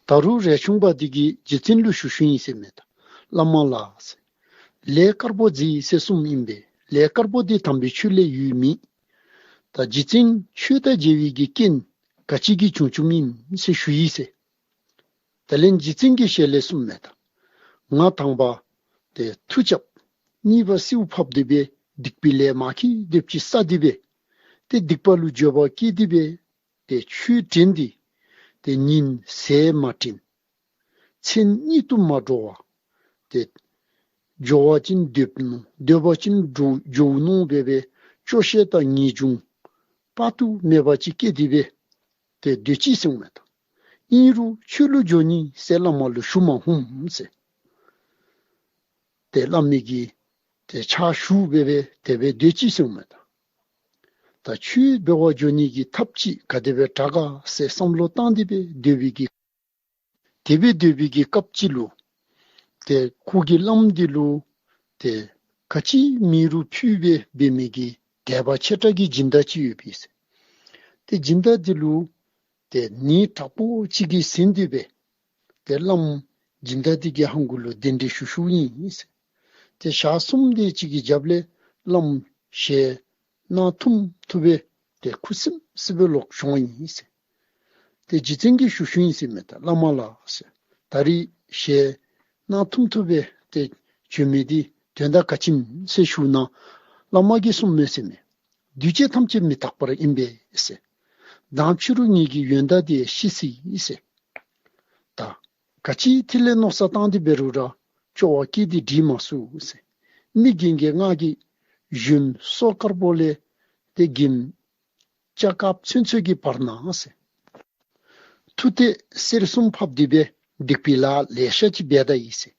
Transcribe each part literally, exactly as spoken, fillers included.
ད་རུང་རས་ཆུང་པ་འདི་གིས་རྗེ་བཙུན་ལུ་ཞུ་ཞུཝ་ཨིན་ཟེར་མས། ད་བླ་མ་ལགས་ཟེར། ལས་དཀར་པོ་མཛད་ཟེར་གསུངམ་ཨིན་པས། ལས་དཀར་པོ་འདི་དམ་པའི་ཆོས་ལས་ཡོད་མི། ད་རྗེ་བཙུན་ཆོས་དང་མཇལ་བའི་གི་རྐྱེན་ག་ཅི་གིས་བྱུང་བྱུངམ་ཨིན་ཟེར་ཞུ་ཡི་ཟེར། དེ་ལས་རྗེ་བཙུན་གྱི་ཞལ་ལས་གསུངམ་མས། ད་ང་དང་པ་ཏེ་མཐུ་རྐྱབ། གཉིས་པ་སེརཝ་ཕབ་སྟེ་སྦེ་སྡིག་པའི་ལས་མ་བསྐྱེད་དེ་ཅིག་བསགས་ཏེ་སྦེ། ཏེ་སྡིག་པ་ལུ་འགྱོད་པ་སྐྱེས་ཏེ་སྦེ། ཏེ་ཆོས་དྲན་ཏེ་ཏེ་ཉིན་ཟེར་མ་དྲན། མཚན་ཉིད་དུ་མ་འགྲོ་བར་ཏེ་འགྱོ་བ་ཅིན་སྡོད་ནུག། སྡོད་པ་ཅིན་འགྱོ་འགྱོ་ནུག་སྦེ་སྦེ་སྐྱོ་ཤས་དང་ངེས་འབྱུང་དཔག་ཏུ་མེད་པ་ཅིག་སྐྱེས་ཏེ་སྦེ་ཏེ་སྡོད་ཅི་ཟེར་མས། ད་ཨིན་རུང་ཆོས་ལུ་འགྱོ་ནི་ཟེར་བླ་མ་ལུ་ཞུ་མ་ནུམ་ཟེར། ཏེ་བླ་མའི་གི་ཏེ་ཕྱག་ཞུ་སྦེ་སྦེ་དེ་སྦེ་སྡོད་ཅི་ཟེར་མས། ད་ད་ཆོས་འབད་བར་འགྱོ་ནི་གི་ཐབས་ཅིག་ག་དེ་སྦེ་དྲག་ག་ཟེར་བསམ་བློ་བཏང་སྟེ་སྦེ་སྡོད་པའི་གི། དེ་སྦེ་སྡོད་པའི་གི་སྐབས་ཅིག་ལུ་ཏེ་ཁོ་གི་བླམ་འདི་ལུ་ཏེ་ག་ཅི་མེད་རུང་ཕུལ་སྦེ་འབད་མི་གི་དད་པ་ཆེ་དྲགས་ཀྱི་སྦྱིན་བདག་ཅིག་ཡོདཔ་ཨིན་ཟེར། ཏེ་སྦྱིན་བདག་འདི་ལུ་ཏེ་ནད་དྲག་པོ་ཅིག་གིས་ཟིན་ཏེ་སྦེ་ཏེ་བླམ་སྦྱིན་བདག་འདི་གི་ཧང་གུ་ལུ་གདན་འདྲེན་ཞུ་ཞུཝ་ཨིན་ཟེར། ཏེ་ཞག་གསུམ་དེ་ཅིག་གི་རྒྱབ་ལས་བླམ་ཞལ་གནང་ཐུམ་ཐུབ་སྦེ་ཏེ་ཁུ་སིམ་སིམ་སྦེ་ལོག་བྱོན་ཡི་ཟེར། ཏེ་རྗེ་བཙུན་གྱིས་ཞུ་ཞུཝ་ཨིན་ཟེར་མས། ད་བླ་མ་ལགས་ཟེར། ད་རིས་ཞལ་གནང་ཐུམ་ཐུབ་སྦེ་ཏེ་བྱོན་མི་འདི་དོན་དག་ག་ཅི་ཨིནམ་ཟེར་ཞུཝ་ད་བླ་མ་གིས་གསུངམ་མས་ཟེར་མས། འདུས་བྱས་ཐམས་ཅད་མི་རྟག་པ་ཨིན་པས་ཟེར། མདང་ཕྱི་རུ་ངེ་གི་ཡོན་བདག་འདི་ཤི་སོ་ཡི་ཟེར། ད་ག་ཅི་ཐད་ལས་མནོ་བསམ་བཏང་སྟེ་འབད་རུང་ར་སྐྱོ་བ་སྐྱེས་ཏེ་འདྲིས་མ་ཚུགས་ཟེར། མི་རྒན་གྱིས་ང་གིས་གཞོན་སོ་དཀར་པོ་ལས་ཏེ་རྒན་སྐྱ་དཀརཔོ་ཚུན་ཚོད་ཀྱི་བར་ན་ཟེར། མཐུ་ཏེ་གསེར་གསུམ་ཕབ་སྟེ་སྦེ་སྡིག་པའི་ལཱ་ལེ་ཤ་ཅིག་འབད་ད་ཡི་ཟེར།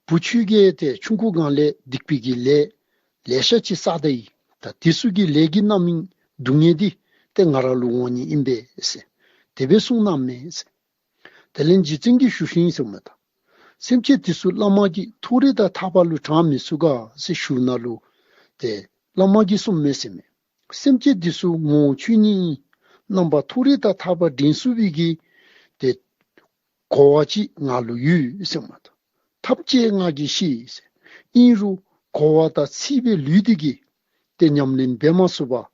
བུ་ཁྱོད་ཀྱིས་ཏེ་ཆུང་ཀུ་སྒང་ལས་སྡིག་པའི་གི་ལས་ལེ་ཤ་ཅིག་བསགས་ད་ཡི། ད་དེ་ཚུ་གི་ལས་ཀྱིས་མནར་མི་སྡུག་བསྔལ་འདི་ཏེ་ང་ར་ལུ་འོང་ནི་ཨིན་པས་ཟེར། དེ་སྦེ་གསུངས་གནངམ་མས་ཟེར། དེ་ལས་རྗེ་བཙུན་གྱིས་ཞུ་ཞུཝ་ཨིན་ཟེར་མས། ད་སེམས་ཅན་དེ་ཚུ་བླ་མ་གིས་མཐོ་རིས་དང་ཐར་པ་ལུ་དྲང་མི་ཚུགས་ག་ཟེར་ཞུཝ་ད་ལུ་ཏེ་བླ་མ་གིས་གསུངམ་མས་ཟེར་མས། སེམས་ཅན་དེ་ཚུ་ངོ་བོ་ཆོས་ཉིད་ཨིན། རྣམ་པ་མཐོ་རིས་དང་ཐར་པ་འདྲེན་ཚུགས་པའི་གི་ཏེ་གོ་བ་ཅིག་ང་ལུ་ཡོད་ཟེར་མས། ད་ཐབས་ཅིག་ང་གིས་ཤེས་ཟེར། ཨིན་རུང་གོ་བ་དང་འཚིག་པའི་ལུས་འདི་གིས་ཏེ་ཉམས་ལེན་འབད་མ་ཚུགས་པར་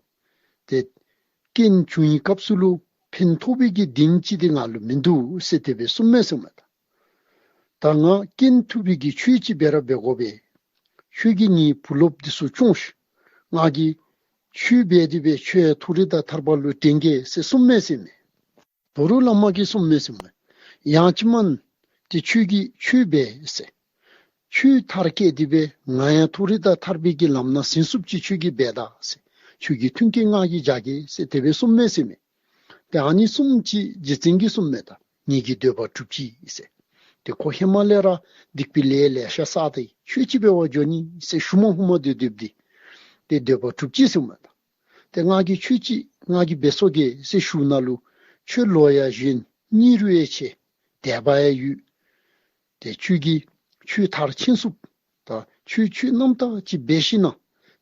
ཏེ་རྐྱེན་བྱུང་བའི་སྐབས་སུ་ལུ་ཕན་ཐོགས་པའི་གི་གདེང་ཅིག་འདི་ང་ལུ་མིན་འདུག་ཟེར་དེ་སྦེ་གསུངམ་མས་ཟེར་མས། ད་ད་ང་རྐྱེན་ཐུབ་པའི་གི་ཆོས་ཅིག་འབད་ར་འབད་དགོ་པས། ཁྱོད་ཀྱིས་ངེའི་བུ་སློབ་འདི་ཚུ་སྐྱོང་ཤིག། ང་གིས་ཆོས་འབད་དེ་སྦེ་ཁྱོད་མཐོ་རིས་དང་ཐར་པ་ལུ་འདྲེན་གེ་ཟེར་གསུངམ་མས་ཟེར་མས། ད་རུང་བླ་མ་གིས་གསུངམ་མས་ཟེར་མས། ཡང་ཅིན་མ་ཏེ་ཁྱོད་ཀྱིས་ཆོས་འབད་ཟེར། ཆོས་མཐར་སྐྱེལ་ཏེ་སྦེ་ང་ཡང་མཐོ་རིས་དང་ཐར་པའི་གི་ལམ་ནང་ཟིན་ཚུགསཔ་ཅིག་ཁྱོད་ཀྱིས་འབད་ད་ཟེར། ཁྱོད་ཀྱི་མཐུན་རྐྱེན་ང་གིས་སྦྱར་གེ་ཟེར་དེ་སྦེ་གསུངམ་མས་ཟེར་མས། ཏེ་ཨ་ནི་གསུངམ་ཅིག་རྗེ་བཙུན་གྱིས་གསུངམ་མས། ད་ངེ་གི་འདོད་པ་གྲུབ་ཅི་ཟེར། ཏེ་ཁོ་ཧེ་མ་ལས་ར་སྡིག་པའི་ལས་ལེ་ཤ་བསགས་ཏེ་ཆོས་ཅིག་འབད་བར་འགྱོ་ནི་ཟེར་ཞུ་མ་ནུམ་སྡོད་སྡོདཔ་འདི་ཏེ་འདོད་པ་གྲུབ་ཅི་ཟེར་མས། ད་ཏེ་ང་གིས་ཆོས་ཅིག་ང་གིས་འབད་ཚུགས་གེ་ཟེར་ཞུཝ་ད་ལུ་ཁྱོད་ལོ་ཡང་གཞོན་མི་རུང་ཡང་ཆེ་དད་པ་ཡང་ཡོད། ཏེ་ཁྱོད་ཀྱིས་ཆོས་མཐར་ཕྱིན་ཚུགསཔ་ད་ཁྱོད་ཆོས་རྣམ་དག་ཅིག་འབད་ཞིན་ན་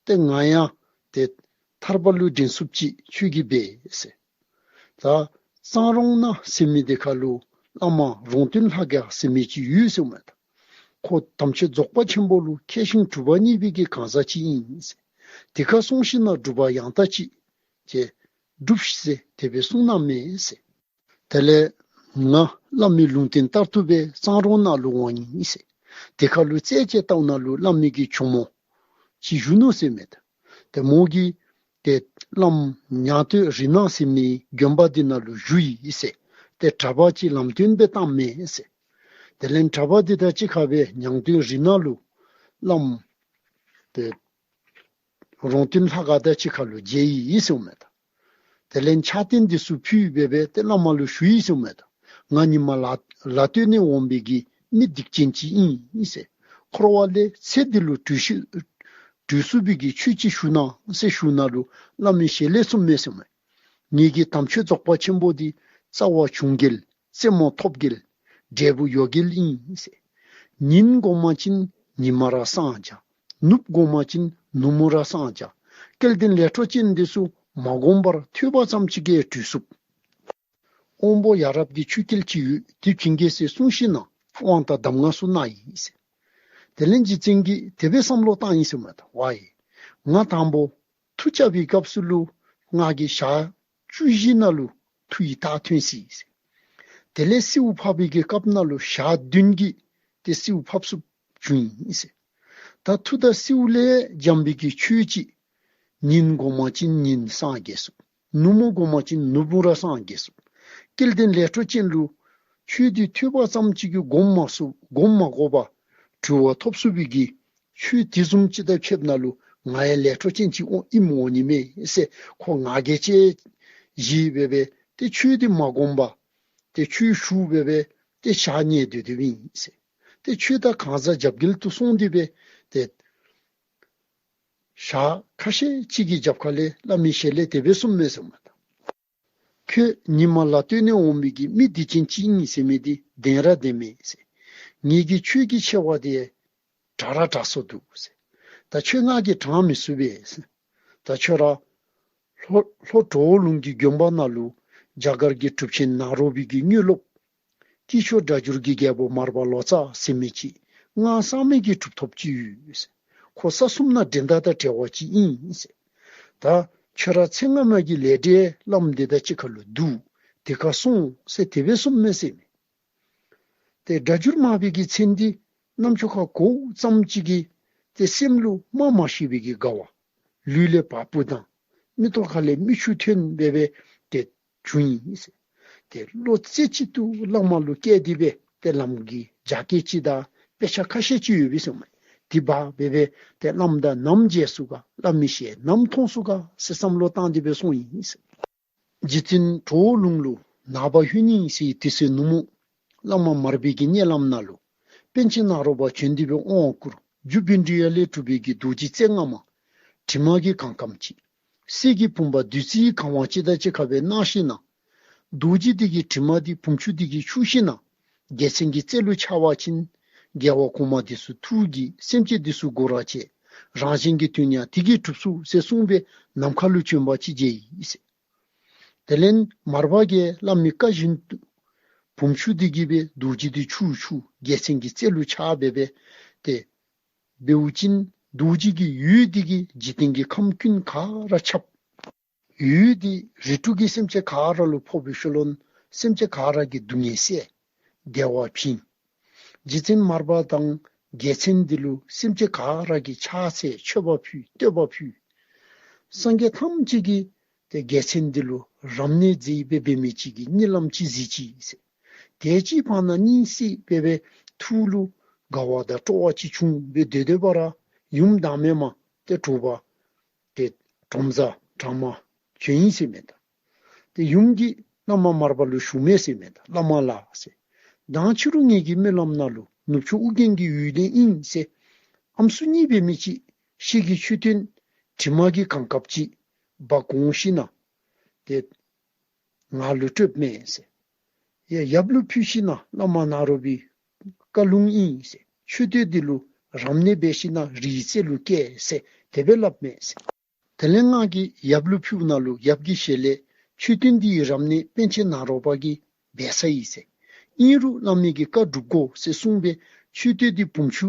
ཏེ་ང་ཡང་ཏེ་ཐར་པ་ལུ་འདྲེན་ཚུགསཔ་ཅིག་ཁྱོད་ཀྱིས་འབད་ཟེར། ད་གཙང་རོང་ན་ཟེར་མི་འདི་ཁར་ལུ་བླ་མ་རོང་སྟོན་ལྷ་དགའ་ཟེར་མི་ཅིག་ཡོད་ཟེར་མས། ད་ཁོ་དམ་ཆོས་རྫོགས་པ་ཆེན་པོ་ལུ་མཁས་ཤིང་གྲུབ་པ་བརྙེས་པའི་གི་གང་ཟག་ཅིག་ཨིན་ཟེར། དེ་ཁར་སོང་ཞིན་ན་སྒྲུབ་པ་ཡང་དག་ཅིག་ཏེ་སྒྲུབ་ཤིག་ཟེར་དེ་སྦེ་གསུངས་གནངམ་མས་ཟེར། དེ་ལས་ང་བླ་མའི་ལུང་བསྟན་ལྟར་དུ་སྦེ་གཙང་རོང་ནང་ལུ་འོང་ཡི་ཟེར། དེ་ཁར་ལུ་རྩད་བཅད་བལྟཝ་ད་ལུ་བླ་མའི་གི་གྱོག་མོ་ཅིག་བཞུགས་ནུག་ཟེར་མས། ཏེ་མོ་གིས་ཏེ་བླམ་ཉང་སྟོད་རི་ནག་ཟེར་མི་དགོན་པ་འདི་ནང་ལུ་བཞུགས་ཡི་ཟེར། ཏེ་གྲྭ་པ་ཅིག་ལམ་སྟོན་སྦེ་བཏངམ་མས་ཟེར། དེ་ལས་གྲྭ་པ་འདི་དང་གཅིག་ཁར་སྦེ་ཉང་སྟོད་རི་ནག་ལུ་བླམ་ཏེ་རོང་སྟོན་ལྷ་དགའ་དང་གཅིག་ཁར་ལུ་མཇལ་ཡི་ཟེར་མས། ད་དེ་ལས་ཕྱག་རྟེན་འདི་ཚུ་ཕུལ་སྦེ་སྦེ་ཏེ་བླ་མ་ལུ་ཞུ་ཡི་ཟེར་མས། ད་ང་ཉི་མ་ལ་ལ་སྟོད་ནས་འོང་བའི་གི་མི་སྡིག་ཅན་ཅིག་ཨིན་ཟེར། འཁོར་བ་ལས་ཚེ་འདི་ལུ་གྲོལ་ཤི་གྲོལ་ཚུགས་པའི་གི་ཆོས་ཅིག་ཞུ་གནང་ཟེར་ཞུཝ་ད་ལུ་བླ་མའི་ཞལ་ལས་གསུངམ་མས་ཟེར་མས། ངེ་གི་དམ་ཆོས་རྫོགས་པ་ཆེན་པོ་འདི་རྩ་བ་བྱུང་རྒྱལ་རྩེ་མོ་ཐོབ་རྒྱལ་འབྲས་བུ་ཡོད་རྒྱལ་ཨིན་ཟེར། ཉིན་གོང་མ་ཅིན་ཉི་མ་ར་སངས་བྱ། ནུབ་གོང་མ་ཅིན་ནུབ་མོ་ར་སངས་བྱ། སྐལ་ལྡན་ལས་འཕྲོ་ཅན་འདི་ཚུ་མ་གོམས་པར་ཐོས་པ་ཙམ་ཅིག་གིས་གྲོལ་ཚུགས། དབང་པོ་ཡ་རབས་ཀྱི་ཆོས་སྐལ་ཅིག་ཡོད། དེ་བྱིན་གེ་ཟེར་གསུངས་ཞིནམ་ལས་དབང་དང་གདམས་ངག་ཚུ་གནང་ཡི་ཟེར། དེ་ལས་རྗེ་བཙུན་གྱིས་དེ་སྦེ་བསམ་བློ་བཏང་ཡི་ཟེར་མས། ད་ཝའེ་ང་དང་པོ་མཐུ་རྐྱབ་པའི་སྐབས་སུ་ལུ་ང་གིས་ཞག་བཅུ་བཞི་ནང་ལུ་མཐུ་ཡི་རྟགས་ཐོན་ཅི་ཟེར། དེ་ལས་སེའུ་ཕབ་པའི་གི་སྐབས་ནང་ལུ་ཞག་བདུན་གྱིས་ཏེ་སེའུ་ཕབ་ཚུགསཔ་བྱུང་ཡི་ཟེར། ད་མཐུ་དང་སེའུ་ལས་འཇམ་པའི་གི་ཆོས་ཅིག་ཉིན་གོ་མ་ཅིན་ཉིན་སངས་རྒྱས་ཚུགས། ནུབ་མོ་གོ་མ་ཅིན་ནུབ་མོ་ར་སངས་རྒྱས་ཚུགས། སྐལ་ལྡན་ལས་འཕྲོ་ཅན་ལུ་ཆོས་འདི་ཐོས་པ་ཙམ་ཅིག་གིས་སྒོམ་མ་ཚུགས་སྒོམ་མ་དགོ་པར་གྲོལ་བ་ཐོབ་ཚུགས་པའི་གི་ཆོས་དེ་བཟུམ་ཅིག་དང་ཕྱདཔ་ནང་ལུ་ང་ཡང་ལས་འཕྲོ་ཅན་ཅིག་འོང་ཨིནམ་འོང་ནི་མས་ཟེར། ཁོ་ང་རྒྱལ་ཆེ་བཞེས་སྦེ་སྦེ་ཏེ་ཆོས་འདི་མ་སྒོམ་པར་ཏེ་ཆོས་ཞུ་སྦེ་སྦེ་ཏེ་ཞག་ཉལ་སྡོད་སྡོདཔ་ཨིན་ཟེར། ཏེ་ཆོས་དང་གང་ཟག་རྒྱབ་འགལ་དུ་སོང་སྟེ་སྦེ་ཏེ་ཞག་ཁ་ཤས་ཅིག་གི་རྒྱབ་ཁ་ལས་བླ་མའི་ཞལ་ལས་དེ་སྦེ་གསུངམ་མས་ཟེར་མས། ད་ཁྱོད་ཉི་མ་ལ་ལྟོས་ནས་འོང་བའི་གི་མི་སྡིག་ཅན་ཅིག་ཨིན་ཟེར་མི་འདི་བདེན་ར་བདེན་མས་ཟེར། ངེ་གི་ཆོས་ཀྱི་ཆེ་བ་འདི་དྲག་ར་དྲག་སོ་འདུག་ཟེར། ད་ཁྱོད་ང་གིས་དྲང་མི་ཚུགས་པས་ཟེར། ད་ཁྱོད་ར་ལྷོ་ལྷོ་གྲོ་བོ་ལུང་གི་དགོན་པ་ནང་ལུ་རྒྱ་གར་གྱི་གྲུབ་ཆེན་ནཱ་རོ་པའི་གི་དངོས་སློབ་དཀྱིལ་ཆོག་སྒྲ་སྒྱུར་གྱི་རྒྱལ་པོ་མར་པ་ལོ་ཙཱ་ཟེར་མི་ཅིག་སྔགས་གསར་མའི་གི་གྲུབ་ཐོབ་ཅིག་ཡོད་ཟེར། ཁོ་ས་གསུམ་ནང་འགྲན་ཟླ་དང་བྲལ་བ་ཅིག་ཨིན་ཟེར། ད་ཁྱོད་ར་ཚེ་སྔ་མ་གི་ལས་འབྲས་བླམ་འདི་དང་གཅིག་ཁར་ལུ་འདུག། དེ་ཁར་སོང་ཟེར་དེ་སྦེ་གསུངམ་མས་ཟེར་མས། ཏེ་སྒྲ་སྒྱུར་མར་པའི་གི་མཚན་འདི་རྣམ་ཅོ་ཁར་གོཝ་ཙམ་ཅིག་གིས་ཏེ་སེམས་ལུ་སྨྲ་མ་ཤེས་པའི་གི་དགའ་བ། ལུས་ལས་བ་སྤུ་ལྡང་། མིག་ཏོ་ཁ་ལས་མིག་ཆུ་ཐོན་སྦེ་སྦེ་ཏེ་བྱུང་ཡི་ཟེར། ཏེ་བློ་རྩེ་གཅིག་ཏུ་བླ་མ་ལུ་བསྐྱེད་དེ་སྦེ་ཏེ་ལམ་གྱི་རྒྱ་སྐད་ཅིག་དང་དཔེ་ཆ་ཁ་ཤས་ཅིག་ཡོད་པས་ཟེར་མས། དེ་འབག་སྦེ་སྦེ་ཏེ་བླམ་དང་ནམ་མཇལ་ཚུགས་ག། བླ་མའི་ཞལ་ནམ་མཐོང་ཚུགས་ག་ཟེར་བསམ་བློ་བཏང་སྟེ་སྦེ་སོང་ཡི་ཟེར། རྗེ་བཙུན་གྲོ་བོ་ལུང་ལུ་ནངས་པ་ཧུན་ནི་ཟེར་དུས་ཚོད་ནུབ་མོ་བླ་མ་མར་པའི་གི་མནལ་ལམ་ནང་ལུ་པཎ་ཆེན་ནཱ་རོ་པ་བྱོན་ཏེ་སྦེ་དབང་བསྐུར། རྒྱུ་བཻ་ཌཱུརྱ་ལས་གྲུབ་པའི་གི་རྡོ་རྗེ་རྩེ་ལྔ་མ། དྲི་མ་གིས་གང་བཀབ་ཅིང་། གསེར་གྱི་བུམ་པ་བདུད་རྩིས་གང་བ་ཅིག་དང་གཅིག་ཁར་སྦེ་སྣང་ཞིནམ་ལས་རྡོ་རྗེ་འདི་གི་དྲི་མ་འདི་བུམ་ཆུ་འདི་གིས་འཁྱུ་ཞིནམ་ལས་རྒྱལ་མཚན་གྱི་རྩེ་ལུ་འཆར་བ་ཅིན་རྒྱལ་བ་གོང་མ་འདི་ཚུ་ཐུགས་དགྱེས། སེམས་ཅན་འདི་ཚུ་མགུ་ར་བཅད། རང་གཞན་གྱི་དོན་ཡང་དེ་གིས་གྲུབ་ཚུགས་ཟེར་གསུངས་སྦེ་ནམ་མཁའ་ལུ་བྱོན་པ་ཅིག་མཇལ་ཡི་ཟེར། དེ་ལས་མར་པ་གིས་བླ་མའི་བཀའ་བཞིན་དུ་བུམ་ཆུ་འདི་གིས་སྦེ་རྡོ་རྗེ་འདི་འཁྱུ་འཁྱུ་རྒྱལ་མཚན་གྱི་རྩེ་ལུ་འཆར་སྦེ་སྦེ་ཏེ་འབདཝ་ཅིན་རྡོ་རྗེ་གི་འོད་འདི་གིས་འཇིག་རྟེན་གྱི་ཁམས་ཀུན་ག་ར་ཁྱབ། འོད་འདི་རིགས་དྲུག་གི་སེམས་ཅན་ག་ར་ལུ་ཕོག་པའི་ཤུལ་ལུ་སེམས་ཅན་ག་ར་གི་སྡུག་བསྔལ་སེལ། བདེ་བ་བྱིན། རྗེ་བཙུན་མར་པ་དང་རྒྱལ་མཚན་འདི་ལུ་སེམས་ཅན་ག་ར་གིས་ཕྱག་འཚལ་མཆོད་པ་ཕུལ་བསྟོད་པ་ཕུལ། སངས་རྒྱས་ཐམས་ཅད་ཀྱིས་ཏེ་རྒྱལ་མཚན་འདི་ལུ་རབ་གནས་མཛད་སྦེ་འབད་མི་ཅིག་གི་གཉིད་ལམ་ཅིག་གཟིགས་ཅི་ཟེར། དེ་ཅིག་བར་ན་གཉིད་སད་སྦེ་སྦེ་ཐུགས་ལུ་དགའ་བ་དང་སྤྲོ་བ་ཅིག་བྱུང་སྦེ་སྡོད་སྡོད་པ་ར་ཡུམ་བདག་མེད་མ་ཏེ་དྲོ་པ་ཏེ་དྲོ་བཟའ་གྲང་མོ་བྱོན་ཡི་ཟེར་མས་ད། ཏེ་ཡུམ་གྱིས་བླ་མ་མར་པ་ལུ་ཞུ་མས་ཟེར་མས་ད། བླ་མ་ལགས་ཟེར། མདང་ཕྱི་རུ་ངེ་གི་རྨི་ལམ་ནང་ལུ་ནུབ་ཕྱོགས་ཨོ་རྒྱན་གྱི་ཡུལ་ལས་ཨིན་ཟེར། ཨམ་སྲུ་གཉིས་འབད་མི་ཅིག་ཤེལ་གྱི་མཆོད་རྟེན་དྲི་མ་གིས་གང་བཀབ་ཅིག་འབག་འོང་ཞིནམ་ལས་ཏེ་ང་ལུ་སྤྲོདཔ་མས་ཟེར། ཡ་ཡབ་ལུ་ཕུལ་ཞིནམ་ལས་བླ་མ་ནཱ་རོ་པའི་བཀའ་ལུང་ཨིན་ཟེར། མཆོད་རྟེན་འདི་ལུ་རབ་གནས་འབད་ཞིནམ་ལས་རིའི་རྩེ་ལུ་བསྐྱལ་ཟེར་དེ་སྦེ་སླབ་མས་ཟེར། དེ་ལས་ང་གིས་ཡབ་ལུ་ཕུལཝ་ནང་ལུ་ཡབ་ཀྱི་ཞལ་ལས་མཆོད་རྟེན་འདི་ཡི་རབ་གནས་པཎ་ཆེན་ནཱ་རོ་པ་གིས་འབད་ཚར་ཡི་ཟེར། ཨིན་རུང་བླ་མའི་གི་བཀའ་སྒྲུབ་དགོ་ཟེར་གསུངས་སྦེ་མཆོད་རྟེན་འདི་བུམ་ཆུ་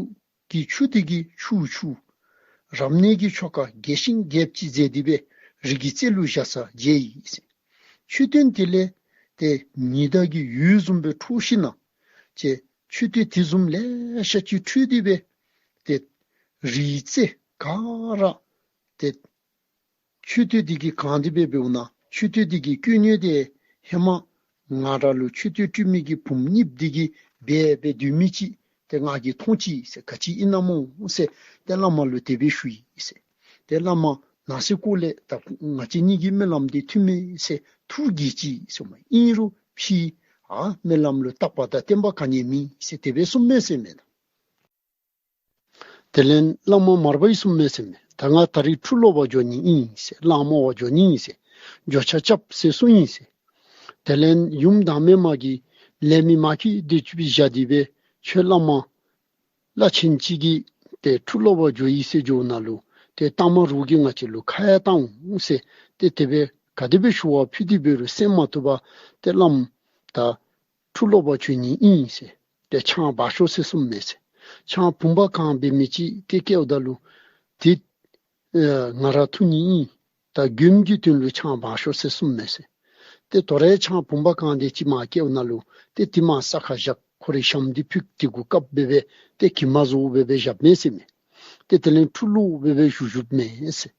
གི་ཆུ་འདི་གིས་འཁྱུ་འཁྱུ། རབ་གནས་ཀྱི་ཆོ་ག་རྒྱས་ཤིང་རྒྱསཔ་ཅིག་མཛད་དེ་སྦེ་རི་གི་རྩེ་ལུ་བཞག་ས་མཇལ་ཡི་ཟེར། མཆོད་རྟེན་དེ་ལས་ཏེ་ཉི་ཟླ་གི་འོད་བཟུམ་སྦེ་འཕྲོ་ཞིནམ་ལས་ཏེ་མཆོད་རྟེན་དེ་བཟུམ་ལེ་ཤ་ཅིག་འཕྲོ་སྟེ་སྦེ་ཏེ་རིའི་རྩེ་ག་ར་ཏེ་མཆོད་རྟེན་འདི་གིས་གང་སྟེ་སྦེ་འབདཝ་ད་མཆོད་རྟེན་འདི་གི་སྐུ་དངོས་དེ་ཧེ་མ་ང་ར་ལུ་མཆོད་རྟེན་སྤྲུལ་མི་གི་བུམོ་གཉིསཔོ་འདི་གིས་འབད་སྦེ་སྡོད་མི་ཅིག་ཏེ་ང་གིས་མཐོང་ཅི་ཟེར། ག་ཅི་ཨིན་ན་སྨོ་ཟེར་ཏེ་བླ་མ་ལུ་དེ་སྦེ་ཞུ་ཡི་ཟེར། ཏེ་བླ་མ་ནང་སེམས་ཁོག་ལས་ད་ང་བཅས་གཉིས་ཀྱི་རྨི་ལམ་འདི་ཐུན་མིན་ཟེར་ཐུགས་དགྱེས་ཅི་ཟེར་མས། ཨིན་རུང་ཕྱི་ཨ་རྨི་ལམ་ལུ་རྟག་པ་དང་བརྟན་པ་ག་ནི་ཡང་མེད་ཟེར་དེ་སྦེ་གསུངམ་མས་ཟེར་མས། དེ་ལས་བླ་མ་མར་པ་གིས་གསུངམ་མས་ཟེར་མས། ད་ང་ད་རིས་ཁྲུ་ལོག་པར་འགྱོ་ནི་ཨིན་ཟེར། གླང་མོ་བར་འགྱོ་ནི་ཨིན་ཟེར། འགྱོ་ཆ་རྐྱབ་ཟེར་གསུངས་ཡི་ཟེར། དེ་ལས་ཡུམ་བདག་མེད་མ་གིས་ལས་མི་མ་ཁྱིད་དེ་ཅིག་སྦེ་བཞག་སྟེ་སྦེ་ཁྱོད་བླ་མ་བླ་ཆེན་ཅིག་གིས་ཏེ་ཁྲུ་ལོག་པར་འགྱོ་ཡི་ཟེར་འགྱོཝ་ད་ལུ་ཏེ་ལྟག་མ་རོགས་ཀྱིས་ང་བཅས་ལུ་ཁ་ཡ་བཏང་འོང་ཟེར་ཏེ་དེ་སྦེ་ག་དེ་སྦེ་ཞུ་བ་ཕུལ་ཏེ་འབད་རུང་གསན་མ་བཏུབ་པར་ཏེ་བླམ་ ད་ཁྲུ་ལོག་པ་འཁྱོད་ནི་ཨིན་ཟེར། ཏེ་ཆང་འབག་ཤོག་ཟེར་གསུངམ་མས་ཟེར། ཆང་བུམ་པ་གང་འབད་མི་ཅིག་ཏེ་བཀལཝ་ད་ལུ་ཏེ་ཨེ་ང་ར་འཐུང་ནི་ཨིན། ད་མགྱོནམ་གྱི་དོན་ལུ་ཆང་འབག་ཤོག་ཟེར་གསུངམ་མས་ཟེར། ཏེ་དོ་རུང་ཆང་བུམ་པ་གང་དེ་ཅིག་མར་བཀལཝ་ད་ལུ་ཏེ་དེ་མར་ས་ཁར་བཞག། ཁོ་རའི་ཞྭམོ་འདི་ཕུད་དེ་གུ་བཀབ་སྦེ་སྦེ་ཏེ་གྱིབ་མ་བཟོ་སྦེ་སྦེ་བཞགཔ་མས་ཟེར་མས། ཏེ་དེ་ལས་ཁྲུ་ལོག་སྦེ་སྦེ་བཞུགས་བཞུགསཔ་མས་ཟེར།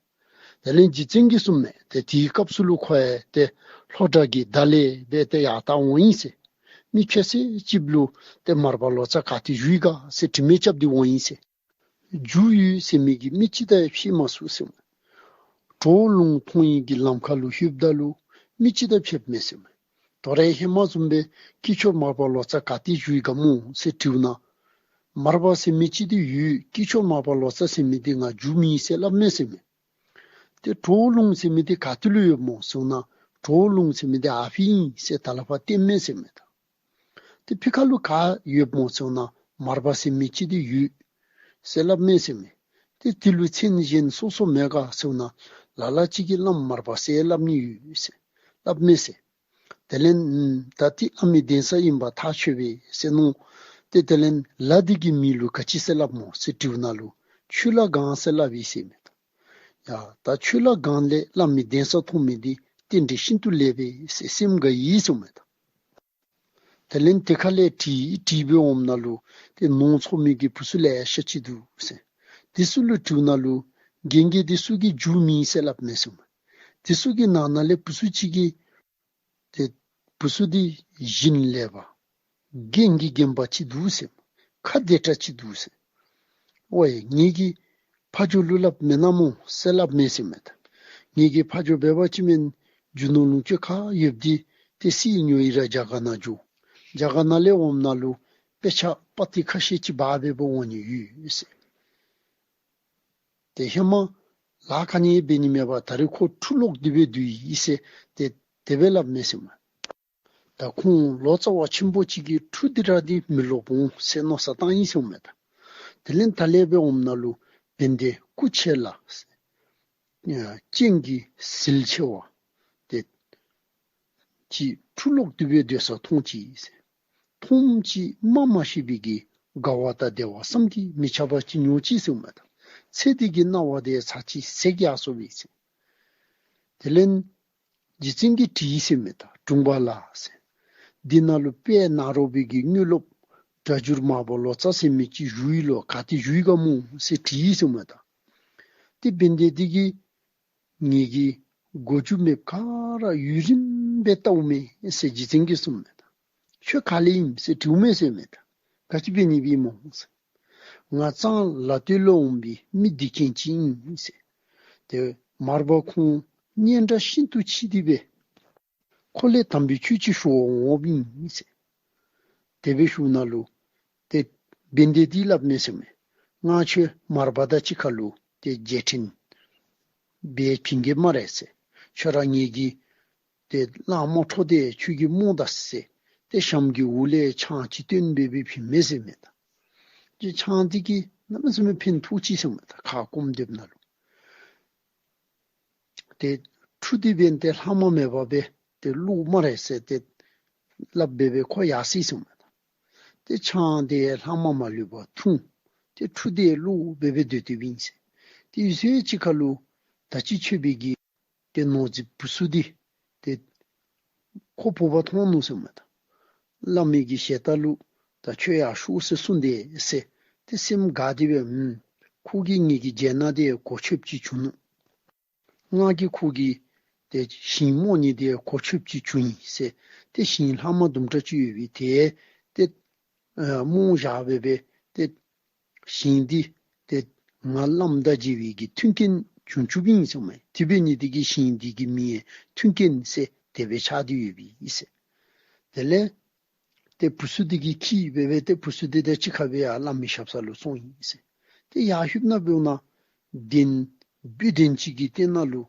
དེ་ལས་རྗེ་བཙུན་གྱིས་གསུངམ་མས། ཏེ་དེའི་སྐབས་སུ་ལུ་ཁོ་ཡང་ཏེ་ལྷོ་བྲག་གི་མདའ་ལས་སྦེ་ཏེ་ཡར་ལྟ་འོང་ཡི་ཟེར། མི་ཁྱད་གསད་ཅིག་ལུ་ཏེ་མར་པ་ལོ་ཙཱ་ག་ཏེ་བཞུགས་ཡི་ག་ཟེར་དྲི་མ་རྐྱབ་སྟེ་འོང་ཡི་ཟེར། རྒྱུ་ཡོད་ཟེར་མི་གིས་མི་ཅིག་དང་ཕྱད་མ་ཚུགས་ཟེར་མས། གྲོ་ལུང་མཐོང་ཡི་གི་ལམ་ཁ་ལུ་ལྷོདཔ་ད་ལུ་མི་ཅིག་དང་ཕྱདཔ་མས་ཟེར་མས། དོ་རུང་ཧེ་མ་བཟུམ་སྦེ་སྐྱེས་མཆོག་མར་པ་ལོ་ཙཱ་ག་ཏེ་བཞུགས་ཡི་ག་སྨོ་ཟེར་དྲིཝ་ད་མར་པ་ཟེར་མི་ཅིག་འདི་ཡོད། སྐྱེས་མཆོག་མར་པ་ལོ་ཙཱ་ཟེར་མི་འདི་ང་རྒྱུ་མེད་ཟེར་སླབ་མས་ཟེར་མས། ཏེ་གྲོ་ལུང་ཟེར་མི་འདི་ག་ཏེ་ལུ་ཡོདཔ་སྨོ་ཟེར་ན་གྲོ་ལུང་ཟེར་མི་འདི་ཨ་ཕི་ཨིན་ཟེར་ད་ལས་ཕར་སྟོནམ་མས་ཟེར་མས་ད། ཏེ་ཕི་ཁ་ལུ་ག་ཡོདཔ་སྨོ་ཟེར་ན་མར་པ་ཟེར་མི་ཅིག་འདི་ཡོད་ཟེར་སླབ་མས་ཟེར་མས། ཏེ་དེ་ལུ་མཚན་གཞན་སོ་སོ་མེད་ག་ཟེར་ན་ལ་ལ་ཅིག་གིས་བླམ་མར་པ་ཟེར་སླབ་ནི་ཡོད་ཟེར་སླབ་མས་ཟེར། དེ་ལས་ད་འདི་བླ་མའི་གདན་ས་ཨིནམ་ཐག་ཆོད་པས་ཟེར་མནོ། ཏེ་དེ་ལས་ལ་འདི་གི་མིང་ལུ་ག་ཅི་ཟེར་སླབ་སྨོ་ཟེར་དྲིཝ་ད་ལུ་ཆོས་བླ་སྒང་ཟེར་སླབ་ཨིན་ཟེར་མས་ད། ཡ་ད་ཆོས་བླ་སྒང་ལས་བླ་མའི་གདན་ས་མཐོང་མི་འདི་རྟེན་འབྲེལ་ཤིན་ཏུ་ལེགས་པས་ཟེར་སེམས་དགའ་ཡི་ཟེར་མས་ད། དེ་ལས་དེ་ཁ་ལས་དྲིས་དྲིས་སྦེ་འོངམ་ད་ལུ་ཏེ་ནོར་འཚོ་མི་གི་བུ་ཚུ་ལེ་ཤ་ཅིག་འདུག་ཟེར། དེ་ཚུ་ལུ་དྲིཝ་ད་ལུ་རྒན་རྒས་དེ་ཚུ་གིས་རྒྱུ་མེད་ཟེར་སླབ་མས་ཟེར་མས། དེ་ཚུ་གི་ནང་ན་ལས་བུ་ཚུ་ཅིག་གིས་ཏེ་བུ་ཚུ་འདི་བཞིན་ལེགས་པ་རྒན་གྱིས་རྒན་པ་ཅིག་འདུག་ཟེར། ཁ་བདེ་དྲགས་ཅིག་འདུག་ཟེར། ཝའི་ངེ་གི་ཕ་ཇོ་ལུ་སླབ་མེན་ན་སྨོ་ཟེར་སླབ་མས་ཟེར་མས་ད། ངེ་གི་ཕ་ཇོ་འབད་བ་ཅིན་མེན་རྒྱུ་ནོར་ལོངས་སྤྱོད་ག་ཡོདཔ་འདི་ཏེ་བསིལ་ཉོ་ཡི་ར་རྒྱ་གར་ནང་འགྱོ། རྒྱ་གར་ནང་ལས་འོངམ་ད་ལུ་དཔེ་ཆ་པ་ཏི་ཁ་ཤས་ཅིག་འབག་སྦེ་འབག་འོང་ནི་ཡོད་ཟེར། ཏེ་ཧེ་མ་ལཱ་ག་ནི་འབད་ནི་མེད་པར་ད་རེས་ཁོ་ཁྲུ་ལོག་སྟེ་སྦེ་སྡོད་ཡི་ཟེར་ཏེ་དེ་སྦེ་སླབ་མས་ཟེར་མས། ད་ཁོང་ལོ་ཙཱ་བ་ཆེན་པོ་ཅིག་གིས་ཁྲུ་འདི་ར་འདི་མི་ལོག་འོང་ཟེར་མནོ་བསམ་བཏང་ཡི་ཟེར་མས་ད། དེ་ལས་ད་ལས་སྦེ་འོངམ་ད་ལུ་བན་དེ་སྐུ་ཆེ་ལ་སྤྱན་གྱི་ཟིལ་ཆེ་བ་ཏེ་ཅིག་ཁྲུ་ལོག་སྟེ་སྦེ་སྡོད་ས་མཐོང་ཅི་ཟེར། མཐོངམ་ཅིག་སྨྲ་མ་ཤེས་པའི་གི་དགའ་བ་དང་བདེ་བ་བསམ་གྱིས་མི་ཁྱབ་པ་ཅིག་མྱོང་ཅི་ཟེར་མས་ད། ཚེ་འདི་གི་སྣང་བ་དེ་ཚར་ཅིག་ཟད་ཡར་སོ་བས་ཟེར། དེ་ལས་རྗེ་བཙུན་གྱིས་དྲིས་ཟེར་མས་ད་དྲུང་པ་ལགས་ཟེར། འདི་ནང་ལུ་དཔལ་ནཱ་རོ་པའི་གི་དངོས་སློབ་སྒྲ་སྒྱུར་མར་པ་ལོ་ཙཱ་ཟེར་མི་ཅིག་བཞུགས་ཡི་ལོ་ག་ཏེ་བཞུགས་ཡི་ག་སྨོ་ཟེར་དྲིས་ཟེར་མས་ད། ཏེ་བན་དེ་འདི་གིས་ངེ་གི་གོ་རྒྱུ་མེདཔ་ག་ར་ཡུན་རིངམོ་སྦེ་བལྟཝ་མས་ཟེར་རྗེ་བཙུན་གྱིས་གསུངམ་མས་ད། ཁྱོད་ག་ལས་ཨིནམ་ཟེར་དྲིཝ་མས་ཟེར་མས་ད། ག་ཅི་འབད་ནི་སྦེ་སྨོ་ཟེར། ང་གཙང་ལ་སྟོད་ལུ་འོང་བའི་མི་སྡིག་ཅན་ཅིག་ཨིན་ཟེར། ཏེ་མར་པ་ཁོང་སྙན་གྲགས་ཤིན་ཏུ་ཆེ་སྟེ་སྦེ་ཁོ་ལས་དམ་པའི་ཆོས་ཅིག་ཞུ་བར་འོངམ་ཨིན་ཟེར། དེ་སྦེ་ཞུཝ་ད་ལུ་ཏེ་བན་དེ་འདི་སླབ་མས་ཟེར་མས། ང་ཁྱོད་མར་པ་དང་གཅིག་ཁར་ལུ་ཏེ་རྗེས་དྲན་འབད་ཕན་གེ་སྨ་རེ་ཟེར། ཁྱོད་ར་ངེ་གི་ཏེ་གླང་རྨོ་འཕྲོ་དེ་ཁྱོད་ཀྱིས་རྨོ་ད་ཟེར། ཏེ་ཞྭམོ་གི་འོག་ལས་ཆང་ཅིག་བཏོན་སྦེ་སྦེ་ཕུལ་མས་ཟེར་མས་ད། ཏེ་ཆང་འདི་གིས་གནམ་མེད་ས་མེད་ཕན་ཐོགས་ཅི་ཟེར་མས་ད་ཁ་སྐོམ་སྡོདཔ་ད་ལུ། ཏེ་ཁྲུ་འདི་འབདན་ཏེ་ལྷག་མ་མེད་པར་སྦེ་ཏེ་བླུག་སྨ་རེ་ཟེར་ཏེ་སླབ་སྦེ་སྦེ་ཁོ་ཡར་སོ་ཡི་ཟེར་མས་ད། ཏེ་ཆང་འདི་ལྷག་མ་མ་ལུས་པར་འཐུང་། ཏེ་ཁྲུ་འདི་བླུག་སྦེ་སྦེ་སྡོད་སྡོདཔ་ཨིན་ཟེར། ཏེ་ཡུན་ཚད་ཅིག་ཁར་ལུ་ད་ཅི་ཁྱོད་པའི་གི་ཏེ་ནོར་རྫིཔ་བུ་ཚུ་འདི་ཏེ་ཁོ་བུ་པ་མཐོང་ནུག་ཟེར་མས་ད། བླ་མའི་གི་ཞལ་ལྟ་ལུ་ད་ཁྱོད་ཡར་ཤོག་ཟེར་གསུངས་དེས་ཟེར། ཏེ་སེམས་དགའ་སྟེ་སྦེ་ཨུམ་ཁོ་གིས་ངེ་གི་མཇལ་ན་འདི་གོ་ཆོདཔ་ཅིག་བྱུང་ནུག། ང་གིས་ཁོ་གི་ཏེ་ཞིང་རྨོ་ནི་འདི་གོ་ཆོདཔ་ཅིག་བྱུང་ཡི་ཟེར། ཏེ་ཞིང་ལྷག་མ་དུམ་གྲ་ཅིག་ཡོད་པའི་ཏེ་ཏེ་ཨ་རྨོ་བཞག་སྦེ་སྦེ་ཏེ་ཞིང་འདི་ཏེ་ང་བླམ་དང་མཇལ་བའི་གི་མཐུན་རྐྱེན་བྱུང་བཅུགཔ་ཨིན་ཟེར་མས། དེ་འབད་ནི་འདི་གིས་ཞིང་འདི་གི་མིང་ཡང་མཐུན་རྐྱེན་ཟེར་དེ་སྦེ་ཆགས་ཏེ་ཡོདཔ་ཨིན་ཟེར། དེ་ལས་ཏེ་བུ་ཚུ་འདི་གིས་འཁྱིད་སྦེ་སྦེ་ཏེ་བུ་ཚུ་འདི་དང་གཅིག་ཁར་སྦེ་ཡར་བླ་མའི་ཞབས་ས་ལུ་སོང་ཡི་ཟེར། ཏེ་ཡར་ལྷོདཔ་ད་འབདཝ་ད་གདན་སྦུག་གདན་ཅིག་གི་སྟེང་ན་ལུ་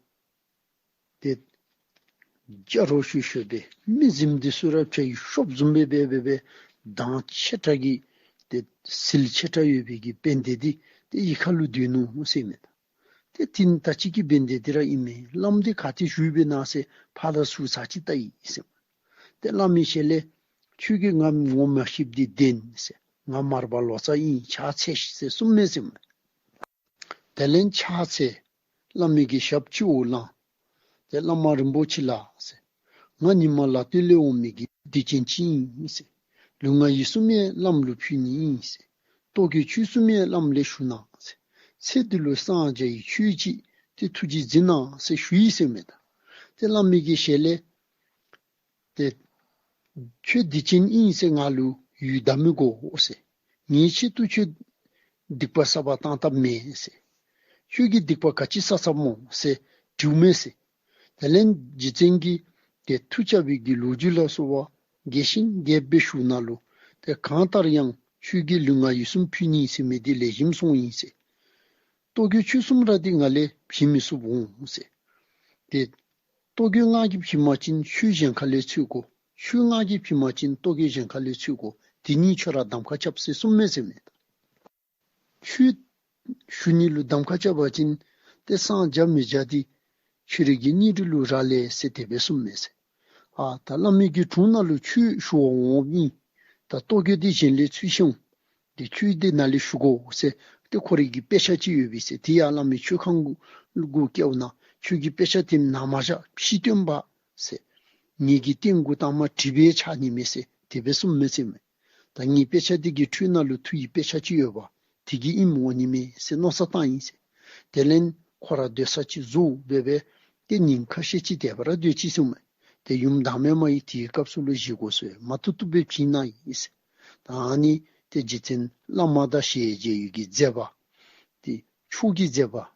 ཏེ་རྒྱ་རོ་ཤུ་ཤུ་སྦེ་མི་གཟིམ་འདི་ཚུ་ར་བྱ་ཡི་ཤོབ་བཟུམ་སྦེ་སྦེ་སྦེ་སྦེ་མདངས་ཆེ་དྲགས་ཀྱི་ཏེ་ཟིལ་ཆེ་དྲགས་ཡོད་པའི་གི་བན་དེ་འདི་ཏེ་གཡུས་ཁ་ལུ་སྡོད་ནུག་ཟེར་མས་ད། ཏེ་དེ་ནི་ད་ཅི་གི་བན་དེ་འདི་ར་ཨིན་མས། བླམ་འདི་ག་ཏེ་བཞུགས་པས་ན་ཟེར་ཕར་དང་ཚུར་ཚར་ཅིག་བལྟ་ཡི་ཟེར་མས། ཏེ་བླ་མའི་ཞལ་ལས་ ཁྱོད་ཀྱིས་ང་ངོ་མ་ཤེསཔ་འདི་བདེན་ཟེར། ང་མར་པ་ལོ་ཙཱ་ཨིན་ཕྱག་འཚལ་ཤིག་ཟེར་གསུངསམ་མས་ཟེར་མས། དེ་ལས་ཕྱག་འཚལ། བླ་མའི་གི་ཞབས་སྤྱི་བོར་བླངས། ཏེ་བླ་མ་རིན་པོ་ཆེ་ལགས་ཟེར། ང་ཉི་མ་ལ་སྟོད་ལས་འོང་མི་གི་སྡིག་ཅན་ཅིག་ཨིན་ཟེར། ལུས་ངག་ཡིད་གསུམ་ཡང་བླམ་ལུ་ཕུལ་ནི་ཨིན་ཟེར། ལྟོ་གོས་ཆོས་གསུམ་ཡང་བླམ་ལས་ཞུ་གནང་ཟེར། ཚེ་འདི་ལུ་གསང་རྒྱ་ཡི་ཆོས་ཅིག་ཏེ་ཐུགས་རྗེ་གཟིགས་གནང་ཟེར་ཞུ་ཡི་ཟེར་མས་ད། ཏེ་བླ་མའི་གི་ཞལ་ལས་ཏེ་ཁྱོད་སྡིག་ཅན་ཨིན་ཟེར་ང་ལུ་ཡུལ་བདའ་མི་དགོ་ཟེར། ངེའི་ཆེད་དུ་ཁྱོད་སྡིག་པ་བསགས་པར་བཏང་བཏངམ་མེན་ཟེར། ཁྱོད་ཀྱིས་སྡིག་པ་ག་ཅི་བསགས་བསགསཔ་སྨོ་ཟེར་དྲིཝ་མས་ཟེར། དེ་ལས་རྗེ་བཙུན་གྱིས་ཏེ་མཐུ་རྐྱབ་པའི་གི་ལོ་རྒྱུས་ལ་སོགས་པ་རྒྱས་ཤིང་རྒྱསཔ་སྦེ་ཞུཝ་ད་ལུ་ཏེ་གང་ལྟར་ཡང་ཁྱོད་ཀྱི་ལུས་ངག་ཡིད་གསུམ་ཕུལ་ནི་ཟེར་མི་འདི་ལེགས་ཤོམ་སོང་ཡི་ཟེར། ལྟོ་གོས་ཆོས་གསུམ་ར་འདི་ང་ལས་བྱིན་མི་ཚུགསཔ་འོང་ཟེར། ཏེ་ལྟོ་གོས་ང་གིས་བྱིན་པ་ཅིན་ཆོས་གཞན་ཁ་ལས་འཚོལ་དགོ། ཆོས་ང་གིས་བྱིན་པ་ཅིན་ལྟོ་གོས་གཞན་ཁ་ལས་འཚོལ་དགོ། དེ་གཉིས་ཁྱོད་ར་གདམ་ཁ་རྐྱབ་ཟེར་གསུངསམ་མས་ཟེར་མས། ཆོས་ཞུ་ནི་ལུ་གདམ་ཁ་རྐྱབ་པ་ཅིན་ཏེ་གསང་རྒྱ་མི་རྒྱ་འདི་ཁྱོད་རའི་གི་སྙིང་རུས་ལུ་རག་ལས་ཟེར་དེ་སྦེ་གསུངསམ་མས་ཟེར། ཨ་ད་བླ་མའི་གི་དྲུང་ནང་ལུ་ཆོས་ཞུ་བར་འོངམ་ཨིན། ད་ལྟོ་གོས་འདི་གཞན་ལས་འཚོལ་ཤོག། ཏེ་ཆོས་འདི་ནཱ་ལས་ཞུ་དགོ་ཟེར་ཏེ་ཁོ་རའི་གི་དཔེ་ཆ་ཅིག་ཡོད་པས་ཟེར། དེ་ཡང་བླ་མའི་མཆོད་ཁང་གུ་གུ་བསྐྱལཝ་ད་ཁྱོད་ཀྱི་དཔེ་ཆ་དེ་ནཱ་མ་བཞག་ཕྱི་སྟོན་པ་ཟེར། ངེ་གི་རྟེན་གུ་དང་པ་བྲིས་པའི་ཆ་ནི་མས་ཟེར་དེ་སྦེ་གསུངསམ་མས་ཟེར་མས། ད་ངེའི་དཔེ་ཆ་འདི་གི་ཁྲོད་ནང་ལུ་ཐུ་ཡི་དཔེ་ཆ་ཅིག་ཡོད་པ། དེ་གི་ཨིནམ་འོང་ནི་མས་ཟེར་མནོ་བསམ་བཏང་ཡི་ཟེར། དེ་ལས་ཁོ་ར་སྡོད་ས་ཅིག་བཟོ་སྦེ་སྦེ་ཏེ་ཉིན་ཁ་ཤས་ཅིག་དེ་སྦེ་ར་སྡོད་ཅི་ཟེར་མས། ཏེ་ཡུམ་བདག་མེད་མ་ཡིས་དེའི་སྐབས་སུ་ལུ་བཞེས་སྒོ་ཚུ་མ་བཏུབ་བཏུབ་སྦེ་བྱིན་གནང་ཡི་ཟེར། ད་ཨ་ནི་ཏེ་རྗེ་བཙུན་བླ་མ་དང་ཞལ་མཇལ་བའི་གི་མཛད་པ། ཏེ་མཆོག་གི་མཛད་པ།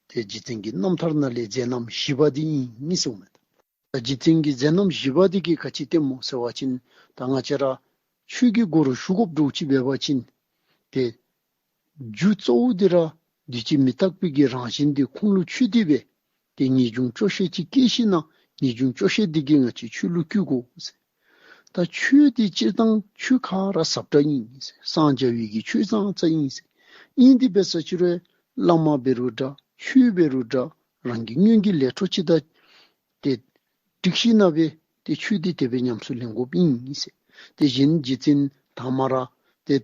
ཏེ་རྗེ་བཙུན་གྱི་རྣམ་ཐར་ནང་ལས་མཛད་རྣམ་བཞི་པ་འདི་ཨིན་ཟེར་མས། ད་རྗེ་བཙུན་གྱི་མཛད་རྣམ་བཞི་པ་འདི་གིས་ག་ཅི་སྟོནམ་སྨོ་ཟེར་བ་ཅིན་ད་ང་བཅས་ར་ཆོས་ཀྱི་སྒོ་རུ་ཞུགས་དགོཔ་འདྲཝ་ཅིག་འབད་བ་ཅིན་ཏེ་རྒྱུ་གཙོ་བོ་འདི་ར་འདུས་བྱས་མི་རྟག་པའི་གི་རང་བཞིན་འདི་ཁོང་ལུ་ཆུད་དེ་སྦེ་ཏེ་ངེས་འབྱུང་སྐྱོ་ཤས་ཅིག་སྐྱེས་ཞིནམ་ལས་ངེས་འབྱུང་སྐྱོ་ཤས་འདི་གིས་ང་བཅས་ཆོས་ལུ་བསྐུལ་དགོ་ཟེར། ད་ཆོས་འདི་སྤྱིར་བཏང་ཆོས་ག་ར་ཟབ་དྲགས་ཨིན་ཟེར། གསང་རྒྱ་བའི་གི་ཆོས་ཙང་ཙ་ཨིན་ཟེར། ཨིན་དེ་འབད་ས་ཅིག་རུང་བླ་མ་འབད་རུང་འདྲ་ཆོས་འབད་རུང་འདྲ་རང་གི་སྔོན་གྱི་ལས་འཕྲོ་ཅིག་དང་ཏེ་འགྲིགས་ཞིནམ་ལས་སྦེ་ཏེ་ཆོས་འདི་དེ་སྦེ་ཉམས་སུ་ལེན་དགོཔ་ཨིན་ཟེར། དེ་བཞིན་རྗེ་བཙུན་དང་མ་ར་ཏེ་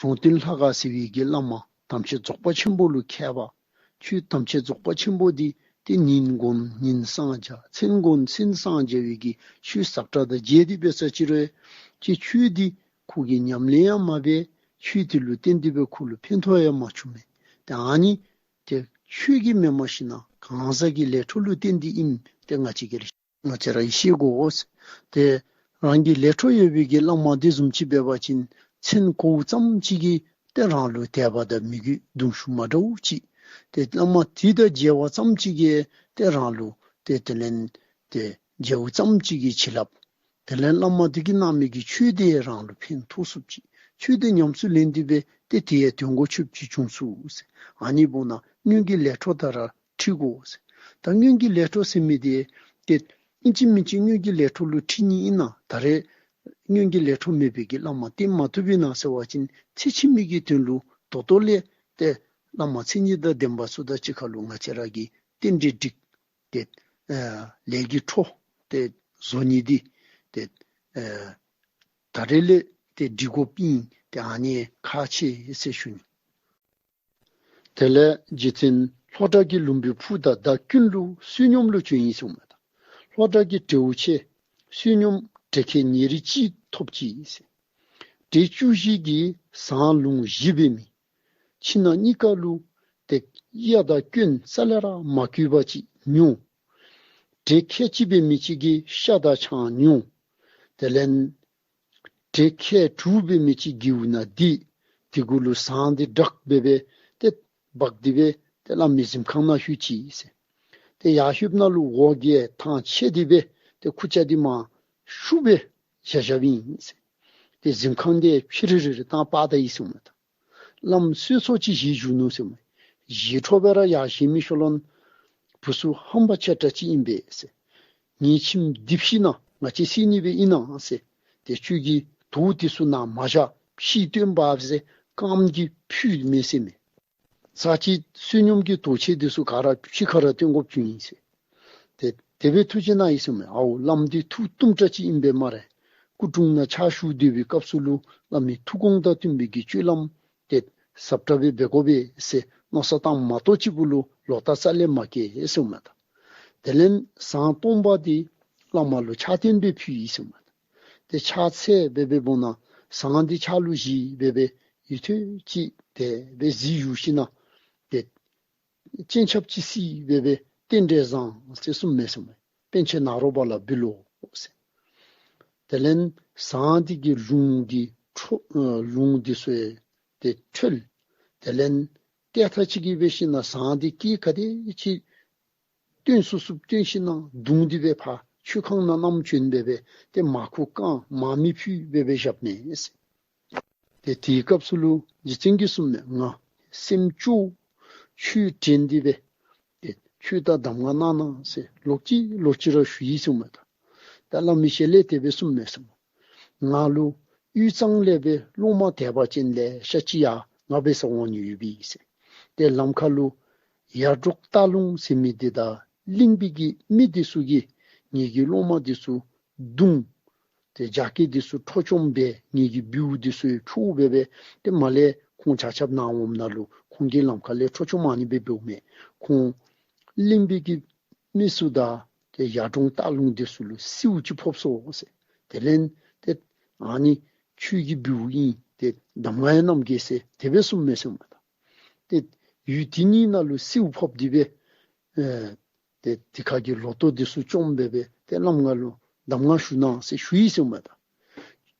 རོང་སྟོན་ལྷ་ཁང་ཟེར་བའི་གི་བླ་མ་དམ་ཆོས་རྫོགས་པ་ཆེན་པོ་ལུ་མཁས་པ། ཆོས་དམ་ཆོས་རྫོགས་པ་ཆེན་པོ་འདི་ཏེ་ཉིན་དགོན་ཉིན་གསང་རྒྱ་མཚན་དགོན་མཚན་གསང་རྒྱ་བའི་གི་ཆོས་ཟབ་དྲགས་དང་མཇལ་ཏེ་འབད་ས་ཅིག་རུང་ཏེ་ཆོས་འདི་ཁོ་གིས་ཉམས་ལེན་ཡང་མ་འབད། ཆོས་འདི་ལུ་བརྟེན་ཏེ་སྦེ་ཁོ་ལུ་ཕན་ཐོགས་ཡང་མ་བྱུང་མས། ཏེ་ཨ་ནི་ཏེ་ཆོས་ཀྱིས་མེནམ་ཞིནམ་ལས་གང་ཟག་གི་ལས་འཕྲོ་ལུ་བརྟེན་ཏེ་ཨིནམ་ཏེ་ང་བཅས་ཀྱིས་ང་བཅས་ར་ཤེས་དགོ་ཟེར། ཏེ་རང་གི་ལས་འཕྲོ་ཡོད་པའི་གི་བླ་མ་དེ་བཟུམ་ཅིག་འབད་བ་ཅིན་མཚན་གོཝ་ཙམ་ཅིག་གིས་ཏེ་རང་ལུ་དད་པ་དང་མོས་གུས་གདུང་ཤུགས་མ་འདྲཝ་ཅིག། ཏེ་བླ་མ་དེ་དང་མཇལ་བ་ཙམ་ཅིག་གིས་ཏེ་རང་ལུ་ཏེ་དེ་ལས་ཏེ་མཇལཝ་ཙམ་ཅིག་གིས་བྱིན་རླབས། དེ་ལས་བླ་མ་དེ་གིས་གནང་མི་གི་ཆོས་དེ་རང་ལུ་ཕན་ཐོགས་ཚུགསཔ་ཅིག། ཆོས་དེ་ཉམས་སུ་ལེན་ཏེ་སྦེ་ཏེ་དེ་ཡང་དོན་གོ་ཆོདཔ་ཅིག་བྱུང་ཚུགས་ཟེར། ཨ་ནི་འབདཝ་ད་སྔོན་གྱི་ལས་འཕྲོ་དང་ར་འཁྲིལ་དགོ་ཟེར། ད་སྔོན་གྱི་ལས་འཕྲོ་ཟེར་མི་དེ་ཏེ་ཨིན་ཅི་མིན་ཅི་སྔོན་གྱི་ལས་འཕྲོ་ལུ་འཁྲིལ་ནི་ཨིན་ན། ད་རེས་སྔོན་གྱི་ལས་འཕྲོ་མེད་པའི་གི་བླ་མ་བསྟེན་མ་བཏུབ་ཨིན་ན་ཟེར་བ་ཅིན་ཚེ་ཕྱི་མའི་གི་དོན་ལུ་ད་ལྟོ་ལས་ཏེ་བླ་མ་མཚན་ཉིད་དང་ལྡན་པ་ཚུ་དང་གཅིག་ཁར་ལུ་ང་བཅས་ར་གིས་རྟེན་འབྲེལ་འགྲིགས་ཏེ་ཨ་ལས་ཀྱི་འཕྲོ་ཏེ་བཟོ་ནི་འདི་ཏེ་ཨ་ད་རེས་ལས་ཏེ་འགྲིགས་དགོཔ་ཨིན། ཏེ་ཨ་ནི་ཁག་ཆེ་ཟེར་ཞུ་ནི། དེ་ལས་རྗེ་བཙུན་ལྷོ་བྲག་གི་ལུམ་བི་ཕུག་དང་བདག་ཀུན་ལུ་བསོད་སྙོམས་ལུ་བྱོན་ཡི་གསུངམ་མས་ད། ལྷོ་བྲག་གི་བྲེའུ་ཆེ་བསོད་སྙོམས་བྲེ་ཁལ་ཉེར་གཅིག་ཐོབ་ཅི་ཟེར། བྲེ་བཅུ་བཞི་གིས་ཟངས་ལུང་བཞི་འབད་མི་ཁྱིམ་ནང་གཉིས་ཀ་ལུ་ཏེ་གཡའ་དང་སྐྱོན་རྩ་ལས་ར་མ་གོས་པ་ཅིག་མྱོང་། བྲེ་ཁལ་གཅིག་འབད་མི་ཅིག་གིས་ཤ་དང་ཆང་མྱོང་། དེ་ལས་བྲེ་ཁལ་དྲུག་འབད་མི་ཅིག་སྒེའུ་ནང་སྡོད། དེ་གུ་ལུ་ཟངས་འདི་དྲག་སྦེ་སྦེ་ཏེ་འབག་སྟེ་སྦེ་ཏེ་བླ་མའི་གཟིམ་ཁང་ནང་ལྷོད་ཅི་ཟེར། ཏེ་ཡར་ལྷོདཔ་ད་ལུ་འོ་བརྒྱལ་ཐང་ཆད་དེ་སྦེ་ཏེ་ཁུར་ཆ་འདི་མར་ཤུབ་སྦེ་བཞག་བཞགཔ་ཨིན་ཟེར། ཏེ་གཟིམ་ཁང་འདི་ཕྱི་རུ་རུ་རུ་བཏང་སྤར་ད་ཡི་གསུངམ་མས་ད། བླམ་གསོལ་ཚོགས་ཅིག་བཞེས་བཅུག་ནུག་ཟེར་མས། ཞི་ཁྲོ་སྦེ་ར་ཡར་བཞེངས་མི་ཤུལ་ལུ་བུ་ཚུ་ཧམ་པ་ཆེ་དྲགས་ཅིག་ཨིན་པས་ཟེར། ངེའི་ཁྱིམ་འདི་ཕྱི་ནང་ང་བཅས་བསད་ནི་སྦེ་ཨིན་ན་ཟེར། ཏེ་ཁྱོད་ཀྱིས་དོས་འདི་ཚུ་ནཱ་མ་བཞག་ཕྱི་སྟོན་པ་ཟེར་རྐངམ་གིས་ཕུད་མས་ཟེར་མས། ཚར་གཅིག་བསོད་སྙོམས་ཀྱི་དོས་ཆེ་འདི་ཚུ་ག་ར་ཕྱི་ཁར་ར་སྟོན་དགོཔ་བྱུང་ཡི་ཟེར། ཏེ་དེ་སྦེ་ཐུགས་བཞེད་གནང་ཡི་ཟེར་མས། ཨའོ་བླམ་འདི་ཐུགས་གཏུམ་དྲགས་ཅིག་ཨིན་པས་སྨ་རེ། སྐུ་དྲུང་ནང་ཕྱག་ཞུ་སྡོད་པའི་སྐབས་སུ་ལུ་བླ་མའི་ཐུགས་དགོངས་དང་བསྟུན་པའི་གི་སྤྱོད་ལམ་དེ་ཟབ་དྲགས་སྦེ་འབད་དགོ་པས་ཟེར་མནོ་བསམ་བཏངམ་མ་གཏོགས་ཅིག་པུ་ལུ་ལོག་ལྟ་རྩ་ལས་མ་སྐྱེས་ཟེར་མས་ད། དེ་ལས་ཟངས་སྟོང་པ་འདི་བླ་མ་ལུ་ཕྱག་རྟེན་སྦེ་ཕུལ་ཡི་ཟེར་མས་ད། ཏེ་ཕྱག་འཚལ་སྦེ་འབདཝ་ད་ཟངས་འདི་ཕྱག་ལུ་བཞེས་སྦེ་སྦེ་ཡུན་ཐུང་ཅིག་དེ་སྦེ་གཟིགས་བཞུགས་ཞིནམ་ཏེ་སྤྱན་ཆབ་ཅིག་བསིལ་སྦེ་སྦེ་རྟེན་འབྲེལ་བཟང་ཟེར་གསུངས་མས་ཟེར་མས། པཎ་ཆེན་ནཱ་རོ་པ་ལ་འབུལ་ལོ་ཟེར། དེ་ལས་ཟངས་འདི་གི་རླུང་འདི་འཕྲོ་ཨ་རླུང་འདི་ཚུ་ཡང་ཏེ་འཕྲོས། དེ་ལས་ཏེ་ཐ་ཅིག་གིས་འབད་ཞིནམ་ཟངས་འདི་སྐད་ག་དེ་ཅིག་བཏོན་ཚུགས་ཚུགས་བཏོན་ཞིནམ་བརྡུངས་ཏེ་སྦེ་ཕར་མཆོད་ཁང་ནང་བསྣམས་བྱོན་སྦེ་སྦེ་ཏེ་མར་ཁུ་བཀང་མར་མེ་ཕུལ་སྦེ་སྦེ་བཞགཔ་མས་ཟེར། ཏེ་དེའི་སྐབས་སུ་ལུ་རྗེ་བཙུན་གྱིས་གསུངས་མས། ང་སེམས་སྐྱོ་ཁྱོད་དྲན་ཏེ་སྦེ་ཏེ་ཁྱོད་ད་གདམས་ངག་གནང་གནང་ཟེར་ལོག་ཅི་ལོག་ཅི་ར་ཞུ་ཡི་ཟེར་མས་ད། ད་བླ་མའི་ཞལ་ལས་དེ་སྦེ་གསུངས་མས་ཟེར་མས། ང་ལུ་དབུས་གཙང་ལས་སྦེ་སློབ་མ་དད་པ་ཅན་ལེ་ཤ་ཅིག་ཡར་ང་འབད་སར་འོང་ནི་ཡོད་པས་ཟེར། ཏེ་ལམ་ཁ་ལུ་ཡར་འབྲོག་སྟག་ལུང་ཟེར་མི་འདི་དང་གླིང་པའི་གི་མི་འདི་ཚུ་གིས་ངེ་གི་སློབ་མ་འདི་ཚུ་བརྡུང་། ཏེ་རྒྱ་སྐྱེགས་འདི་ཚུ་འཕྲོག་བཅོམ་འབད། ངེ་གི་བེའུ་འདི་ཚུ་འཕྲོག་སྦེ་སྦེ་ཏེ་མར་ལས་ཁོང་ཆ་ཁྱབ་ནཱ་འོངམ་ད་ལུ་ཁོང་གིས་ལམ་ཁ་ལས་འཕྲོག་བཅོམ་ཨ་ནི་སྦེ་འབདཝ་མས། ཁོང་གླིང་པའི་གི་མི་ཚུ་དང་ཏེ་ཡར་འབྲོག་སྟག་ལུང་འདི་ཚུ་ལུ་སེརཝ་ཅིག་ཕོག་སོ་ཟེར། དེ་ལས་ཏེ་ཨ་ནི་ཁྱོད་ཀྱི་བེའུ་ཨིན། ཏེ་གདམས་ངག་ཡང་གནང་གེ་ཟེར་དེ་སྦེ་གསུངས་མས་ཟེར་མས་ད། ཏེ་ཡུལ་དེ་གཉིས་ནང་ལུ་སེརཝ་ཕོག་སྟེ་སྦེ་ཨེ་ཏེ་དེ་ཁ་གི་ལོ་ཐོག་འདི་ཚུ་བཅོམ་སྦེ་སྦེ་ཏེ་བླམ་ང་ལུ་གདམས་ངག་ཞུ་གནང་ཟེར་ཞུ་ཡི་ཟེར་མས་ད།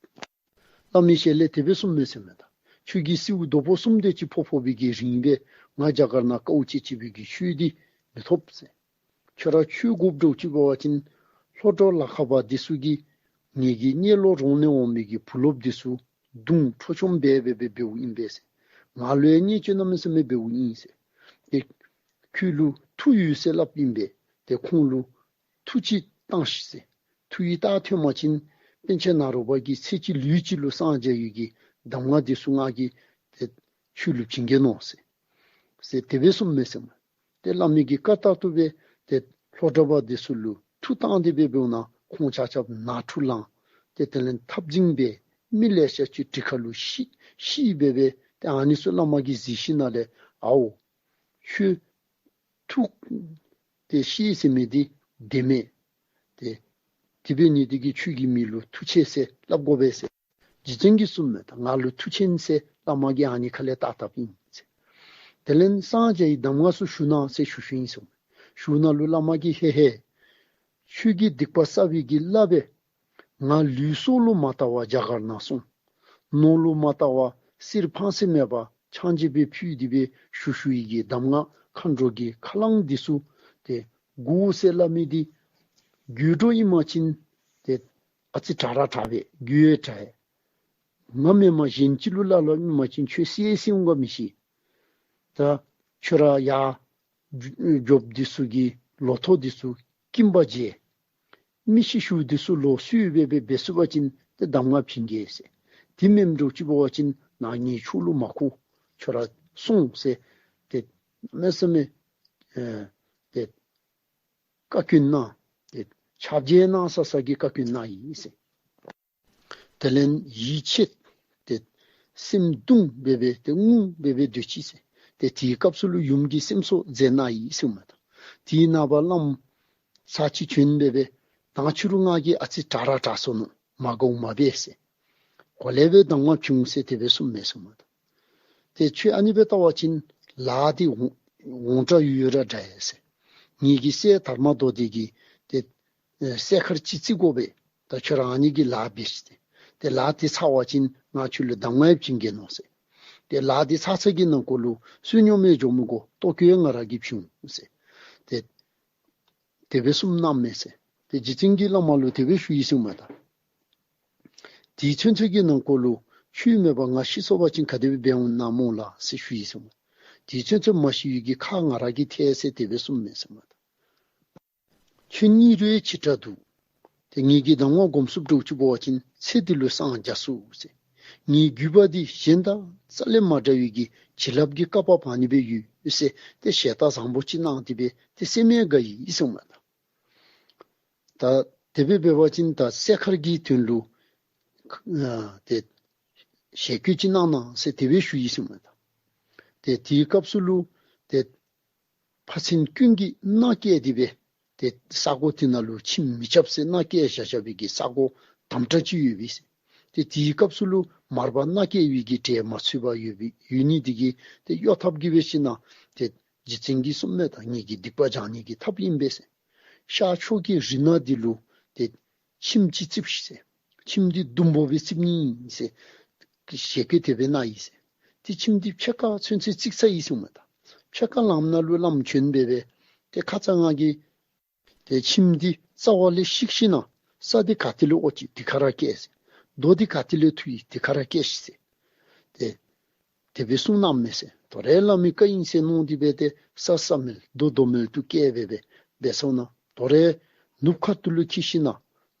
བླ་མའི་ཞལ་ལས་དེ་སྦེ་གསུངས་མས་ཟེར་མས་ད། ཁྱོད་ཀྱིས་སེརཝ་རྡོག་པོ་གསུམ་དེ་ཅིག་ཕོག་ཕོག་པའི་གི་རིང་སྦེ་ང་རྒྱ་གར་ནང་དཀའཝ་སྤྱད་སྤྱད་པའི་གི་ཆོས་འདི་མི་ཐོབ་ཟེར། ཁྱོད་ར་ཆོས་དགོཔ་འདྲཝ་ཅིག་འབད་བ་ཅིན་ལྷོ་འབྲོག་ལ་ཁ་པ་འདི་ཚུ་གིས་ངེ་གི་གཉལ་ལོག་རོང་ནས་འོང་མི་གི་བུ་སློབ་འདི་ཚུ་བརྡུང་འཕྲོག་བཅོམ་འབད་སྦེ་སྦེ་འབདཝ་ཨིན་པས་ཟེར། ང་ལུ་ཡང་བརྙས་བཅོས་གནམ་མེད་ས་མེད་འབདཝ་ཨིན་ཟེར། ཏེ་ཁྱོད་ལུ་མཐུ་ཡོད་ཟེར་སླབ་ཨིན་པས། ཏེ་ཁོང་ལུ་མཐུ་ཅིག་བཏང་ཤིག་ཟེར། མཐུ་ཡི་རྟགས་ཐོན་པ་ཅིན་པཎ་ཆེན་ནཱ་རོ་པ་གིས་ཚེ་གཅིག་ལུས་གཅིག་ལུ་སངས་རྒྱས་ཡོད་ཀྱི་གདམས་ངག་འདི་ཚུ་ང་གིས་ཏེ་ཁྱོད་ལུ་བྱིན་གེ་ནོ་ཟེར། ཟེར་དེ་སྦེ་གསུངས་མས་ཟེར་མས། ཏེ་བླ་མའི་གི་བཀའ་ལྟར་དུ་སྦེ་ཏེ་ལྷོ་འབྲོག་པ་འདི་ཚུ་ལུ་མཐུ་བཏང་སྟེ་སྦེ་འབདཝ་ད་ཁོང་ཆ་ཁྱབ་ནང་འཁྲུག་ལངས། ཏེ་དེ་ལས་འཐབ་འཛིང་འབད། མི་ལེ་ཤ་ཅིག་གྲི་ཁ་ལུ་ཤི་ཤི་སྦེ་སྦེ་ཏེ་ཨ་ནི་ཚུ་བླ་མ་གིས་གཟིགས་ཞིནམ་ལས་ཨའོ་ཁྱོད་ཐུགས་ཏེ་ཤི་ཟེར་མི་འདི་བདེན་མས། ཏེ་དེ་འབད་ནི་འདི་གིས་ཁྱོད་ཀྱིས་མི་ལུ་མཐུ་ཆེ་ཟེར་སླབ་དགོ་པས་ཟེར། རྗེ་བཙུན་གྱིས་གསུངས་མས་ད། ང་ལུ་མཐུ་ཆེན་ཟེར་བླ་མ་གིས་ཨ་ནི་ཁ་ལས་བཏགས་བཏགསཔ་ཨིན་ཟེར། དེ་ལས་སངས་རྒྱས་ཀྱི་གདམས་ངག་ཚུ་ཞུ་གནང་ཟེར་ཞུ་ཞུཝ་ཨིན་ཟེར། ཞུཝ་ད་ལུ་བླ་མ་གིས་ཧེ་ཧེ་ཁྱོད་ཀྱིས་སྡིག་པ་བསགས་པའི་གི་བླ་སྦེ་ང་ལུས་སྲོག་ལུ་མ་བལྟ་བར་རྒྱ་གར་ནང་སོང་། ནོར་ལུ་མ་བལྟ་བར་གསེར་ཕངས་སེམས་མེད་པར་ཕྱག་མཇལ་སྦེ་ཕུལ་ཏེ་སྦེ་ཞུ་ཞུ་ཡི་གི་གདམས་ངག་མཁའ་འགྲོ་གི་ཁ་རླངས་འདི་ཚུ་ཏེ་དགོ་ཟེར་སླབ་མི་འདི་དགོད་བྲོ་ཨིན་པ་ཅིན་ཏེ་ཨ་ཙི་དྲག་ར་དྲག་པས། དགོད་ཡང་དྲག་པས། ང་མེན་པར་གཞན་ཅིག་ལུ་སླབ་སླབ་ཨིན་པ་ཅིན་ཁྱོད་བསད་བསད་འོང་ག་མི་ཤེས། ད་ཁྱོད་ར་ཡར་རྒྱོབ་འདི་ཚུ་གི་ལོ་ཐོག་འདི་ཚུ་སྐྱིན་པ་འཇལ། མི་ཤི་ཤུལ་འདི་ཚུ་ལོག་གསོ་སྦེ་སྦེ་འབད་ཚུགས་པ་ཅིན་ཏེ་གདམས་ངག་བྱིན་གེ་ཟེར། དེ་མེནམ་འདྲཝ་ཅིག་འབད་བ་ཅིན་ནཱ་ངེའི་ཕྱོགས་ལུ་མ་ཁུག། ཁྱོད་ར་སོང་ཟེར། ཏེ་མེ་ས་མེ་ཨེ་ཏེ་བཀའ་བཀྱོན་གནང་། ཏེ་ཕྱག་འཇལ་གནང་ས་ས་གི་བཀའ་བཀྱོན་གནང་ཡི་ཟེར། དེ་ལས་ཡིད་ཆད་དེ་སེམས་གདུང་སྦེ་སྦེ་ཏེ་ངུ་སྦེ་སྦེ་སྡོད་ཅི་ཟེར། ཏེ་དེའི་སྐབས་སུ་ལུ་ཡུམ་གྱིས་སེམས་གསོ་མཛད་གནང་ཡི་ཟེར་མས་ད། དེའི་ནངས་པ་བླམ་ཚར་གཅིག་བྱོན་སྦེ་སྦེ་དང་ཕྱི་རུ་ང་གིས་ཨ་ཙི་དྲག་ར་དྲག་སོ་ནུག། མ་དགའཝ་མ་འབད་ཟེར། གོ་ལེ་སྦེ་གདམས་ངག་བྱུང་ཟེར་དེ་སྦེ་གསུངས་མས་ཟེར་མས་ད། ཏེ་ཁྱོད་ཨ་ནི་སྦེ་བལྟ་བ་ཅིན་ལཱ་འདི་འོང་འོང་དྲགས་ཡོད་ཡོད་ར་འདྲ་ཡི་ཟེར། ངེ་གི་སྲས་དར་མ་མདོ་སྡེ་གིས་ཏེ་ཨེ་སྲས་མཁར་ཅིག་རྩི་དགོ་པས། ད་ཁྱོད་ར་ཨ་ནི་གི་ལཱ་འབད་ཤིག་ཟེར། ཏེ་ལཱ་འདི་ཚར་བ་ཅིན་ང་ཁྱོད་ལུ་གདམས་ངག་བྱིན་གེ་ནོ་ཟེར། ཏེ་ལཱ་འདི་ཚར་ཚར་གྱི་ནང་འཁོད་ལུ་བསོད་སྙོམས་ཡང་འཇོག་མི་དགོ། ལྟོ་གོས་ཡང་ང་ར་གིས་བྱིན་འོང་ཟེར། ཏེ་དེ་སྦེ་གསུངས་གནངམ་མས་ཟེར། ཏེ་རྗེ་བཙུན་གྱིས་བླ་མ་ལུ་དེ་སྦེ་ཞུ་ཡི་ཟེར་མས་ད། དེ་ཚུན་ཚོད་ཀྱི་ནང་འཁོད་ལུ་ཁྱོད་མེད་པར་ང་ཤི་སོང་པ་ཅིན་ག་དེ་སྦེ་འབད་འོང་ན་སྨོ་ལགས་ཟེར་ཞུ་ཡི་ཟེར་མས། དེ་ཚུན་ཚོད་མ་ཤི་བའི་གི་ཁ་ང་ར་གིས་ཐལ་ཟེར་དེ་སྦེ་གསུངས་མས་ཟེར་མས་ད། ཁྱོད་སྙིང་རུས་ཆེ་དྲགས་འདུག། ཏེ་ངེ་གི་གདམས་ངག་སྒོམ་ཚུགསཔ་འདྲཝ་ཅིག་འབད་བ་ཅིན་ཚེ་འདི་ལུ་སངས་རྒྱ་ཚུགས་ཟེར། ངེའི་རྒྱུད་པ་འདི་གཞན་དང་རྩ་ལས་མ་འདྲ་བའི་གི་བྱིན་རླབས་ཀྱི་བསྐལ་པ་ཨ་ནི་སྦེ་ཡོད་ཟེར། ཏེ་ཞལ་ཏ་བཟང་པོ་ཅིག་གནང་སྟེ་སྦེ་ཏེ་སེམས་ཡང་དགའ་ཡི་ཟེར་མས་ད། ད་དེ་སྦེ་འབད་བ་ཅིན་ད་སྲས་མཁར་གྱི་དོན་ལུ་ ཨ་ཏེ་ཞལ་བཀོད་ཅིག་གནང་གནང་ཟེར་དེ་སྦེ་ཞུ་ཡི་ཟེར་མས་ད། ཏེ་དེའི་སྐབས་སུ་ལུ་ཏེ་ཕ་ཚན་ཀུན་གྱིས་མནའ་བསྐྱལ་ཏེ་སྦེ་ཏེ་ས་གོ་དེ་ནང་ལུ་ཁྱིམ་མི་རྐྱབ་ཟེར་མནའ་བསྐྱལ་བཞག་བཞག་པའི་གི་ས་གོ་དམ་དྲག་ཅིག་ཡོད་པས་ཟེར། ཏེ་དེའི་སྐབས་སུ་ལུ་མར་པ་མནའ་བསྐྱལ་བའི་གི་གྲལ་མ་ཚུད་པར་ཡོད་པའི་ཡོད་ནི་དེ་གིས་ཏེ་གཡོ་ཐབས་ཀྱིས་འབད་ཞིན་ན་ཏེ་རྗེ་བཙུན་གྱིས་གསུངས་མས་ད། ངེ་གི་སྡིག་པ་སྦྱང་ནི་གི་ཐབས་ཨིན་པས་ཟེར། ཤར་ཕྱོགས་ཀྱི་རི་ནག་འདི་ལུ་ཏེ་ཁྱིམ་ཅིག་བརྩིགས་ཤིག་ཟེར། ཁྱིམ་འདི་ཟླུམ་པོ་སྦེ་བརྩིག་ནི་ཨིན་ཟེར། ཞལ་བཀོད་དེ་སྦེ་གནང་ཡི་ཟེར། ཏེ་ཁྱིམ་འདི་ཕྱེད་ཀ་ཚུན་ཚོད་བརྩིགས་ཚར་ཡི་ཟེར་མས་ད། ཕྱེད་ཀ་ལམ་ནང་ལུ་བླམ་བྱོན་སྦེ་སྦེ་ཏེ་ཁ་ཙ་ང་གིས་ཏེ་ཁྱིམ་འདི་རྩ་བ་ལས་བཤིག་ཞིན་ན་ས་འདི་ག་ཏེ་ལུ་ཨོ་ཅི་དེ་ཁར་ར་བཀལ་ཟེར། རྡོ་འདི་ག་ཏེ་ལུ་ཐུག་ཡི་དེ་ཁར་ར་བཀལ་ཤིག་ཟེར། ཏེ་དེ་སྦེ་གསུངས་གནངམ་མས་ཟེར། དོ་རུང་བླ་མའི་བཀའ་ཨིན་ཟེར་མནོ་སྟེ་སྦེ་ཏེ་ས་ས་མེལ་རྡོ་རྡོ་མེལ་དུ་བཀལ་སྦེ་སྦེ་འབད་སོང་ན་དོ་རུང་ནུབ་ཁ་ཐུག་ལུ་འཁྱིད་ཞིན་ན་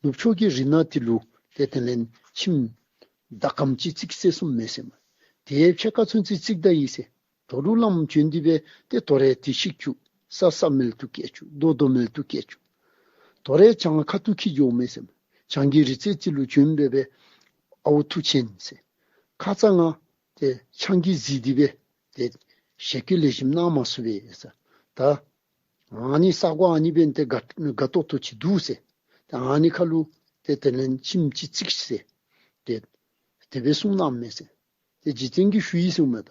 ནུབ་ཕྱོགས་ཀྱི་རི་ནག་དེ་ལུ་ཏེ་དེ་ལས་ཁྱིམ་ཟླ་གམ་ཅིག་བརྩིགས་ཟེར་གསུངས་མས་ཟེར་མས། དེ་ཕྱེད་ཀ་ཚུན་ཚོད་བརྩིགས་ད་ཡི་ཟེར། དོ་རུང་བླམ་བྱོན་ཏེ་སྦེ་ཏེ་དོ་རུང་དེ་བཤིག་བཅུག། ས་ས་མེལ་དུ་བཀལ་བཅུག། རྡོ་རྡོ་མེལ་དུ་བཀལ་བཅུག། དོ་རུང་བྱང་ཁ་ཐུག་འཁྱིད་འགྱོཝ་མས་ཟེར་མས། བྱང་གི་རི་རྩེ་ཅིག་ལུ་བྱོན་སྦེ་སྦེ་ཨའུ་མཐུ་ཆེན་ཟེར། ཁ་ཙ་ང་ཏེ་ཆང་གིས་བཟི་སྟེ་སྦེ་ཏེ་ཞལ་བཀོད་ལེགས་ཤོམ་གནང་མ་ཚུགས་པས་ཟེར། ད་ཨ་ནི་ས་གོ་ཨ་ནི་འབདན་ཏེ་དགའ་དགའ་ཏོག་ཏོ་ཅིག་འདུག་ཟེར། ཏེ་ཨ་ནི་ཁར་ལུ་ཏེ་དེ་ལས་ཁྱིམ་ཅིག་བརྩིགས་ཟེར། ཏེ་དེ་སྦེ་གསུངས་གནངམ་མས་ཟེར། ཏེ་རྗེ་བཙུན་གྱིས་ཞུ་ཡི་ཟེར་མས་ད།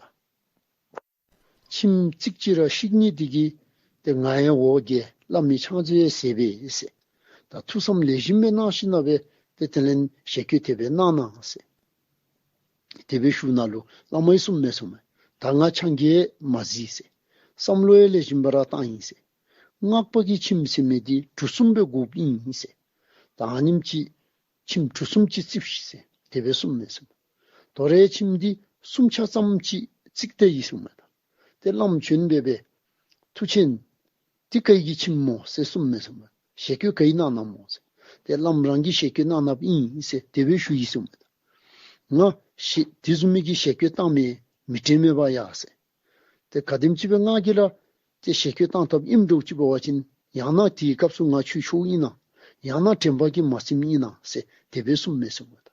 ཁྱིམ་བརྩིགས་ཅི་ར་བཤིག་ནི་དེ་གིས་ཏེ་ང་ཡང་འོ་བརྒྱལ། བླ་མའི་ཕྱག་མཛོད་ཟད་པས་ཟེར། ད་ཐུགས་བསམ་ལེགས་ཤོམ་སྦེ་གནང་ཞིན་ན་སྦེ་ཏེ་དེ་ལས་ཞལ་བཀོད་དེ་སྦེ་གནང་གནང་ཟེར། དེ་སྦེ་ཞུཝ་ད་ལུ་བླ་མ་གིས་གསུངས་མས་ཟེར་མས། ད་ང་ཆང་གིས་མ་བཟི་ཟེར། བསམ་བློ་ཡང་ལེགས་ཤོམ་སྦེ་ར་བཏང་ཡི་ཟེར། སྔགས་པ་གི་ཁྱིམ་ཟེར་མི་འདི་གྲུ་གསུམ་སྦེ་དགོཔ་ཨིན་ཟེར། ད་ཨ་ནེམ་ཅིག་ཁྱིམ་གྲུ་གསུམ་ཅིག་བརྩིགས་ཤིག་ཟེར་དེ་སྦེ་གསུངས་མས་ཟེར་མས། དོ་རུང་ཁྱིམ་འདི་གསུམ་ཆ་ཙམ་ཅིག་བརྩིགས་ད་ཡི་ཟེར་མས་ད། ཏེ་བླམ་བྱོན་སྦེ་སྦེ་མཐུ་ཆེན་འདི་ག་གི་ཁྱིམ་སྨོ་ཟེར་གསུངས་མས་ཟེར་མས། ཞལ་བཀོད་ག་གིས་གནང་གནངམ་སྨོ་ཟེར། ཏེ་བླམ་རང་གིས་ཞལ་བཀོད་གནང་གནངམ་ཨིན་ཟེར་དེ་སྦེ་ཞུ་ཡི་ཟེར་མས། ང་ཞལ་དེ་བཟུམ་མའི་གི་ཞལ་བཀོད་བཏང་མི་མི་དྲན་མས་པ་ཡ་ཟེར། ཏེ་ག་དེམ་ཅིག་སྦེ་ང་གིས་ར་ཏེ་ཞལ་བཀོད་བཏང་བཏངམ་ཨིནམ་འདྲཝ་ཅིག་འབད་བ་ཅིན་ཡང་ན་དེའི་སྐབས་སུ་ང་ཆོས་ཞུཝ་ཨིན་ན་ཡང་ན་དྲན་པ་གིས་མ་ཚིམས་ཨིན་ན་ཟེར་དེ་སྦེ་གསུངས་མས་ཟེར་མས་ད།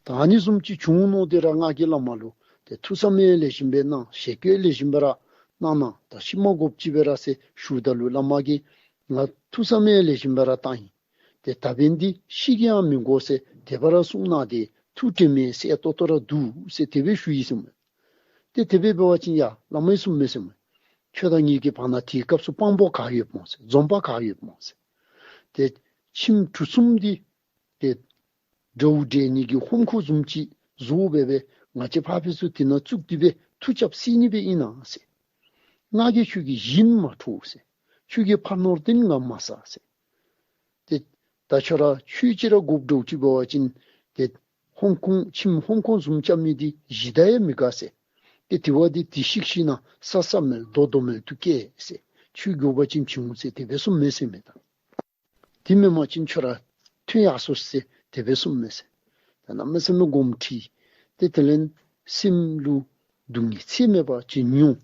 ད་ཨ་ནི་བཟུམ་ཅིག་བྱུང་མནོ་སྟེ་ར་ང་གིས་བླ་མ་ལུ་ཏེ་ཐུགས་བསམ་ཡང་ལེགས་ཤོམ་སྦེ་གནང་། ཞལ་བཀོད་ལེགས་ཤོམ་སྦེ་ར་གནང་གནང་། ད་ཤུལ་མ་དགོཔ་ཅིག་སྦེ་ར་ཟེར་ཞུཝ་ད་ལུ་བླ་མ་གིས་ང་ཐུགས་བསམ་ཡང་ལེགས་ཤོམ་སྦེ་ར་བཏང་ཡི། ཏེ་ད་འབདན་འདི་བཤིག་གེ་ཡང་མི་དགོ་ཟེར་དེ་སྦེ་ར་གསུངས་གནང་སྟེ་ཐུགས་དྲན་མི་གསལ་ཏོག་ཏོ་ར་འདུག་ཟེར་དེ་སྦེ་ཞུ་ཡི་ཟེར་མས། ཏེ་དེ་སྦེ་འབད་བ་ཅིན་ཡ་བླ་མ་གིས་གསུངས་མས་ཟེར་མས། ཁྱོད་དང་ངེ་གི་བར་ན་དེའི་སྐབས་སུ་དཔང་པོ་ག་ཡོདཔ་སྨོ་ཟེར། འཛོམས་པ་ག་ཡོདཔ་སྨོ་ཟེར། ཏེ་ཁྱིམ་གྲུ་གསུམ་འདི་ཏེ་དགྲ་བོ་བསྒྲལ་ནི་གི་ཧོམ་ཁུང་བཟུམ་ཅིག་བཟོ་སྦེ་སྦེ་ང་བཅས་ཕར་ཕྱི་སུ་དེ་ནང་བཙུགས་ཏེ་སྦེ་མཐུ་རྐྱབ་སྲིད་ནི་སྦེ་ཨིན་ན་ཟེར། ང་གིས་ཁྱོད་ཀྱི་ཞིང་མ་འཕྲོག་ཟེར། ཁྱོད་ཀྱི་ཕ་ནོར་འདི་ང་མ་ཟ་ཟེར། ཏེ་ད་ཁྱོད་ར་ཆོས་ཅིག་ར་དགོཔ་འདྲཝ་ཅིག་འབད་བ་ཅིན་ཏེ་ཧོམ་ཁུང་ཁྱིམ་ཧོམ་ཁུང་བཟུམ་རྐྱབ་མི་འདི་གཞི་བདག་ཡང་མི་དགའ་ཟེར། ཏེ་དེ་བ་འདི་དེ་བཤིག་ཞིན་ན་ས་ས་མེལ་རྡོ་རྡོ་མེལ་དུ་བཀལ་ཟེར། ཁྱོད་དགོ་པ་ཅིན་བྱིན་འོང་ཟེར་དེ་སྦེ་གསུངས་མས་ཟེར་མས་ད། དེ་མེན་པ་ཅིན་ཁྱོད་ར་ཐོན་ཡར་སོང་ཟེར་དེ་སྦེ་གསུངས་མས་ཟེར། ད་གནམ་མེད་ས་མེད་དགོངསམ་ཁྲེལ། ཏེ་དེ་ལས་སེམས་ལུ་སྡུག་བསྔལ་ཚད་མེད་པ་ཅིག་མྱོང་།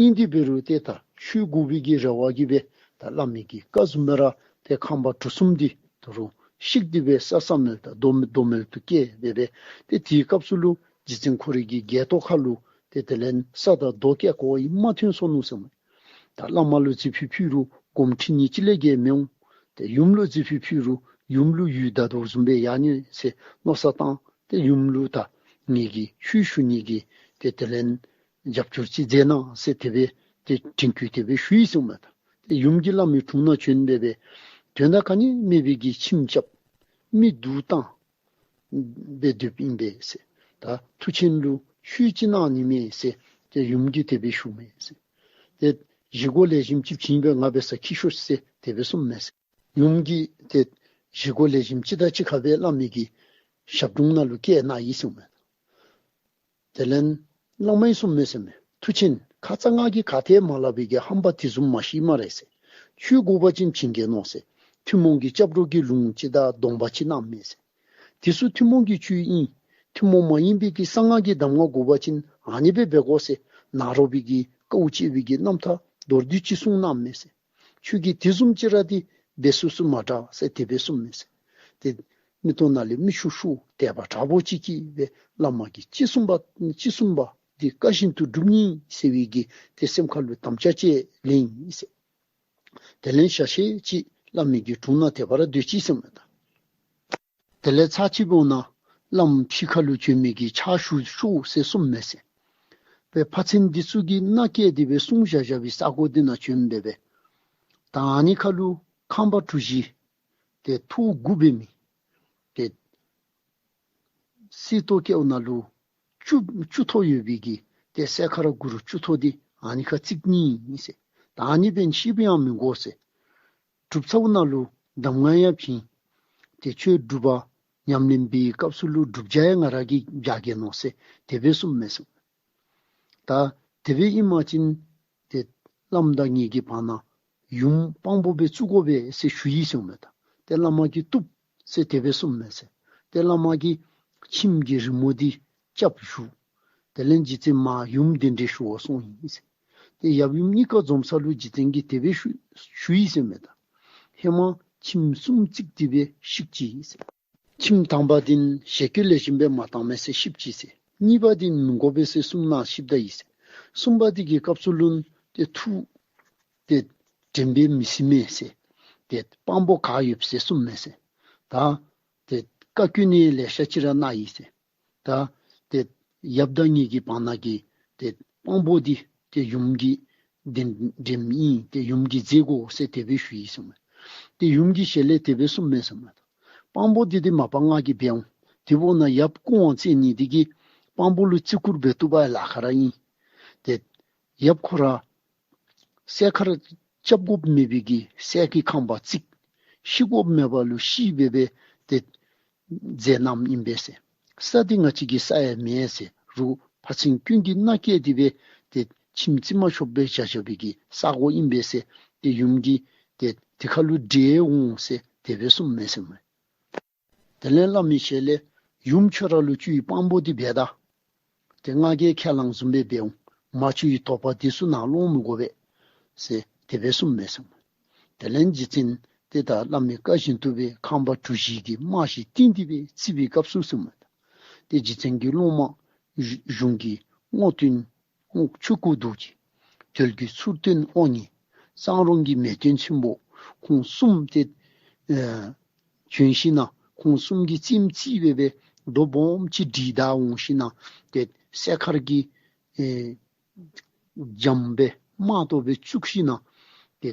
ཨིན་དེ་འབད་རུང་ཏེ་ད་ཆོས་དགོ་པའི་གི་རེ་བ་གིས་སྦེ་ད་བླ་མའི་གི་བཀའ་བཟུམ་སྦེ་ར་ཏེ་ཁང་པ་གྲུ་གསུམ་འདི་ད་རུང་བཤིག་སྟེ་སྦེ་ས་ས་མེལ་དང་རྡོ་མེ་རྡོ་མེལ་དུ་བཀལ་སྦེ་སྦེ་ཏེ་དེའི་སྐབས་སུ་ལུ་རྗེ་བཙུན་ཁོ་རའི་གི་སྒལ་ཏོ་ཁ་ལུ་ཏེ་དེ་ལས་ས་དང་རྡོ་བཀལ་དགོཔ་ཨིནམ་ཐོན་སོ་ནུག་ཟེར་མས། ད་བླ་མ་ལུ་རྫི་ཕུད་ཕུལ་རུང་དགོངསམ་ཁྲེལ་ནི་ཅིག་ལས་བརྒལ་མི་འོང་། ཏེ་ཡུམ་ལུ་རྫི་ཕུད་ཕུལ་རུང་ཡུམ་ལུ་ཡུལ་བདའ་དོ་བཟུམ་སྦེ་ཡར་ནི་ཟེར་མནོ་བསམ་བཏང་། ཏེ་ཡུམ་ལུ་ད་ངེ་གི་ཆོས་ཞུ་ནི་གི་ཏེ་དེ་ལས་རྒྱབ་སྐྱོར་ཅིག་མཛད་གནང་ཟེར་དེ་སྦེ་ཏེ་དྲན་སྐུལ་དེ་སྦེ་ཞུ་ཡི་ཟེར་མས་ད། ཏེ་ཡུམ་གྱིས་བླ་མའི་དྲུང་ནང་བྱོན་སྦེ་སྦེ་དོན་དག་ག་ནི་མེད་པའི་གི་ཁྱིམ་རྐྱབ། མི་སྡུག་བཏང་སྦེ་སྡོདཔ་ཨིན་པས་ཟེར། ད་མཐུ་ཆེན་ལུ་ཆོས་ཅིག་གནང་ནི་མས་ཟེར་ཏེ་ཡུམ་གྱིས་དེ་སྦེ་ཞུ་མས་ཟེར། ཏེ་བཞེས་སྒོ་ལེགས་ཤོམ་ཅིག་བྱིན་སྦེ་ང་འབད་སར་འཁྱིད་ཤོག་ཟེར་དེ་སྦེ་གསུངས་མས་ཟེར། ཡུམ་གྱིས་ཏེ་བཞེས་སྒོ་ལེགས་ཤོམ་ཅིག་དང་གཅིག་ཁར་སྦེ་བླ་མའི་གི་ཞབས་དྲུང་ནང་ལུ་བསྐྱལ་གནང་ཡི་གསུངས་མས། དེ་ལས་བླ་མ་གིས་གསུངས་མས་ཟེར་མས། མཐུ་ཆེན་ཁ་ཙ་ང་གིས་ག་ཏེ་མ་སླབ་པའི་གི་ཧམ་པ་དེ་བཟུམ་མ་བཤད་སྨ་རེ་ཟེར། ཆོས་དགོ་པ་ཅིན་བྱིན་གེ་མནོ་ཟེར། ཐུན་མོང་གི་སྐྱབས་འགྲོ་གི་ལུང་ཅིག་དང་སྡོམ་པ་ཅིག་གནངམ་མས་ཟེར། དེ་ཚུ་ཐུན་མོང་གི་ཆོས་ཨིན། ཐུན་མོང་མ་ཡིན་པའི་གི་གསང་སྔགས་ཀྱི་གདམས་ངག་དགོ་པ་ཅིན་ཨ་ནི་སྦེ་འབད་དགོ་ཟེར། ནཱ་རོ་པའི་གི་དཀའཝ་སྤྱད་པའི་གི་རྣམ་ཐར་མདོར་བསྡུས་ཅིག་གསུངས་གནངམ་མས་ཟེར། ཁྱོད་ཀྱིས་དེ་བཟུམ་ཅིག་ར་ཏེ་འབད་ཚུགས་ཚུགས་མ་དྲག་ཟེར་དེ་སྦེ་གསུངས་མས་ཟེར། ཏེ་ མིག་ཏོ་ནང་ལས་མིག་ཆུ་ཤོར་དད་པ་དྲག་པོ་ཅིག་སྐྱེས་སྦེ་བླ་མ་གིས་ཅི་གསུངས་པ་ཅི་གསུངས་པ་འདི་བཀའ་བཞིན་དུ་སྒྲུབ་ནི་ཟེར་བའི་གི་ཏེ་སེམས་ཁ་ལུ་དམ་བཅའ་ཅིག་ལེན་ཡི་ཟེར། དེ་ལས་ཞག་ཤས་ཅིག་བླ་མའི་གི་དྲུང་ན་དེ་སྦེ་ར་སྡོད་ཅི་ཟེར་མས་ད། དེ་ལས་ཚར་གཅིག་འབདཝ་ད་བླམ་ཕྱི་ཁ་ལུ་བྱོན་མི་གི་ཕྱག་ཞུ་ཤོག་ཟེར་གསུངས་མས་ཟེར། དཔེ་ཕ་ཚན་འདི་ཚུ་གིས་མནའ་བསྐྱལ་ཏེ་སྦེ་སྲུང་བཞག་བཞག་པའི་ས་གོ་འདི་ནང་བྱོན་སྦེ་སྦེ། ད་ཨ་ནི་ཁ་ལུ་ཁང་པ་གྲུ་བཞི་ཏེ་ཐོག་དགུ་འབད་མི་ཏེ་གསེར་ཏོག་ཀེའུ་ནང་ལུ་བཅུ་བཅུ་ཐོག་ཡོད་པའི་གི་ཏེ་སྲས་མཁར་གུ་རུ་བཅུ་ཐོག་འདི་ཨ་ནི་ཁར་བརྩིག་ནི་ཨིན་ཟེར། ད་ཨ་ནི་འབདན་ཤི་བ་ཡང་མི་དགོ་ཟེར། སྒྲུབ་ཚརཝ་ད་ལུ་གདམས་ངག་ཡང་བྱིན། ཏེ་ཆོས་སྒྲུབ་པ་ཉམས་ལེན་པའི་སྐབས་སུ་ལུ་བསྒྲུབ་བྱ་ཡང་ང་ར་གིས་བྱ་གེ་ནོ་ཟེར་དེ་སྦེ་གསུངས་མས་ཟེར། ད་དེ་སྦེ་ཨིན་པ་ཅིན་ཏེ་བླམ་དང་ངེ་གི་བར་ན་ཡུམ་དཔང་པོ་སྦེ་བཙུགས་དགོ་པས་ཟེར་ཞུ་ཡི་ཟེར་མས་ད། ཏེ་བླ་མ་གིས་བཏུབ་ཟེར་དེ་སྦེ་གསུངས་མས་ཟེར། ཏེ་བླ་མ་གིས་ཁྱིམ་གྱི་རི་མོ་འདི་རྐྱབ་བཞུགས། དེ་ལས་རྗེ་བཙུན་མ་ཡུམ་གདན་འདྲེན་ཞུ་བར་སོང་ཡི་ཟེར། ཏེ་ཡབ་ཡུམ་གཉིས་ཀ་འཛོམས་ས་ལུ་རྗེ་བཙུན་གྱིས་དེ་སྦེ་ཞུ་ཞུ་ཡི་ཟེར་མས་ད། ཧེ་མ་ཁྱིམ་གསུམ་བརྩིགས་ཏེ་སྦེ་བཤིག་ཅི་ཟེར། ཁྱིམ་དང་པ་འདི་ཞལ་བཀོད་ལེགས་ཤོམ་སྦེ་མ་བཏང་མས་ཟེར་བཤིག་ཅི་ཟེར། གཉིས་པ་འདི་མི་དགོ་པས་ཟེར་གསུངས་ནི་བཤིག་ད་ཡི་ཟེར། གསུམ་པ་འདི་གི་སྐབས་སུ་ལུ་ཏེ་ཐུགས་ཏེ་དྲན་པས་མི་ཟིན་མས་ཟེར། ཏེ་དཔང་པོ་ག་ཡོད་ཟེར་གསུངས་མས་ཟེར། ད་ཏེ་བཀའ་བཀྱོན་ནི་ལེ་ཤ་ཅིག་ར་གནང་ཡི་ཟེར། ད་ཏེ་ཡབ་དང་ངེ་གི་བར་ན་གི་ཏེ་དཔང་པོ་འདི་ཏེ་ཡུམ་གྱི་གདན་འདྲེན་ཨིན། ཏེ་ཡུམ་གྱིས་མཛད་དགོ་ཟེར་དེ་སྦེ་ཞུ་ཡི་ཟེར་མས། ཏེ་ཡུམ་གྱི་ཞལ་ལས་དེ་སྦེ་གསུངས་མས་ཟེར་མས། དཔང་པོ་འདི་ཏེ་མ་པ་ང་གིས་འབད་འོང་། དེ་འབདཝ་ད་ཡབ་སྐུ་དབང་བཙན་ནི་འདི་གིས་དཔང་པོ་ལུ་བརྩི་བཀུར་འབད་བཏུབ་པ་ལཱ་ཁག་ར་ཨིན། ཏེ་ཡབ་ཁོ་ར་སྲས་མཁར་རྐྱབ་དགོཔ་མེད་པའི་གི་སྲས་ཀྱི་ཁང་པ་བརྩིགས། ཤི་དགོཔ་མེད་པ་ལུ་ཤི་སྦེ་སྦེ་ཏེ་མཛད་གནངམ་ཨིན་པས་ཟེར། ས་འདི་ང་བཅས་ཀྱི་ས་ཡང་མེན་ཟེར། རུང་ཕ་ཚན་ཀུན་གྱིས་མནའ་བསྐྱལ་ཏེ་སྦེ་ཏེ་ཁྱིམ་བརྩིག་མ་ཆོགཔ་སྦེ་བཞག་བཞག་པའི་གི་ས་གོ་ཨིན་པས་ཟེར། ཏེ་ཡུམ་གྱིས་ཏེ་དེ་ཁ་ལུ་བསྒྲལ་འོང་ཟེར་དེ་སྦེ་གསུངས་མས་ཟེར་མས། དེ་ལས་བླ་མའི་ཞལ་ལས་ཡུམ་ཁྱོད་ར་ལུ་བཅོལ་བའི་དཔང་པོ་འདི་འབད་ད། ཏེ་ང་གིས་ཁས་བླངས་བཟུམ་སྦེ་འབད་འོང་། མ་བཅོལ་བའི་དོགས་པ་འདི་ཚུ་ནཱ་ལོག་མི་དགོ་པས་ཟེར་དེ་སྦེ་གསུངས་མས་ཟེར་མས། དེ་ལས་རྗེ་བཙུན་ཏེ་ད་བླ་མའི་བཀའ་བཞིན་དུ་སྦེ་ཁང་པ་གྲུ་བཞི་གི་དམག་ཞིང་བཏིང་སྟེ་སྦེ་བརྩིགས་པའི་སྐབས་སུ་ཟེར་མས། ཏེ་རྗེ་བཙུན་གྱི་སློབ་མ་གཞུང་གི་རྔོག་སྟོན་རྔོག་ཆོས་སྐུ་རྡོ་རྗེ། དོལ་གྱི་མཚུར་སྟོན་དབང་ངེ། གཙང་རོང་གི་མེས་སྟོན་ཆེན་པོ་ཁོང་གསུམ་ཏེ་ཨེ་བྱོན་ཞིན་ན་ཁོང་གསུམ་གྱིས་རྩེདམོ་རྩེ་སྦེ་སྦེ་རྡོ་སྦོམ་ཅིག་སྒྲིལ་ད་འོང་ཞིན་ན་ཏེ་སྲས་མཁར་གྱི་ཨེ་རྒྱབ་སྦེ་དམག་དོག་སྦེ་བཙུགས་ཞིན་ན་ཏེ་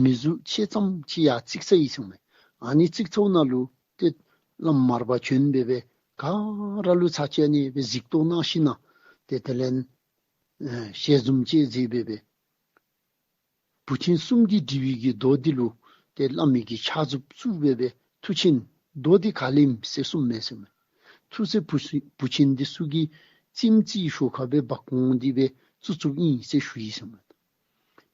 མེ་གཟུགས་ཕྱེད་ཙམ་ཅིག་ཡར་བརྩིགས་ས་ཡི་ཟེར་མས། ཨ་ནི་བརྩིགས་ཚརཝ་ད་ལུ་ཏེ་བླམ་མར་པ་བྱོན་སྦེ་སྦེ་ག་ར་ལུ་ཚར་གཅིག་ཨ་ནི་སྦེ་གཟིགས་རྟོག་གནང་ཞིན་ན་ཏེ་དེ་ལས་ཨེ་ཞལ་འཛུམ་ཅིག་མཛད་སྦེ་སྦེ་བུ་ཆེན་གསུམ་གྱིས་སྒྲིལ་བའི་གི་རྡོ་འདི་ལུ་ཏེ་བླ་མའི་གི་ཕྱག་མཛུབ་བཙུགས་སྦེ་སྦེ་མཐུ་ཆེན་རྡོ་འདི་ག་ལས་ཨིནམ་ཟེར་གསུངས་མས་ཟེར་མས། ཐུགས་སྲས་བུ་ཆེན་བུ་ཆེན་འདི་ཚུ་གིས་རྩེདམོ་རྩེ་བའི་ཞོར་ཁར་སྦེ་འབག་འོང་སྟེ་སྦེ་བཙུགས་བཙུགསཔ་ཨིན་ཟེར་ཞུ་ཡི་ཟེར་མས།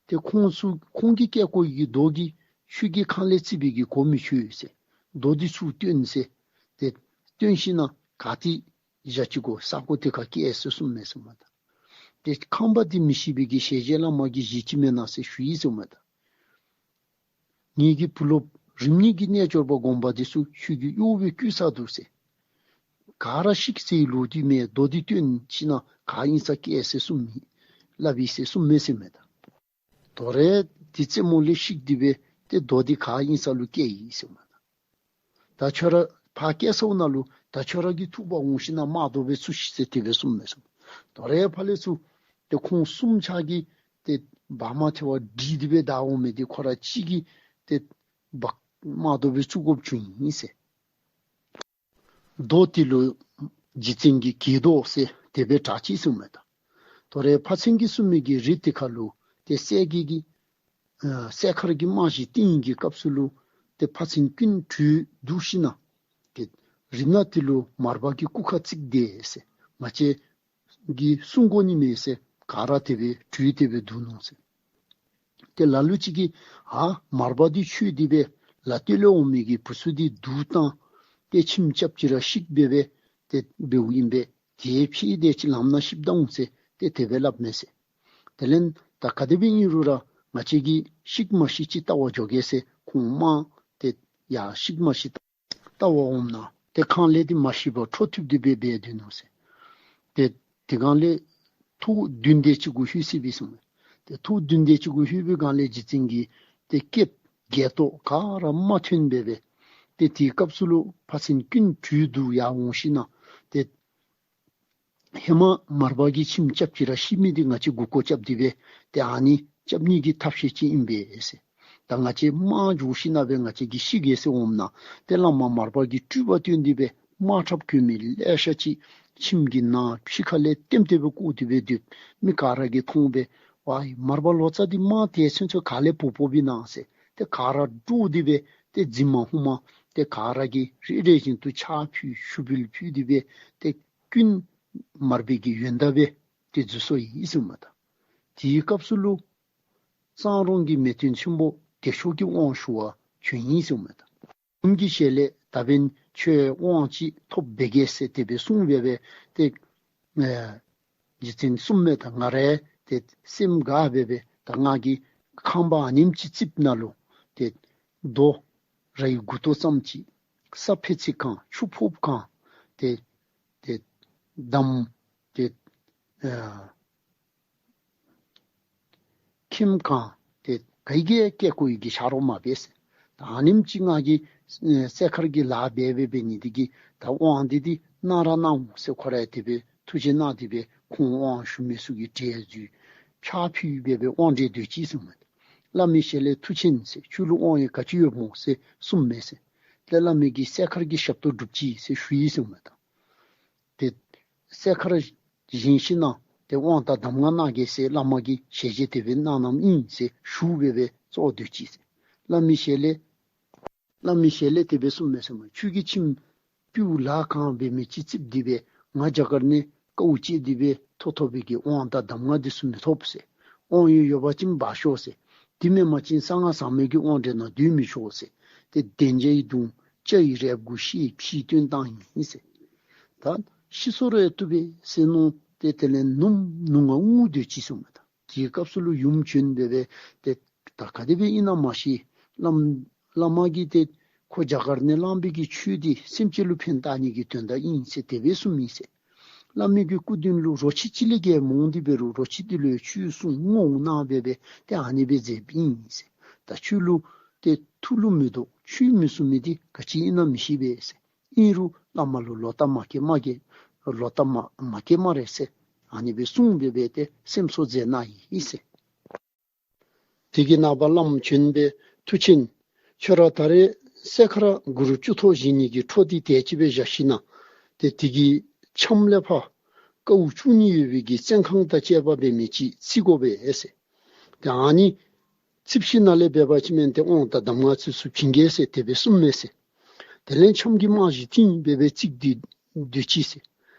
ཏེ་ཁོང་ཚུ་ཁོང་གིས་བཀལ་བཀོལ་བའི་གི་རྡོ་འདི་ཆོས་ཀྱི་ཁང་ལས་བརྩིགས་པའི་གི་གོ་མི་ཆོད་ཟེར། རྡོ་འདི་ཚུར་བཏོན་ཟེར། ཏེ་བཏོན་ཞིན་ན་ག་ཏེ་བཞག་ཅི་གོ་ས་གོ་དེ་ཁར་བསྐྱལ་ཟེར་གསུངས་མས་ཟེར་མས་ད། ཏེ་ཁང་པ་འདི་མི་ཤེས་པའི་གི་ཞལ་མཇལ་བླ་མ་གིས་བཞེས་ཅི་མེན་ན་ཟེར་ཞུ་ཡི་ཟེར་མས་ད། ངེ་གི་བུ་སློབ་རིམ་གཉིས་ཀྱི་རྣལ་འབྱོར་པ་སྒོམ་པ་འདི་ཚུ་ཁྱོད་ཀྱིས་གཡོ་སྦེ་བཀོལ་ཚར་འདུག་ཟེར། ག་ར་བཤིག་ཟེར་ལོ་འདི་མེད། རྡོ་འདི་བཏོན་ཞིན་ན་ག་ཨིན་ས་བསྐྱལ་ཟེར་གསུངས་མི་སླབ་ཡི་ཟེར་གསུངས་མས་ཟེར་མས་ད། དོ་རུང་དེ་རྩེདམོ་ལས་བཤིག་སྟེ་སྦེ་ཏེ་རྡོ་འདི་ག་ཨིན་ས་ལུ་བསྐྱལ་ཡི་ཟེར་མས་ད། ད་ཁྱོད་ར་ཕར་བསྐྱལ་ཚརཝ་ད་ལུ་ད་ཁྱོད་ར་གི་ཐུགས་ཕར་འོང་ཞིན་ན་དམག་དོག་སྦེ་བཙུགས་ཤིག་ཟེར་དེ་སྦེ་གསུངས་མས་ཟེར། དོ་རུང་ཕར་ལས་ཚུར་ཏེ་ཁོང་གསུམ་ཆ་གིས་ཏེ་འབག་མ་ཐེག་པར་སྒྲིལ་ཏེ་སྦེ་བདའ་འོང་མི་འདི་ཁོ་ར་གཅིག་གིས་ཏེ་འབག་དམག་དོག་སྦེ་བཙུགས་དགོཔ་བྱུང་ཡི་ཟེར། རྡོ་འདི་ལུ་རྗེ་བཙུན་གྱི་གྱེས་རྡོ་ཟེར་དེ་སྦེ་གྲགས་ཅི་ཟེར་མས་ད། དོ་རུང་ཕ་ཚན་གྱིས་གསུངས་མི་གི་རི་དེ་ཁ་ལུ་ཏེ་སྲས་ཀྱི་གི་ཨ་སྲས་མཁར་གྱི་དམག་ཞིང་བཏིང་གི་སྐབས་སུ་ལུ་ཏེ་ཕ་ཚན་ཀུན་བྲོས་འདུག་ཞིན་ན་ཏེ་རི་ནག་འདི་ལུ་མར་པ་གི་སྐུ་ཁ་བརྩིགས་ཏེ་ཟེར། ང་བཅས་ཀྱིས་སྲུང་དགོ་ནི་མེད་ཟེར་ག་ར་དེ་སྦེ་བྲོས་ཏེ་སྦེ་འདུག་ནུག་ཟེར། ཏེ་ལ་ལུ་ཅིག་གིས་ཨ་མར་པ་འདི་འཆོལ་ཏེ་སྦེ་ལ་སྟོད་ལས་འོང་མི་གི་བུ་ཚུ་འདི་སྡུག་བཏང་སྟེ་ཁྱིམ་རྐྱབ་ཅི་ར་བཤིག་སྦེ་སྦེ་ཏེ་འབདཝ་ཨིན་པས། དེ་ཕྱིར་དེ་ཅིག་ལམ་ནང་ཤིབ་ད་འོང་ཟེར་ཏེ་དེ་སྦེ་སླབ་མས་ཟེར། དེ་ལས་ད་ག་དེ་སྦེ་ཨིན་རུང་ར་ང་བཅས་ཀྱིས་བཤིག་མ་བཤིག་ཅིག་བལྟ་བར་འགྱོ་གེ་ཟེར་ཁོང་དམག་ཏེ་ ཡར་ཤིག་མ་ཤིག་བལྟ་བར་འོངམ་ད་ཏེ་ཁང་ལས་འདི་མ་ཤི་བར་འཕྲོ་མཐུད་དེ་སྦེ་འབད་སྡོད་ནུག་ཟེར། ཏེ་དེ་སྒང་ལས་ཐོག་བདུན་དེ་ཅིག་གུ་ལྷོད་ཅི་ཟེར་གསུངས་མས། ཏེ་ཐོག་བདུན་དེ་ཅིག་གུ་ལྷོད་པའི་སྒང་ལས་རྗེ་བཙུན་གྱི་ཏེ་སྐད་སྒལ་ཏོ་ག་ར་མ་ཐོན་པར་སྦེ་ཏེ་དེའི་སྐབས་སུ་ལུ་ཕ་ཚན་ཀུན་བྲོས་འདུག་ཡར་འོང་ཞིནམ་ལས་ཏེ་ཧེ་མ་མར་པ་གིས་ཁྱིམ་རྐྱབ་ཅི་ར་ཤི་མི་འདི་ང་བཅས་མགུ་སྐོར་རྐྱབ་སྟེ་སྦེ་ཏེ་ཨ་ནི་རྐྱབ་ནི་གི་ཐབས་ཤེས་ཅིག་ཨིན་པས་ཟེར། ད་ང་བཅས་དམག་འགྱོ་ཞིནམ་ལས་སྦེ་ང་བཅས་ཀྱིས་ཤི་གེ་ཟེར་འོངམ་ད་ཏེ་བླ་མ་མར་པ་གིས་སྤྲུལ་པ་སྟོན་ཏེ་སྦེ་དམག་ཁྲབ་གོན་མི་ལེ་ཤ་ཅིག་ཁྱིམ་གྱི་ནང་ཕྱི་ཁ་ལས་ལྟེམ་ལྟེ་སྦེ་བཀོ་སྟེ་སྦེ་སྡོད། མི་ག་ར་གིས་མཐོང་སྦེ་ཝའི་མར་པ་ལོ་ཙཱ་འདི་དམག་དེ་ཚུན་ཚོད་ག་ལས་འབོ་འབོཝ་ཨིན་ན་ཟེར་ཏེ་ག་ར་འདྲོག་སྟེ་སྦེ་ཏེ་རྫི་མ་ཧུ་མ་ཏེ་ག་ར་གིས་རེ་རེ་བཞིན་དུ་ཕྱག་ཕུལ་ཞུ་འབུལ་ཕུལ་ཏེ་སྦེ་ཏེ་ཀུན་མར་པའི་གི་ཡོན་བདག་སྦེ་ཏེ་འཛུལ་སོ་ཡི་ཟེར་མས་ད། དེའི་སྐབས་སུ་ལུ་གཙང་རོང་གི་མེས་སྟོན་ཆེན་པོ་བདེ་མཆོག་གིས་དབང་ཞུ་བར་བྱོན་ཡི་ཟེར་མས་ད། ཡུམ་གྱི་ཞལ་ལས་ད་འབདན་ཁྱོད་དབང་ཅིག་ཐོབ་འབད་གེ་ཟེར་དེ་སྦེ་གསུངས་སྦེ་སྦེ་ཏེ་ཨེ་རྗེ་བཙུན་གསུངས་མས་ད། ང་ར་ཏེ་སེམས་དགའ་སྦེ་སྦེ་ད་ང་གིས་ཁང་པ་ཨ་ནེམ་ཅིག་རྩིགཔ་ནང་ལུ་ཏེ་རྡོ་རའི་མགུ་ཏོ་ཙམ་ཅིག་ས་ཕད་ཚིག་གང་ཆུ་ཕོརཔ་གང་ཏེ་ཏེ་འདམ་ཏེ་ཨ་ཁྱིམ་གང་ཏེ་ག་གིས་བཀལ་དགོ་ཡི་གི་ཆ་རོགས་མ་འབད་ཟེར། ད་ཨ་ནེམ་ཅིག་ང་གིས་ཨེ་སྲས་མཁར་གྱི་ལཱ་འབད་འབད་འབད་ནི་འདི་གིས་ད་དབང་འདི་འདི་གནང་ར་གནང་འོང་ཟེར་ཁོ་ར་དེ་སྦེ་ཐུགས་རྗེ་གནང་སྟེ་སྦེ་ཁོང་དབང་ཞུ་མི་ཚུ་གི་གྲལ་འཛུལ་ཕྱག་ཕུལ་སྦེ་སྦེ་དབང་གྲལ་སྡོད་ཅི་ཟེར་མས། བླ་མའི་ཞལ་ལས་མཐུ་ཆེན་ཟེར་ཁྱོད་ལུ་དབང་ཡོད་ག་ཅི་ཡོདཔ་སྨོ་ཟེར་གསུངས་མས་ཟེར། ཏེ་བླ་མ་གིས་སྲས་མཁར་གྱི་ཞབས་ཏོག་སྒྲུབ་ཅི་ཟེར་ཞུ་ཡི་ཟེར་མས་ད། ཏེ་སྲས་མཁར་བཞེངས་ཞིནམ་ལས་ཏེ་དབང་དང་གདམས་ངག་གནང་གེ་ཟེར་བླ་མ་གིས་ཞལ་བཞེས་དེ་སྦེ་གནངམ་ཨིན་ཟེར་ཞུ་སྦེ་སྦེ་ཚུར་སྡོད་ཅི་ཟེར། བླ་མའི་ཞལ་ལས་བླ་མའི་ཞལ་ལས་དེ་སྦེ་གསུངས་མས་ཟེར་མས། ཁྱོད་ཀྱིས་ཁྱིམ་སྤྲེའུ་ལཱ་གང་འབད་མི་ཅིག་རྩིགཔ་འདི་སྦེ་ང་རྒྱ་གར་ནས་དཀའཝ་སྤྱད་དེ་སྦེ་ཐོབ་ཐོབ་པའི་གི་དབང་དང་གདམས་ངག་འདི་ཚུ་མི་ཐོབ་ཟེར། དབང་ཡོད་ཡོད་པ་ཅིན་འབག་ཤོག་ཟེར། དེ་མེན་པ་ཅིན་གསང་སྔགས་ཟབ་མོའི་གི་དབང་གྲལ་ནང་སྡོད་མི་ཆོག་ཟེར། ཏེ་གདན་འཇའ་ཡི་གདུང་བྱ་ཡི་རལཔ་གུ་ཤེས་ཕྱི་སྟོན་བཏང་ཡི་ཟེར། ད་ཤི་སོང་རུང་བཏུབ་པས་ཟེར་མནོ་སྟེ་དེ་ལས་ནུབ་ནུབ་ངུ་སྡོད་ཅི་ཟེར་མས་ད། དེའི་སྐབས་སུ་ལུ་ཡུམ་བྱོན་སྦེ་སྦེ་ཏེ་ད་ག་དེ་སྦེ་ཨིན་ན་མ་ཤེས། བླམ་བླ་མ་གིས་ཏེ་ཁོ་རྒྱ་གར་ནས་བླངས་པའི་གི་ཆོས་འདི་སེམས་ཅན་ལུ་ཕན་བཏགས་ནི་གི་དོན་དག་ཨིན་ཟེར་དེ་སྦེ་གསུངས་མི་ཟེར། བླ་མའི་གི་སྐུ་མདུན་ལུ་རོ་ཁྱི་ཅིག་ལས་བརྒལ་མ་འོང་དེ་འབད་རུང་རོ་ཁྱི་འདི་ལུ་ཆོས་གསུང་ངོ་གནང་སྦེ་སྦེ་ཏེ་ཨ་ནི་སྦེ་མཛད་པའི་ཨིན་ཟེར། ད་ཁྱོད་ལུ་ཏེ་ཐུགས་ལུ་མི་འདོད་ཆོས་མི་གསུང་མི་འདི་ག་ཅི་ཨིན་ན་མི་ཤེས་པས་ཟེར། ཨིན་རུང་བླ་མ་ལུ་ལོག་ལྟ་མ་བསྐྱེད་མ་བསྐྱེད་ལོག་ལྟ་མ་མ་བསྐྱེད་སྨ་རེ་ཟེར་ཨ་ནི་སྦེ་གསུངས་སྦེ་སྦེ་ཏེ་སེམས་གསོ་མཛད་གནང་ཡི་ཟེར། དེ་གི་ནངས་པ་བླམ་བྱོན་སྦེ་མཐུ་ཆེན་ཁྱོད་ར་ད་རེས་སྲས་མཁར་གུ་རུ་བཅུ་ཐོག་བཞེངས་ནི་གི་འཕྲོ་འདི་དེ་ཅིག་སྦེ་བཞག་ཞིནམ་ལས་ཏེ་དེ་གི་ཁྱམས་ལས་ཕར་ཀཝ་བཅུ་གཉིས་ཡོད་པའི་གི་བཙོན་ཁང་དང་བཅས་པ་འབད་མི་ཅིག་བརྩི་དགོ་པས་ཟེར། ཏེ་ཨ་ནི་རྩིགཔ་ཅིག་ནང་ལས་འབད་བ་ཅིན་མེན་ཏེ་དབང་དང་གདམས་ངག་ཚུ་ཚུ་བྱིན་གེ་ཟེར་དེ་སྦེ་གསུངས་མས་ཟེར། དེ་ལས་ཁྱམས་ཀྱི་རྨང་གཞི་བཏིང་སྦེ་སྦེ་བརྩིགས་ཏེ་སྡོད་ཅི་ཟེར།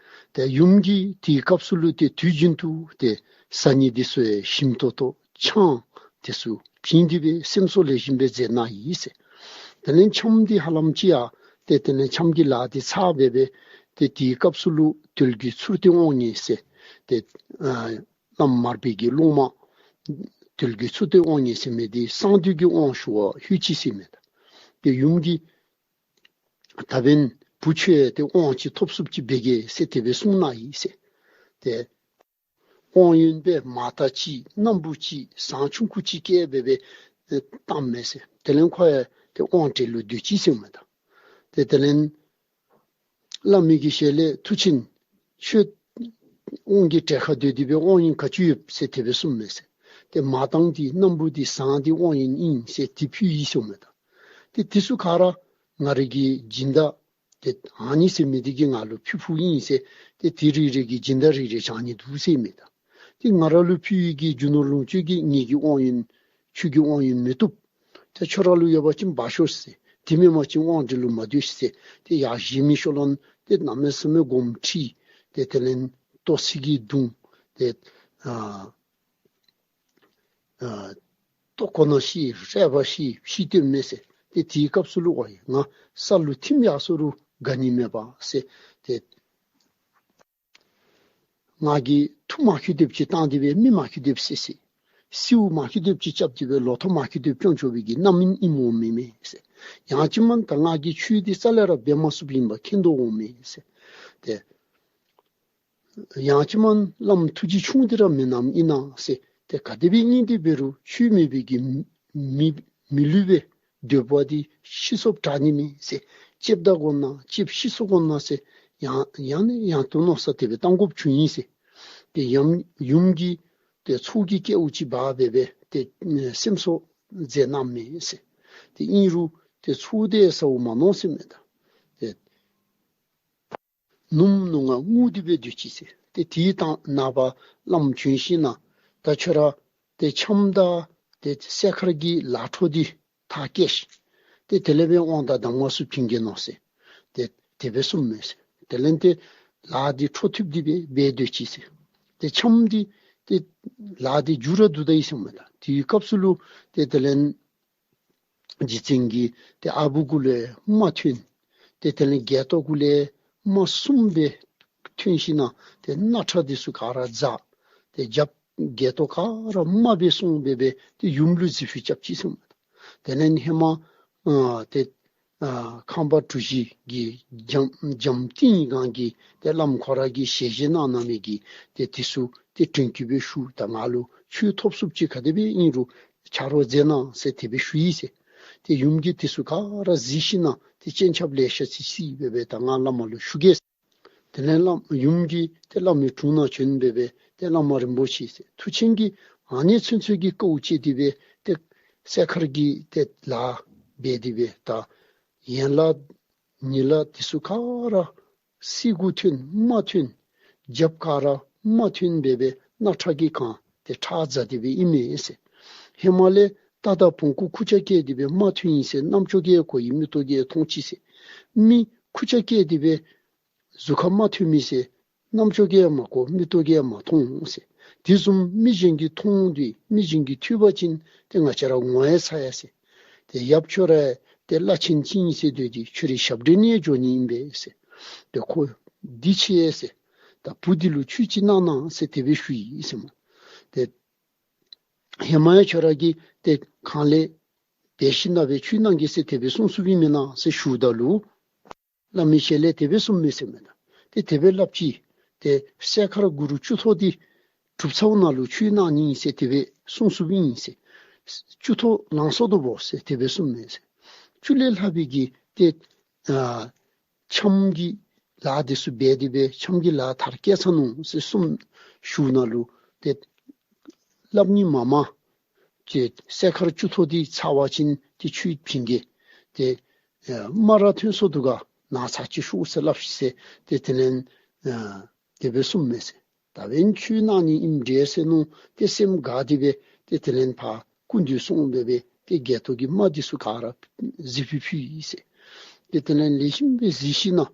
ཏེ་ཡུམ་གྱིས་དེའི་སྐབས་སུ་ལུ་ཏེ་དུས་རྒྱུན་དུ་ཏེ་བཟའ་ནི་འདི་ཚུ་ཡང་ཞིམ་ཏོང་ཏོ་ཆང་འདི་ཚུ་བྱིན་ཏེ་སྦེ་སེམས་གསོ་ལེགས་ཤོམ་སྦེ་མཛད་གནང་ཡི་ཟེར། དེ་ལས་ཁྱམས་འདི་ཧ་ལམ་ཅིག་ཡང་ཏེ་དེ་ལས་ཁྱམས་ཀྱི་ལཱ་འདི་ཚར་སྦེ་སྦེ་ཏེ་དེའི་སྐབས་སུ་ལུ་དོལ་གྱི་མཚུར་སྟོན་དབང་ངེ་ཟེར་ཏེ་ཨ་བླམ་མར་པའི་གི་སློབ་མ་དོལ་གྱི་མཚུར་སྟོན་དབང་ངེ་ཟེར་མི་འདི་གསང་འདུས་ཀྱི་དབང་ཞུ་བར་ལྷོད་ཅི་ཟེར་མས་ད། ཏེ་ཡུམ་གྱིས་ད་འབདན་བུ་ཁྱོད་ཡང་ཏེ་དབང་ཅིག་ཐོབ་ཚུགསཔ་ཅིག་འབད་གེ་ཟེར་དེ་སྦེ་གསུངས་གནང་ཡི་ཟེར། ཏེ་དབང་ཡོན་སྦེ་མར་དང་གཅིག་སྣམ་བུ་གཅིག་ཟངས་ཆུང་ཀུ་གཅིག་བསྐྱལ་སྦེ་སྦེ་བཏངམ་མས་ཟེར། དེ་ལས་ཁོ་ཡང་ཏེ་དབང་གྲལ་ལུ་སྡོད་ཅི་ཟེར་མས་ད། ཏེ་དེ་ལས་བླ་མའི་གི་ཞལ་ལས་མཐུ་ཆེན་ཁྱོད་དབང་གི་གྲལ་ཁར་སྡོད་དེ་སྦེ་དབང་ཡོན་ག་ཅི་ཡོད་ཟེར་དེ་སྦེ་གསུངས་མས་ཟེར། ཏེ་མར་དང་འདི་སྣམ་བུ་འདི་ཟངས་འདི་དབང་ཡོན་ཨིན་ཟེར་དེ་ཕུལ་ཡི་ཟེར་མས་ད། ཏེ་དེ་ཚུ་ག་ར་ང་རའི་གི་སྦྱིན་བདག་ཏེ་ཨ་ནི་ཟེར་མི་འདི་གིས་ང་ལུ་ཕུལ་ཕུལཝ་ཨིན་ཟེར། ཏེ་དེ་རེ་རེ་གི་སྦྱིན་བདག་རེ་རེ་བྱང་ནི་འདུག་ཟེར་མས་ད། ཏེ་ང་ར་ལུ་ཕུལ་བའི་གི་རྒྱུ་ནོར་ལོངས་སྤྱོད་ཀྱིས་ངེ་གི་དབང་ཡོན་ཁྱོད་ཀྱི་དབང་ཡོན་མི་བཏུབ། ཏེ་ཁྱོད་ར་ལུ་ཡོད་པ་ཅིན་འབག་ཤོག་ཟེར། དེ་མེན་པ་ཅིན་དབང་གྲལ་ལུ་མ་སྡོད་ཟེར། ཏེ་ཡར་བཞེངས་མི་ཤོ་ལོན་ཏེ་གནམ་མེད་ས་མེད་དགོངསམ་ཁྲེལ། ཏེ་དེ་ལས་ལྟོ་ཚིག་གི་བརྡུང་། ཏེ་ཨ་ཨ་ལྟོ་གོ་ན་ཤི་རལ་པ་ཤི་ཕྱི་སྟོན་མེད་ཟེར། ཏེ་དེའི་སྐབས་སུ་ལུ་ཝའི་ང་ས་ལུ་ཐིམ་ཡར་སོང་རུང་དགའ་ནི་མེད་པ་ཟེར། ཏེ་ང་གིས་མཐུ་མ་འཁྱོལ་དེ་ཅིག་བཏང་སྟེ་སྦེ་མི་མ་འཁྱོལ་དེ་ཅིག་ཟེར་ཟེར། སེའུ་མ་ཁེ་དེབ་ཅིག་རྐྱབ་སྟེ་སྦེ་ལོ་ཐོག་མ་ཁེ་དེབ་སྐྱོང་ཆོག་པའི་གི་རྣམ་སྨིན་ཨིནམ་འོང་མི་མས་ཟེར། ཡང་ཅིན་མ་ད་ང་གིས་ཆོས་འདི་རྩ་ལས་ར་འབད་མ་ཚུགསཔ་ཨིན་པ་མཁྱེན་དོ་འོང་མས་ཟེར། ཏེ་ཡང་ཅིན་མ་བླམ་ཐུགས་རྗེ་ཆུང་སྟེ་ར་མེན་ནམ་ཨིན་ན་ཟེར། ཏེ་ག་དེ་སྦེ་ཨིན་ཏེ་འབད་རུང་ཆོས་མེད་པའི་གི་མི་མི་ལུས་པའི་འདོད་པ་འདི་ཤི་སོཔ་དྲག་ནི་མས་ཟེར། ལྕེབ་ད་དགོ་ན་ལྕེབ་ཤི་སོ་དགོ་ན་ཟེར། ཡང་ཡང་ནས་ཡང་དུ་མནོ་བསམ་དེ་སྦེ་བཏང་དགོཔ་བྱུང་ཡི་ཟེར། ཏེ་ཡུམ་ཡུམ་གྱིས་ཏེ་ཚོགས་ཀྱི་སྐལཝ་ཅིག་འབག་སྦེ་སྦེ་ཏེ་སེམས་གསོ་མཛད་གནངམ་མས་ཟེར། ཏེ་ཨིན་རུང་ཏེ་ཚོགས་འདི་ཟཝ་མ་མནོ་ཟེར་མས་ད། ཏེ་ནུབ་ནུབ་ང་ངུ་སྟེ་སྦེ་སྡོད་ཅི་ཟེར། ཏེ་དེའི་དང་ནངས་པ་བླམ་བྱོན་ཞིནམ་ད་ད་ཁྱོད་ར་ཏེ་འཆམ་དང་ཏེ་སྲས་མཁར་གྱི་ལཱ་འཕྲོ་འདི་ཐག་བཀད་ཤིག། ཏེ་དེ་ལས་འབད་དབང་དང་གདམས་ངག་ཚུ་བྱིན་གེ་མནོ་ཟེར། ཏེ་དེ་སྦེ་གསུངམ་མས་ཟེར། དེ་ལས་ཏེ་ལཱ་འདི་འཕྲོ་མཐུད་དེ་སྦེ་འབད་སྡོད་ཅི་ཟེར། ཏེ་འཆམ་འདི་ཏེ་ལཱ་འདི་མཇུག་ར་བསྡུ་ད་ཡི་ཟེརཝ་མས་ད། དེའི་སྐབས་སུ་ལུ་ཏེ་དེ་ལས་རྗེ་བཙུན་གྱི་ཏེ་ཨ་བུ་གུ་ལས་རྨ་ཐོན། ཏེ་དེ་ལས་སྒལ་ཏོ་གུ་ལས་རྨ་གསུམ་སྦེ་ཐོན་ཞིནམ་ཏེ་སྣ་ཁྲག་འདི་ཚུ་ག་ར་འཛག། ཏེ་རྒྱབ་སྒལ་ཏོ་ག་ར་རྨ་སྦེ་སོང་སྦེ་སྦེ་ཏེ་ཡུམ་ལུ་གཟིགས་ཕུལ་རྐྱབ་ཅི་ཟེརཝ་མས། དེ་ལས་ཧེ་མ་ཨ་ཏེ་ཨ་ཁང་པ་གྲུ་བཞི་གི་འཇམ་འཇམ་ཏིང་ངེ་གི་ཏེ་བླམ་ཁོ་ར་གིས་ཞལ་བཞེས་གནང་གནང་མི་གི་ཏེ་དེ་ཚུ་ཏེ་དྲན་སྐུལ་སྦེ་ཞུ། ད་ང་ལུ་ཆོས་ཐོབ་ཚུགསཔ་ཅིག་ག་དེ་སྦེ་ཨིན་རུང་ཆ་རོགས་མཛད་གནང་ཟེར་དེ་སྦེ་ཞུ་ཡི་ཟེར། ཏེ་ཡུམ་གྱིས་དེ་ཚུ་ག་ར་གཟིགས་ཞིནམ་ཏེ་སྤྱན་ཆབ་ལེ་ཤ་ཅིག་བསིལ་སྦེ་སྦེ་ད་ང་བླ་མ་ལུ་ཞུ་གེ། དེ་ལས་བླམ་ཡུམ་གྱིས་ཏེ་བླ་མའི་དྲུང་ནང་བྱོན་སྦེ་སྦེ་ཏེ་བླ་མ་རིན་པོ་ཆེ་ཟེར་མཐུ་ཆེན་གྱིས་ཨ་ནེ་ཚུན་ཚོད་ཀྱི་དཀའཝ་སྤྱད་དེ་སྦེ་ཏེ་སྲས་མཁར་གྱི་ཏེ་ལཱ་འབད་དེ་སྦེ་ད་ཡན་ལག་ཉིང་ལག་དེ་ཚུ་ག་ར་སེར་གུ་ཐོན་རྨ་ཐོན། རྒྱབ་ག་ར་རྨ་ཐོན་སྦེ་སྦེ་སྣ་ཁྲག་གིས་གང་སྟེ་ཁྲག་འཛག་སྟེ་སྦེ་ཨིན་མས་ཟེར། ཧེ་མ་ལས་རྟ་དང་བོང་ཀུ་ཁུར་ཆ་བཀལ་ཏེ་སྦེ་རྨ་ཐོན་ཡི་ཟེར་རྣམ་ཅོ་གིས་གོ་ཡི། མིག་ཏོ་གིས་མཐོང་ཅི་ཟེར། མི་ཁུར་ཆ་བཀལ་ཏེ་སྦེ་གཟུགས་ཁར་རྨ་ཐོན་མི་ཟེར་རྣམ་ཅོ་གིས་མ་གོ་མིག་ཏོ་གིས་མ་མཐོང་ཟེར། དེ་བཟུམ་མི་གཞན་གྱིས་མཐོང་དེ་མི་གཞན་གྱིས་ཐོས་པ་ཅིན་ཏེ་ང་བཅས་ར་ངོ་ཡང་ཚ་ཡི་ཟེར། ཏེ་ཡབ་ཁྱོད་ར་ཏེ་བླ་ཆེན་ཅིག་ཨིན་ཟེར་སྡོད་དེ་ཁྱོད་རའི་ཞབས་འདྲེན་ནི་འགྱོ་ནི་ཨིན་པས་ཟེར། ཏེ་ཁོ་འདི་ཆེ་ཟེར། ད་བུ་འདི་ལུ་ཆོས་ཅིག་གནང་གནང་ཟེར་དེ་སྦེ་ཞུ་ཡི་ཟེརཝ་མས། ཏེ་ཧེ་མ་ཡང་ཁྱོད་ར་གིས་ཏེ་གང་ལས་འབད་ཞིནམ་སྦེ་ཆོས་གནང་གེ་ཟེར་དེ་སྦེ་གསུངས་གསུངསམ་ཨིན་མེན་ན་ཟེར་ཞུཝ་ད་ལུ་བླ་མའི་ཞལ་ལས་དེ་སྦེ་གསུངསམ་མས་ཟེརཝ་མས་ད། ཏེ་དེ་སྦེ་སླབ་ཅི། ཏེ་སྲས་མཁར་གུ་རུ་བཅུ་ཐོག་འདི་གྲུབ་ཚརཝ་ནང་ལུ་ཆོས་གནང་ནི་ཨིན་ཟེར་དེ་སྦེ་གསུངས་གསུངསམ་ཨིན་ཟེར། བཅུ་ཐོག་ལང་སོང་དོ་བོ་ཟེར་དེ་སྦེ་གསུངསམ་མས་ཟེར། བཅུ་ལས་ལྷག་པའི་གི་ཏེ་ཨ་འཆམ་གྱི་ལཱ་དེ་ཚུ་འབད་དེ་སྦེ་འཆམ་གྱི་ལཱ་མཐར་བསྐྱལ་ཚར་ནུག་ཟེར་གསུངས་ཞུཝ་ནང་ལུ་ཏེ་སླབ་ནི་མ་མ་ཏེ་སྲས་མཁར་བཅུ་ཐོག་འདི་ཚར་བ་ཅིན་ཏེ་ཁྱོད་བྱིན་གེ། ཏེ་ཨ་རྨ་ར་ཐོན་སོང་འདུག་ག། ནཱ་ཚར་ཅིག་ཤོག་ཟེར་སླབ་ཤིག་ཟེར། ཏེ་དེ་ལས་ཨ་དེ་སྦེ་གསུངསམ་མས་ཟེར། ད་འབདན་ཆོས་གནང་ནི་ཨིནམ་འདྲས་ཟེར་མནོ་སྟེ་སེམས་དགའ་སྟེ་སྦེ་ཏེ་དེ་ལས་ཕར་སྐུ་མདུན་སོང་སྦེ་སྦེ་ཏེ་སྒལ་ཏོ་གི་རྨ་འདི་ཚུ་ག་ར་གཟིགས་ཕུལ་ཕུལ་ཡི་ཟེར། ཏེ་དེ་ལས་ལེགས་ཤོམ་སྦེ་གཟིགས་ཞིནམ་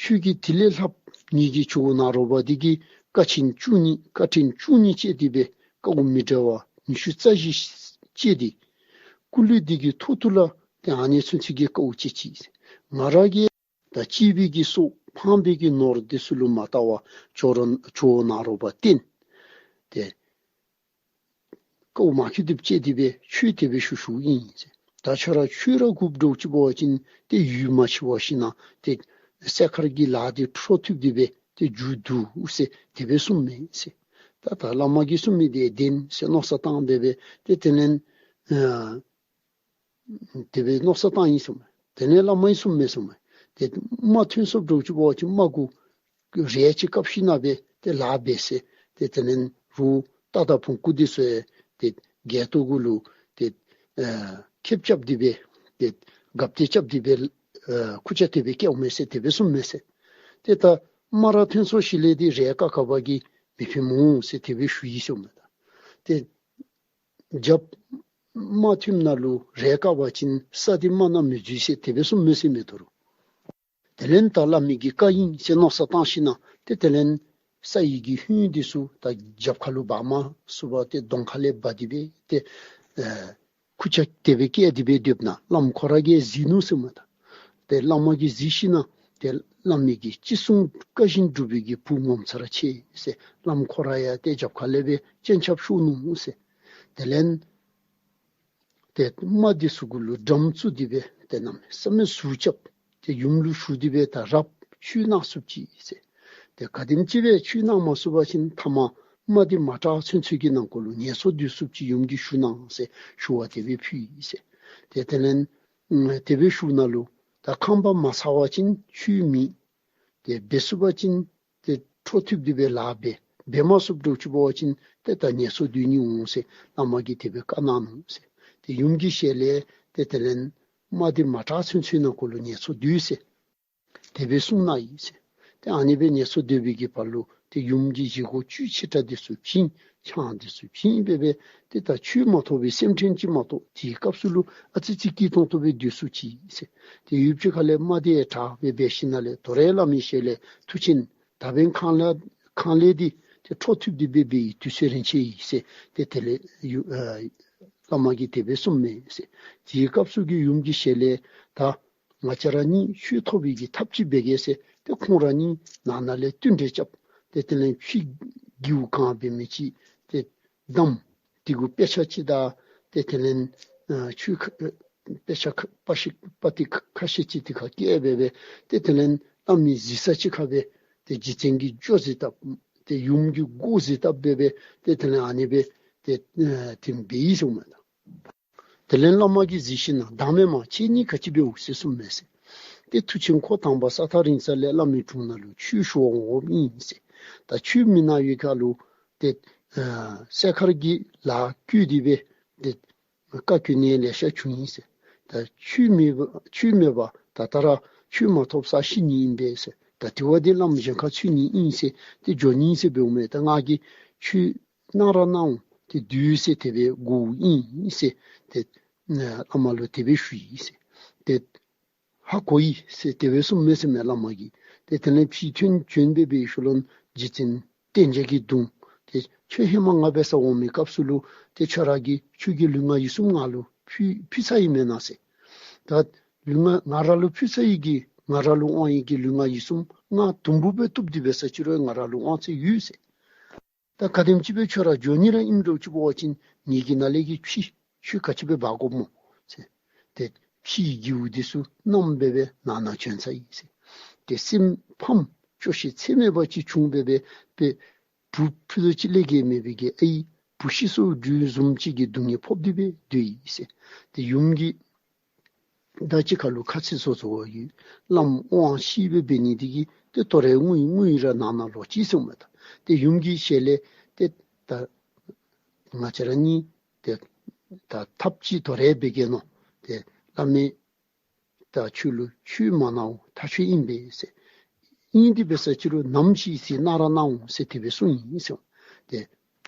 ཁྱོད་ཀྱིས་དེ་ལས་ལྷགཔ་ངེ་གི་ཇོ་བོ་ནཱ་རོ་པ་འདི་གིས་བཀའ་ཆེན་བཅུ་གཉིས་བཀའ་དྲིན་བཅུ་གཉིས་བསྐྱེད་དེ་སྦེ་དཀའཝ་མི་འདྲ་བ་ཉི་ཤུ་རྩ་བཞི་བསྐྱེད་དེ་སྐུ་ལུས་འདི་གི་ཐོག་ཏུ་ལ་ཏེ་ཨ་ནི་ཚུན་ཚོད་ཀྱི་དཀའཝ་སྤྱད་ཅི་ཟེར། ང་ར་གིས་ད་གཅེས་པའི་གི་སྲོག་ཕངས་པའི་གི་ནོར་འདི་ཚུ་ལུ་མ་བལྟ་བར་ཇོ་རུ་ཇོ་བོ་ནཱ་རོ་པ་བསྟེན། ཏེ་དཀའཝ་མ་ཁེ་དེ་སྤྱད་དེ་སྦེ་ཆོས་དེ་སྦེ་ཞུ་ཞུཝ་ཨིན་ཟེར། ད་ཁྱོད་ར་ཆོས་ར་དགོཔ་འདྲཝ་ཅིག་འབད་བ་ཅིན་ཏེ་ཡུན་མ་ཕྱི་བར་ཞིནམ་ཏེ་སྲས་མཁར་གྱི་ལཱ་འདི་འཕྲོ་མཐུད་དེ་སྦེ་ཏེ་མཇུག་བསྡུ་ཟེར་དེ་སྦེ་གསུངསམ་མས་ཟེར། ད་ད་བླ་མ་གིས་གསུངས་མི་འདི་བདེན་ཟེར་མནོ་བསམ་བཏང་སྦེ་སྦེ་ཏེ་དེ་ལས་ཨ་དེ་སྦེ་མནོ་བསམ་བཏང་ཡི་ཟེརཝ་མས། དེ་ལས་བླ་མ་གིས་གསུངསམ་མས་ཟེརཝ་མས། ཏེ་རྨ་ཐོན་སོངམ་འདྲཝ་ཅིག་འབད་བ་ཅིན་རྨ་གུ་རས་ཅིག་བཀབ་ཞིནམ་སྦེ་ཏེ་ལཱ་འབད་ཟེར། ཏེ་དེ་ལས་རུང་རྟ་དང་བོང་ཀུ་འདི་ཚུ་ཡང་ཏེ་སྒལ་ཏོ་གུ་ལུ་ཏེ་ཨ་ཁེབས་རྐྱབ་སྟེ་སྦེ་ཏེ་གབ་རྟེན་རྐྱབ་སྟེ་སྦེ་ཨ་ཁུར་ཆ་དེ་སྦེ་བཀལཝ་མས་ཟེར་དེ་སྦེ་གསུངསམ་མས་ཟེར། ཏེ་ད་རྨ་ར་ཐོན་སོང་ཞིནམ་ལས་ཏེ་རས་བཀབ་བཀབ་པ་གིས་མི་ཕན་འོང་ཟེར་དེ་སྦེ་ཞུ་ཡི་ཟེརཝ་མས་ད། ཏེ་རྒྱབ་རྨ་ཐོནམ་ནང་ལུ་རས་བཀབ་པ་ཅིན་ས་འདི་རྨ་ནང་མི་འཛུལ་ཟེར་དེ་སྦེ་གསུངསམ་མས་ཟེར་མས་དོ་རུང་། དེ་ལས་ད་བླ་མའི་གི་བཀའ་ཨིན་ཟེར་མནོ་བསམ་བཏང་ཞིནམ་ཏེ་དེ་ལས་ས་ཡི་གི་ཧུན་འདི་ཚུ་ད་རྒྱབ་ཁ་ལུ་འབག་མ་ཚུགས་པར་ཏེ་གདོང་ཁ་ལས་འབག་སྟེ་སྦེ་ཏེ་ཨ་ཁུར་ཆ་དེ་སྦེ་བཀལ་ཏེ་སྦེ་སྡོདཔ་ན་བླམ་ཁོ་ར་གིས་གཟིགས་ནུག་ཟེརཝ་མས་ད། ཏེ་བླ་མ་གིས་གཟིགས་ཞིནམ་ཏེ་བླ་མའི་གི་ཅི་གསུང་བཀའ་བཞིན་སྒྲུབ་པའི་གི་བུ་ངོ་མཚར་ཆེ་ཟེར། བླམ་ཁོ་ར་ཡང་ཏེ་རྒྱབ་ཁ་ལས་སྦེ་སྤྱན་ཆབ་ཤོར་ནུག་ཟེར། དེ་ལས་ཏེ་རྨ་འདི་ཚུ་གུ་ལུ་འགྲམ་བཙུགས་ཏེ་སྦེ་ཏེ་གནམ་མེད་ས་མེད་ཟུག་རྐྱབ་སྟེ་ཡུམ་ལུ་ཞུ་སྟེ་སྦེ་ད་རབ་ཆོས་གནང་ཚུགསཔ་ཅིག་ཟེར། ཏེ་ག་དེམ་ཅིག་སྦེ་ཆོས་གནང་མ་ཚུགས་པ་ཅིན་ཐ་མ་རྨ་འདི་མ་དྲག་ཚུན་ཚོད་ཀྱི་ནང་འཁོད་ལུ་ངལ་གསོ་སྡོད་ཚུགསཔ་ཅིག་ཡུམ་གྱིས་ཞུ་གནང་ཟེར་ཞུ་བ་དེ་སྦེ་ཕུལ་ཡི་ཟེར། ཏེ་དེ་ལས་ཨ་དེ་སྦེ་ཞུཝ་ད་ལུ་ད་ཁང་པ་མ་ཚར་བ་ཅིན་ཆོས་མེད། ཏེ་འབད་ཚུགས་པ་ཅིན་ཏེ་འཕྲོ་མཐུད་དེ་སྦེ་ལཱ་འབད། འབད་མ་ཚུགསཔ་འདྲཝ་ཅིག་འབད་བ་ཅིན་ཏེ་ད་ངལ་གསོ་སྡོད་ནི་འོང་ཟེར་བླ་མ་གིས་དེ་སྦེ་བཀའ་གནང་ནུག་ཟེར། ཏེ་ཡུམ་གྱི་ཞལ་ལས་ཏེ་དེ་ལས་རྨ་འདི་མ་དྲག་ཚུན་ཚོད་ནང་འཁོད་ལུ་ངལ་གསོ་སྡོད་ཟེར་དེ་སྦེ་གསུངས་གནང་ཡི་ཟེར། ཏེ་ཨ་ནི་སྦེ་ངལ་གསོ་སྡོད་པའི་གི་བར་ལུ་ཏེ་ཡུམ་གྱིས་བཞེས་སྒོ་བཅུད་ཆེ་དྲགས་འདི་ཚུ་བྱིན། ཆང་འདི་ཚུ་བྱིན་སྦེ་སྦེ་ཏེ་ད་ཆོས་མ་ཐོབ་པའི་སེམས་ཁྲལ་ཅིག་མ་གཏོགས་དེའི་སྐབས་སུ་ལུ་ཨ་ཙི་ཙི་སྐྱིད་ཏོང་ཏོ་སྦེ་སྡོད་ཚུགསཔ་ཅིག་ཨིན་ཟེར། ཏེ་ཡུདཔ་ཅིག་ཁ་ལས་རྨ་འདི་ཡང་དྲག་སྦེ་འབད་ཞིནམ་ལས་དོ་རུང་བླ་མའི་ཞལ་ལས་མཐུ་ཆེན་ད་འབདན་ཁང་ལས་ཁང་ལས་འདི་ཏེ་འཕྲོ་མཐུད་དེ་སྦེ་འབད་བའི་དུས་ཚོད་རན་ཆི་ཡི་ཟེར། ཏེ་དེ་ལས་ཡུ་ཨ་བླ་མ་གིས་དེ་སྦེ་གསུངམ་མས་ཟེར། དེའི་སྐབས་སུ་གི་ཡུམ་གྱི་ཞལ་ལས་ད་ང་བཅས་ར་གཉིས་ཆོས་ཐོབ་པའི་གི་ཐབས་ཅིག་འབད་གེ་ཟེར། ཏེ་ཁོང་ར་གཉིས་ནང་ན་ལས་བསྟུན་གྲོས་རྐྱབ། ཏེ་དེ་ལས་ཕྱིའི་རྒེད་འོག་ག་འབད་མི་ཅིག་ཏེ་བདམས། དེ་གུ་དཔེ་ཆ་ཅིག་དང་ཏེ་དེ་ལས་ཨ་ཆོས་ཁ་དཔེ་ཆ་ཁ་པ་ཤིག་པ་ཏི་ཁ་ཁ་ཤས་ཅིག་དེ་ཁར་བསྐྱལ་སྦེ་སྦེ་ཏེ་དེ་ལས་བླ་མའི་གཟིགས་ས་ཅིག་ཁར་སྦེ་ཏེ་རྗེ་བཙུན་གྱི་སྐྱོ་གཟིགས་བཏབ། ཏེ་ཡུམ་གྱི་སྒོ་གཟིགས་བཏབ་སྦེ་སྦེ་ཏེ་དེ་ལས་ཨ་ནི་སྦེ་ཏེ་ཨ་དེ་སྦེ་ཡི་ཟེརཝ་མས་ད། དེ་ལས་བླ་མ་གིས་གཟིགས་ཞིནམ་ལས་བདག་མེད་མ་ཁྱེད་གཉིས་ག་ཅི་འབདཝ་ཟེར་གསུངམ་མས་ཟེར། ཏེ་མཐུ་ཆེན་ཁོ་དང་པ་ས་ཐག་རིང་ས་ལས་བླ་མའི་དྲུང་ནང་ལུ་ཆོས་ཞུ་བར་འོངམ་ཨིན་ཟེར། ད་ཆོས་མི་གནང་བའི་ཁར་ལུ་ཏེ་ཨ་སྲས་མཁར་གྱི་ལཱ་བཀོད་དེ་སྦེ་ཏེ་བཀའ་བཀྱོན་ནི་ལེ་ཤ་བྱུང་ཡི་ཟེར། ད་ཆོས་མེད་པ་ཆོས་མེད་པར་ད་ལྟོ་ར་ཆོས་མ་ཐོབ་ས་ཤི་ནི་ཨིན་པས་ཟེར། ད་དེ་བ་འདི་བླམ་གཞན་ཁར་འཚོལ་ནི་ཨིན་ཟེར། ཏེ་འགྱོ་ནི་ཨིན་ཟེར་འབདཝ་མས། ད་ང་གིས་ཆོས་གནང་ར་གནང་འོང་། ཏེ་སྡོད་ཟེར་དེ་སྦེ་བསྒོརཝ་ཨིན་ཟེར། ཏེ་ཨ་བླ་མ་ལུ་དེ་སྦེ་ཞུ་ཡི་ཟེར། ཏེ་ཧ་གོ་ཡི་ཟེར་དེ་སྦེ་གསུངམ་མས་ཟེར་མས་བླ་མ་གིས། ཏེ་དེ་ལས་ཕྱིར་ཐོན་བྱོན་སྦེ་སྦེ་ཞུ་ལོན་རྗེ་བཙུན་བསྟན་འཇགས་ཀྱི་གདུང་། ཏེ་ཁྱོད་ཧེ་མ་ང་འབད་སར་འོང་མི་སྐབས་སུ་ལུ་ཏེ་ཁྱོད་ར་གིས་ཁྱོད་ཀྱི་ལུས་ངག་ཡིད་གསུམ་ང་ལུ་ཕུལ་ཕུལ་ཚར་ཡི་མེན་ན་ཟེར། ད་ལུས་ངག་ང་ར་ལུ་ཕུལ་ཚར་ཡི་གི་ང་ར་ལུ་དབང་ཡི་གི་ལུས་ངག་ཡིད་གསུམ་ང་དུམ་བུ་སྦེ་བཏུབ་སྟེ་འབད་ས་ཅིག་རུང་ང་ར་ལུ་དབང་ཚད་ཡོད་ཟེར། ད་ག་དེམ་ཅིག་སྦེ་ཁྱོད་ར་འགྱོ་ནི་ར་ཨིནམ་འདྲཝ་ཅིག་འབད་བ་ཅིན་ངེ་གི་ནང་ལས་ཀྱི་ཕྱི་ཁྱོད་ག་ཅི་སྦེ་འབག་དགོཔ་སྨོ་ཟེར། ཏེ་ཕྱིའི་རྒེད་འོག་འདི་ཚུ་བསྣམས་སྦེ་སྦེ་ནང་ན་བྱོན་ཚར་ཡི་ཟེར། ཏེ་སེམས་ཕམ་སྐྱོ་ཤས་ཚད་མེད་པ་ཅིག་བྱུང་སྦེ་སྦེ་ཏེ་བུ་ཕུད་རྡོག་གཅིག་ལས་བརྒལ་མེད་པའི་གི་ཨའི་བུ་ཤི་སོ་འདྲུད་བཟུམ་ཅིག་གི་སྡུག་བསྔལ་ཕོག་སྟེ་སྦེ་སྡོད་ཡི་ཟེར། ཏེ་ཡུམ་གྱིས་ད་ཅི་ཁར་ལུ་ཁ་ཚིག་བཟོ་བཟོཝ་ཡོད། བླམ་དབང་ཤེས་སྦེ་འབད་ནི་འདི་གིས་ཏེ་དོ་རུང་ངུ་ངུ་ར་ནང་ན་ལོག་ཅི་ཟེརཝ་མས་ད། ཏེ་ཡུམ་གྱི་ཞལ་ལས་ཏེ་ད་ང་བཅས་ར་གཉིས་ཏེ་ད་ཐབས་ཅིག་དོ་རུང་འབད་གེ་མནོ། ཏེ་བླ་མས་ད་ཁྱོད་ལུ་ཆོས་མ་གནང་བ་ཐག་ཆོད་ཨིན་པས་ཟེར། ཨིན་ཏེ་འབད་ས་ཅིག་རུང་ནམ་ཤི་ཟེར་གནང་ར་གནང་འོང་ཟེར་དེ་སྦེ་གསུངས་ཡི་ཟེར། ཏེ་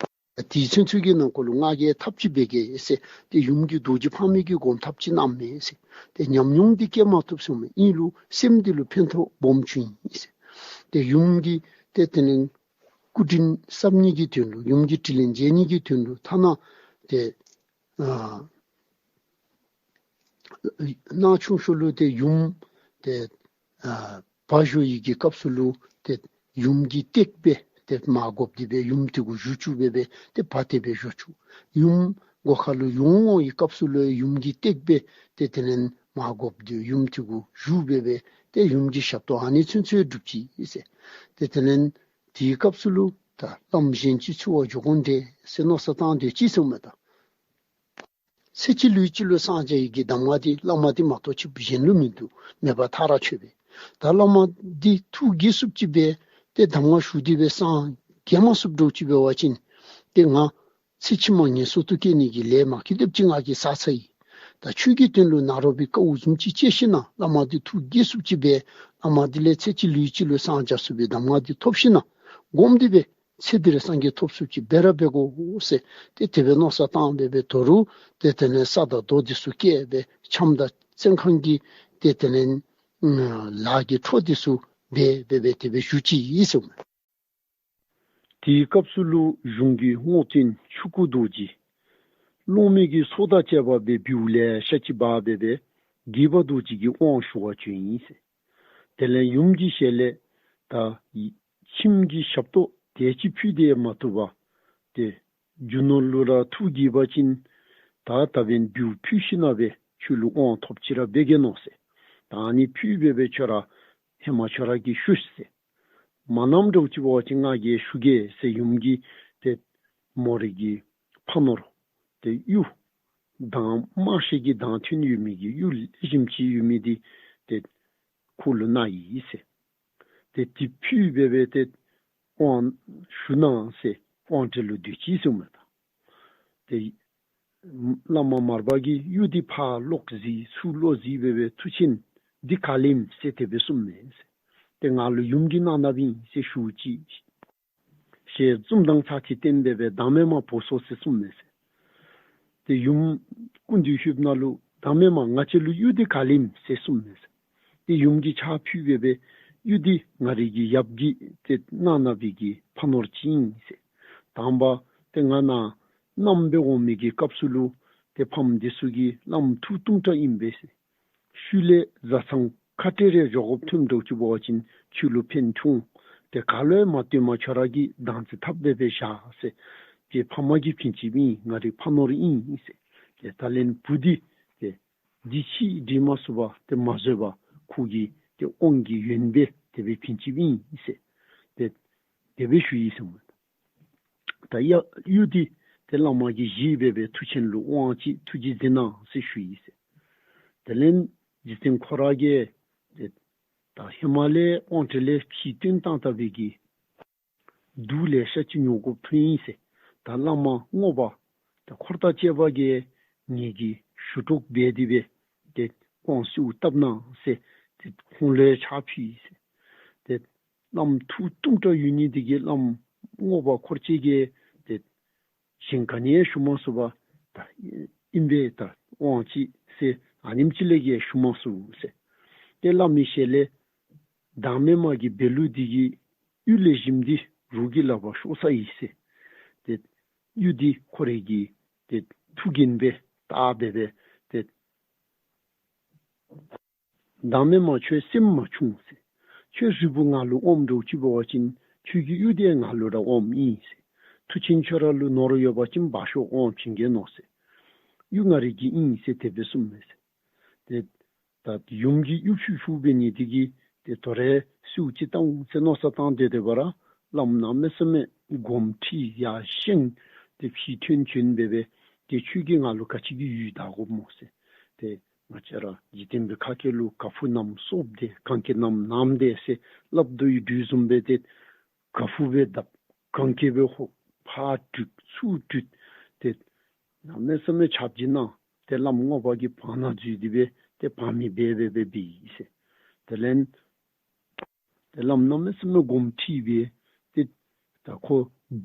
དེའི་ཚུན་ཚོད་ཀྱི་ནང་འཁོད་ལུ་ང་གིས་ཐབས་ཅིག་འབད་གེ་ཟེར། ཏེ་ཡུམ་གྱིས་རྡོ་རྗེ་ཕག་མོ་གི་སྒོམ་ཐབས་ཅིག་གནངམ་མས་ཟེར། ཏེ་ཉམས་མྱོང་འདི་སྐྱེ་མ་ཐུབ་ཟེརཝ་མས། ཨིན་རུང་སེམས་འདི་ལུ་ཕན་ཐོགས་སྦོམ་བྱུང་ཡི་ཟེར། ཏེ་ཡུམ་གྱི་ཏེ་དེ་ལས་སྐུ་དྲིན་བསམ་ནི་གི་དོན་ལུ་ཡུམ་གྱི་དྲིན་ལན་འཇལ་ནི་གི་དོན་ལུ་ཐ་ན་ཏེ་ཨ་ནང་ཆུང་ཤོས་ལུ་ཏེ་ཡུམ་ཏེ་ཨ་བ་བཞོ་ཡི་གི་སྐབས་སུ་ལུ་ཏེ་ཡུམ་གྱི་སྟེགས་སྦེ་ཏེ་མར་དགོབ་སྟེ་སྦེ་ཡུམ་དེ་གུ་བཞུགས་བཅུག་སྦེ་སྦེ་ཏེ་བ་དེ་སྦེ་བཞོ་བཅུག། ཡུམ་སྒོ་ཁར་ལུ་ཡོང་འོང་བའི་སྐབས་སུ་ལུ་ཡུམ་གྱི་སྟེགས་སྦེ་ཏེ་དེ་ལས་མར་དགོབ་སྟེ་ཡུམ་དེ་གུ་བཞུགས་སྦེ་སྦེ་ཏེ་ཡུམ་གྱི་ཞབས་ཏོག་ཨ་ནི་ཚུན་ཚོད་སྒྲུབ་ཅི་ཟེར། ཏེ་དེ་ལས་དེའི་སྐབས་སུ་ལུ་ད་བླམ་གཞན་ཅིག་འཚོལ་བར་འགྱོ་དགོ་འདྲས་ཟེར་མནོ་བསམ་བཏང་སྡོད་ཅི་ཟེརཝ་མས་ད། ཚེ་གཅིག་ལུས་གཅིག་ལུ་སངས་རྒྱ་ཡི་གི་གདམས་ངག་འདི་བླ་མ་འདི་མ་གཏོགས་ཆོསཔ་གཞན་ལུ་མིན་འདུག། མེད་པར་ཐལ་ར་ཆོད་པས། ད་བླ་མ་འདི་ཐུགས་དགྱེས་ཚུགསཔ་ཅིག་འབད་དེ་གདམས་ངག་ཞུ་སྟེ་སྦེ་སངས་རྒྱས་མ་ཚུགསཔ་འདྲཝ་ཅིག་འབད་བ་ཅིན་ཏེ་ང་ཚེ་ཕྱི་མ་ངན་སོང་དུ་སྐྱེ་ནི་གི་ལས་མ་ཁེ་དེབ་ཅིག་ང་གིས་བསགས་ཚར་ཡི། ད་ཆོས་ཀྱི་དོན་ལུ་ནཱ་རོ་པའི་དཀའཝ་བཟུམ་ཅིག་སྤྱད་ཞིནམ་ལས་བླ་མ་འདི་ཐུགས་དགྱེས་ཚུགསཔ་ཅིག་འབད་བླ་མ་འདི་ལས་ཚེ་གཅིག་ལུས་གཅིག་ལུ་སངས་རྒྱ་ཚུགས་པའི་གདམས་ངག་འདི་ཐོབ་ཞིནམ་ལས་སྒོམ་སྟེ་སྦེ་ཚེ་འདི་ར་སངས་རྒྱས་ཐོབ་ཚུགསཔ་ཅིག་འབད་ར་འབད་དགོ་ཟེར་ཏེ་དེ་སྦེ་མནོ་བསམ་བཏང་སྦེ་སྦེ་དོ་རུང་ཏེ་དེ་ལས་ས་དང་རྡོ་འདི་ཚུ་བཀལ་སྦེ་འཆམ་དང་བཙོན་ཁང་གི་ཏེ་དེ་ལས་ལཱ་གི་འཕྲོ་འདི་ཚུ་འབད་སྦེ་སྦེ་དེ་སྦེ་བཞུགས་ཅི་ཨིན་ཟེརཝ་མས། དེའི་སྐབས་སུ་ལུ་གཞུང་གི་རྔོག་སྟོན་ཆོས་སྐུ་རྡོ་རྗེ་སློབ་མའི་གི་ཚོགས་དང་བཅས་པ་སྦེ་བེའུ་ལེ་ཤ་ཅིག་འབག་སྦེ་སྦེ་དགྱེས་པ་རྡོ་རྗེ་གི་དབང་ཞུ་བར་བྱོན་ཡི་ཟེར། དེ་ལས་ཡུམ་གྱི་ཞལ་ལས་ད་ཁྱིམ་གྱི་ཞབས་ཏོག་དེ་ཅིག་ཕུལ་ཏེ་མ་བཏུབ་པར་ཏེ་ རྒྱུ་ནོར་ལུ་ར་ཐུགས་དགྱེས་པ་ཅིན་ད་ད་འབདན་འབུལཝ་ཕུལ་ཞིནམ་སྦེ་ཁྱོད་ལུ་དབང་ཐོབ་ཅི་ར་འབད་གེ་མནོ་ཟེར། ད་ཨ་ནི་ཕུལ་སྦེ་སྦེ་ཁྱོད་ར་ཧེ་མ་ཁྱོད་ར་གིས་ཞུ་ཟེར། མ་གནངམ་འདྲཝ་ཅིག་འབད་བ་ཅིན་ང་གིས་ཞུ་གེ་ཟེར་ཡུམ་གྱིས་ཏེ་མོ་རའི་གི་ཕ་ནོར་ཏེ་གཡུ་གདང་དམར་ཤེལ་གྱི་གདང་ཐོན་ཡོད་མི་གི་གཡུ་ལེགས་ཤོམ་ཅིག་ཡོད་མི་འདི་ཏེ་ཁོ་ལུ་གནང་ཡི་ཟེར། ཏེ་དེ་ཕུལ་སྦེ་སྦེ་ཏེ་དབང་ཞུ་གནང་ཟེར་དབང་གྲལ་ལུ་སྡོད་ཅི་ཟེར་མས། ད་ཏེ་བླ་མ་མར་པ་གིས་གཡུ་འདི་ཕར་ལོག་གཟིགས་ཚུར་ལོག་གཟིགས་སྦེ་སྦེ་མཐུ་ཆེན་འདི་ག་ལས་ཨིནམ་ཟེར་དེ་སྦེ་གསུངས་མས་ཟེར། ཏེ་ང་ལུ་ཡུམ་གྱིས་གནང་གནངམ་ཨིན་ཟེར་ཞུ་ཅི། ཞལ་འཛུམ་མདངས་ཚར་གཅིག་བསྟན་སྦེ་སྦེ་མདང་མེ་མ་བོར་སོང་ཟེར་གསུངས་མས་ཟེར། ཏེ་ཡུམ་སྐུ་མདུན་ཞུཝ་ད་ལུ་མདང་མེ་མ་ང་བཅས་ལུ་གཡུ་འདི་ག་ལས་ཨིནམ་ཟེར་གསུངས་མས་ཟེར། ཏེ་ཡུམ་གྱིས་ཕྱག་ཕུལ་སྦེ་སྦེ་གཡུ་འདི་ང་རའི་གི་ཡབ་ཀྱིས་ཏེ་གནང་གནང་བའི་གི་ཕ་ནོར་ཅིག་ཨིན་ཟེར། དང་པ་ཏེ་ང་ནཱ་མནའམ་སྦེ་འོང་མི་གི་སྐབས་སུ་ལུ་ཏེ་ཕམ་འདི་ཚུ་གིས་བླམ་ཐུགས་གཏུམ་དྲགས་ཨིན་པས་ཟེར། ཤུལ་ལས་བཟའ་ཚང་ཁ་བྲལ་རེ་འགྱོ་དགོཔ་ཐོནམ་འདྲཝ་ཅིག་འབད་བ་ཅིན་ཁྱོད་ལུ་ཕན་ཆུང་། ཏེ་ག་ལུ་ཡང་མ་སྟོནམ་ཁྱོད་ར་གིས་དང་ཚིག་ཐབ་སྦེ་སྦེ་བཞག་ཟེར། ཏེ་ཕ་མ་གིས་བྱིན་བྱིནམ་ཨིན། ང་རའི་ཕ་ནོར་ཨིན་ཟེར། ཏེ་ད་ལན་བུ་འདི་ཏེ་འདི་ཕྱིར་འདྲེན་མ་ཚུགས་པར་ཏེ་མ་བཟོད་པར་ཁོ་གིས་ཏེ་དབང་གི་ཡོན་སྦེ་དེ་སྦེ་བྱིན་བྱིནམ་ཨིན་ཟེར། ཏེ་དེ་སྦེ་ཞུ་ཡི་ཟེར་མས། ད་ཡ་གཡུ་འདི་ཏེ་བླ་མ་གིས་བཞེས་སྦེ་སྦེ་མཐུ་ཆེན་ལུ་དབང་ཅིག་ཐུགས་རྗེ་མཛད་གནང་ཟེར་ཞུ་ཡི་ཟེར། དེ་ལས་རྗེ་བཙུན་ཁོ་ར་གིས་ཏེ་ད་ཧེ་མ་ལས་དབང་གྲལ་ལས་ཕྱིར་བཏོན་བཏང་བཏང་བའི་གི་སྡུག་ལེ་ཤ་ཅིག་མྱོང་དགོཔ་ཐོན་ཡི་ཟེར། ད་བླ་མ་རྔོག་པ་ད་འཁོར་དང་བཅས་པ་གིས་ངེ་གི་ཞུ་གྲོགས་འབད་དེ་སྦེ་ཏེ་དབང་གསོལཝ་བཏབ་གནང་ཟེར་ཏེ་ཁོང་ལུ་ཕྱག་ཕུལ་ཡི་ཟེར། ཏེ་བླམ་ཐུགས་གཏུམ་དྲགས་ཡོད་ནི་འདི་གིས་བླམ་རྔོག་པ་འཁོར་བཅས་ཀྱིས་ཏེ་གཞན་ག་ནི་ཡང་ཞུ་མ་ཚུགས་པར་ད་ཨིན་པས། ད་དབང་ཅིག་ཟེར་ཨ་ནེམ་ཅིག་ལས་ཀྱི་ཞུ་མ་ཚུགས་ཟེར། ཏེ་བླ་མའི་ཞལ་ལས་མདང་མེ་མ་གི་བཻ་ལུག་འདི་གིས་གཡུ་ལེགས་ཤོམ་འདི་རོགས་ཀྱི་ལག་པར་ཤོར་སོ་ཡི་ཟེར། ཏེ་གཡུ་འདི་ཁོ་རའི་གི་ཏེ་ཐུགས་འགན་སྦེ་བཏགས་སྦེ་སྦེ་ཏེ་མདང་མེ་མ་ཁྱོད་སེམས་མ་ཆུང་ཟེར། ཁྱོད་རིལ་བུ་ང་ལུ་འོངམ་འདྲཝ་ཅིག་འབད་བ་ཅིན་ཁྱོད་ཀྱི་གཡུ་འདི་ང་ལུ་ར་འོངམ་ཨིན་ཟེར། མཐུ་ཆེན་ཁྱོད་ར་ལུ་ནོར་ཡོད་པ་ཅིན་འབག་ཤོག་འོང་བྱིན་གེ་མནོ་ཟེར། གཡུ་ང་རའི་གི་ཨིན་ཟེར་དེ་སྦེ་གསུངས་མས་ཟེར། ཏེ་ད་ཡུམ་གྱིས་གཡུ་ཕུལ་ཕུལཝ་འབད་ནི་འདི་གིས་ཏེ་དོ་རུང་གསོལཝ་ཅིག་བཏང་འོང་ཟེར་མནོ་བསམ་བཏང་སྡོད་སྡོད་པ་ར་བླམ་གནམ་མེད་ས་མེད་དགོངསམ་ཁྲེལ་ཡར་བཞེངས་ཏེ་ཕྱིར་ཐོན་བྱོན་སྦེ་སྦེ་ཏེ་ཁྱོད་ཀྱིས་ང་ལུ་ག་ཅི་གི་གཡུ་བདའ་དགོཔ་སྨོ་ཟེར། ཏེ་ང་བཅས་ར་འཇིག་རྟེན་པའི་ཁ་སྐད་ལུ་ཁ་ཕུ་གནམ་སྲོབ་དེ་གན་རྐྱལ་གནམ་གནམ་དེ་ཟེར་སླབ་དོ་ཡོད་དོ་བཟུམ་སྦེ་ཏེ་ཁ་ཕུ་སྦེ་བརྡབ་གན་རྐྱལ་སྦེ་ཧོ་ཕར་དྲུད་ཚུར་དྲུད་ཏེ་གནམ་མེད་ས་མེད་ཆབ་ཅིག་ན་ཏེ་བླམ་རྔོག་པ་གིས་བང་ནང་འཛུལ་ཏེ་སྦེ་ཏེ་བང་མི་སྦེ་སྦེ་སྦེ་འབད་ཡི་ཟེར། དེ་ལས་ཏེ་བླམ་གནམ་མེད་ས་མེད་དགོངསམ་ཁྲེལ་སྦེ་ཏེ་ད་ཁོ་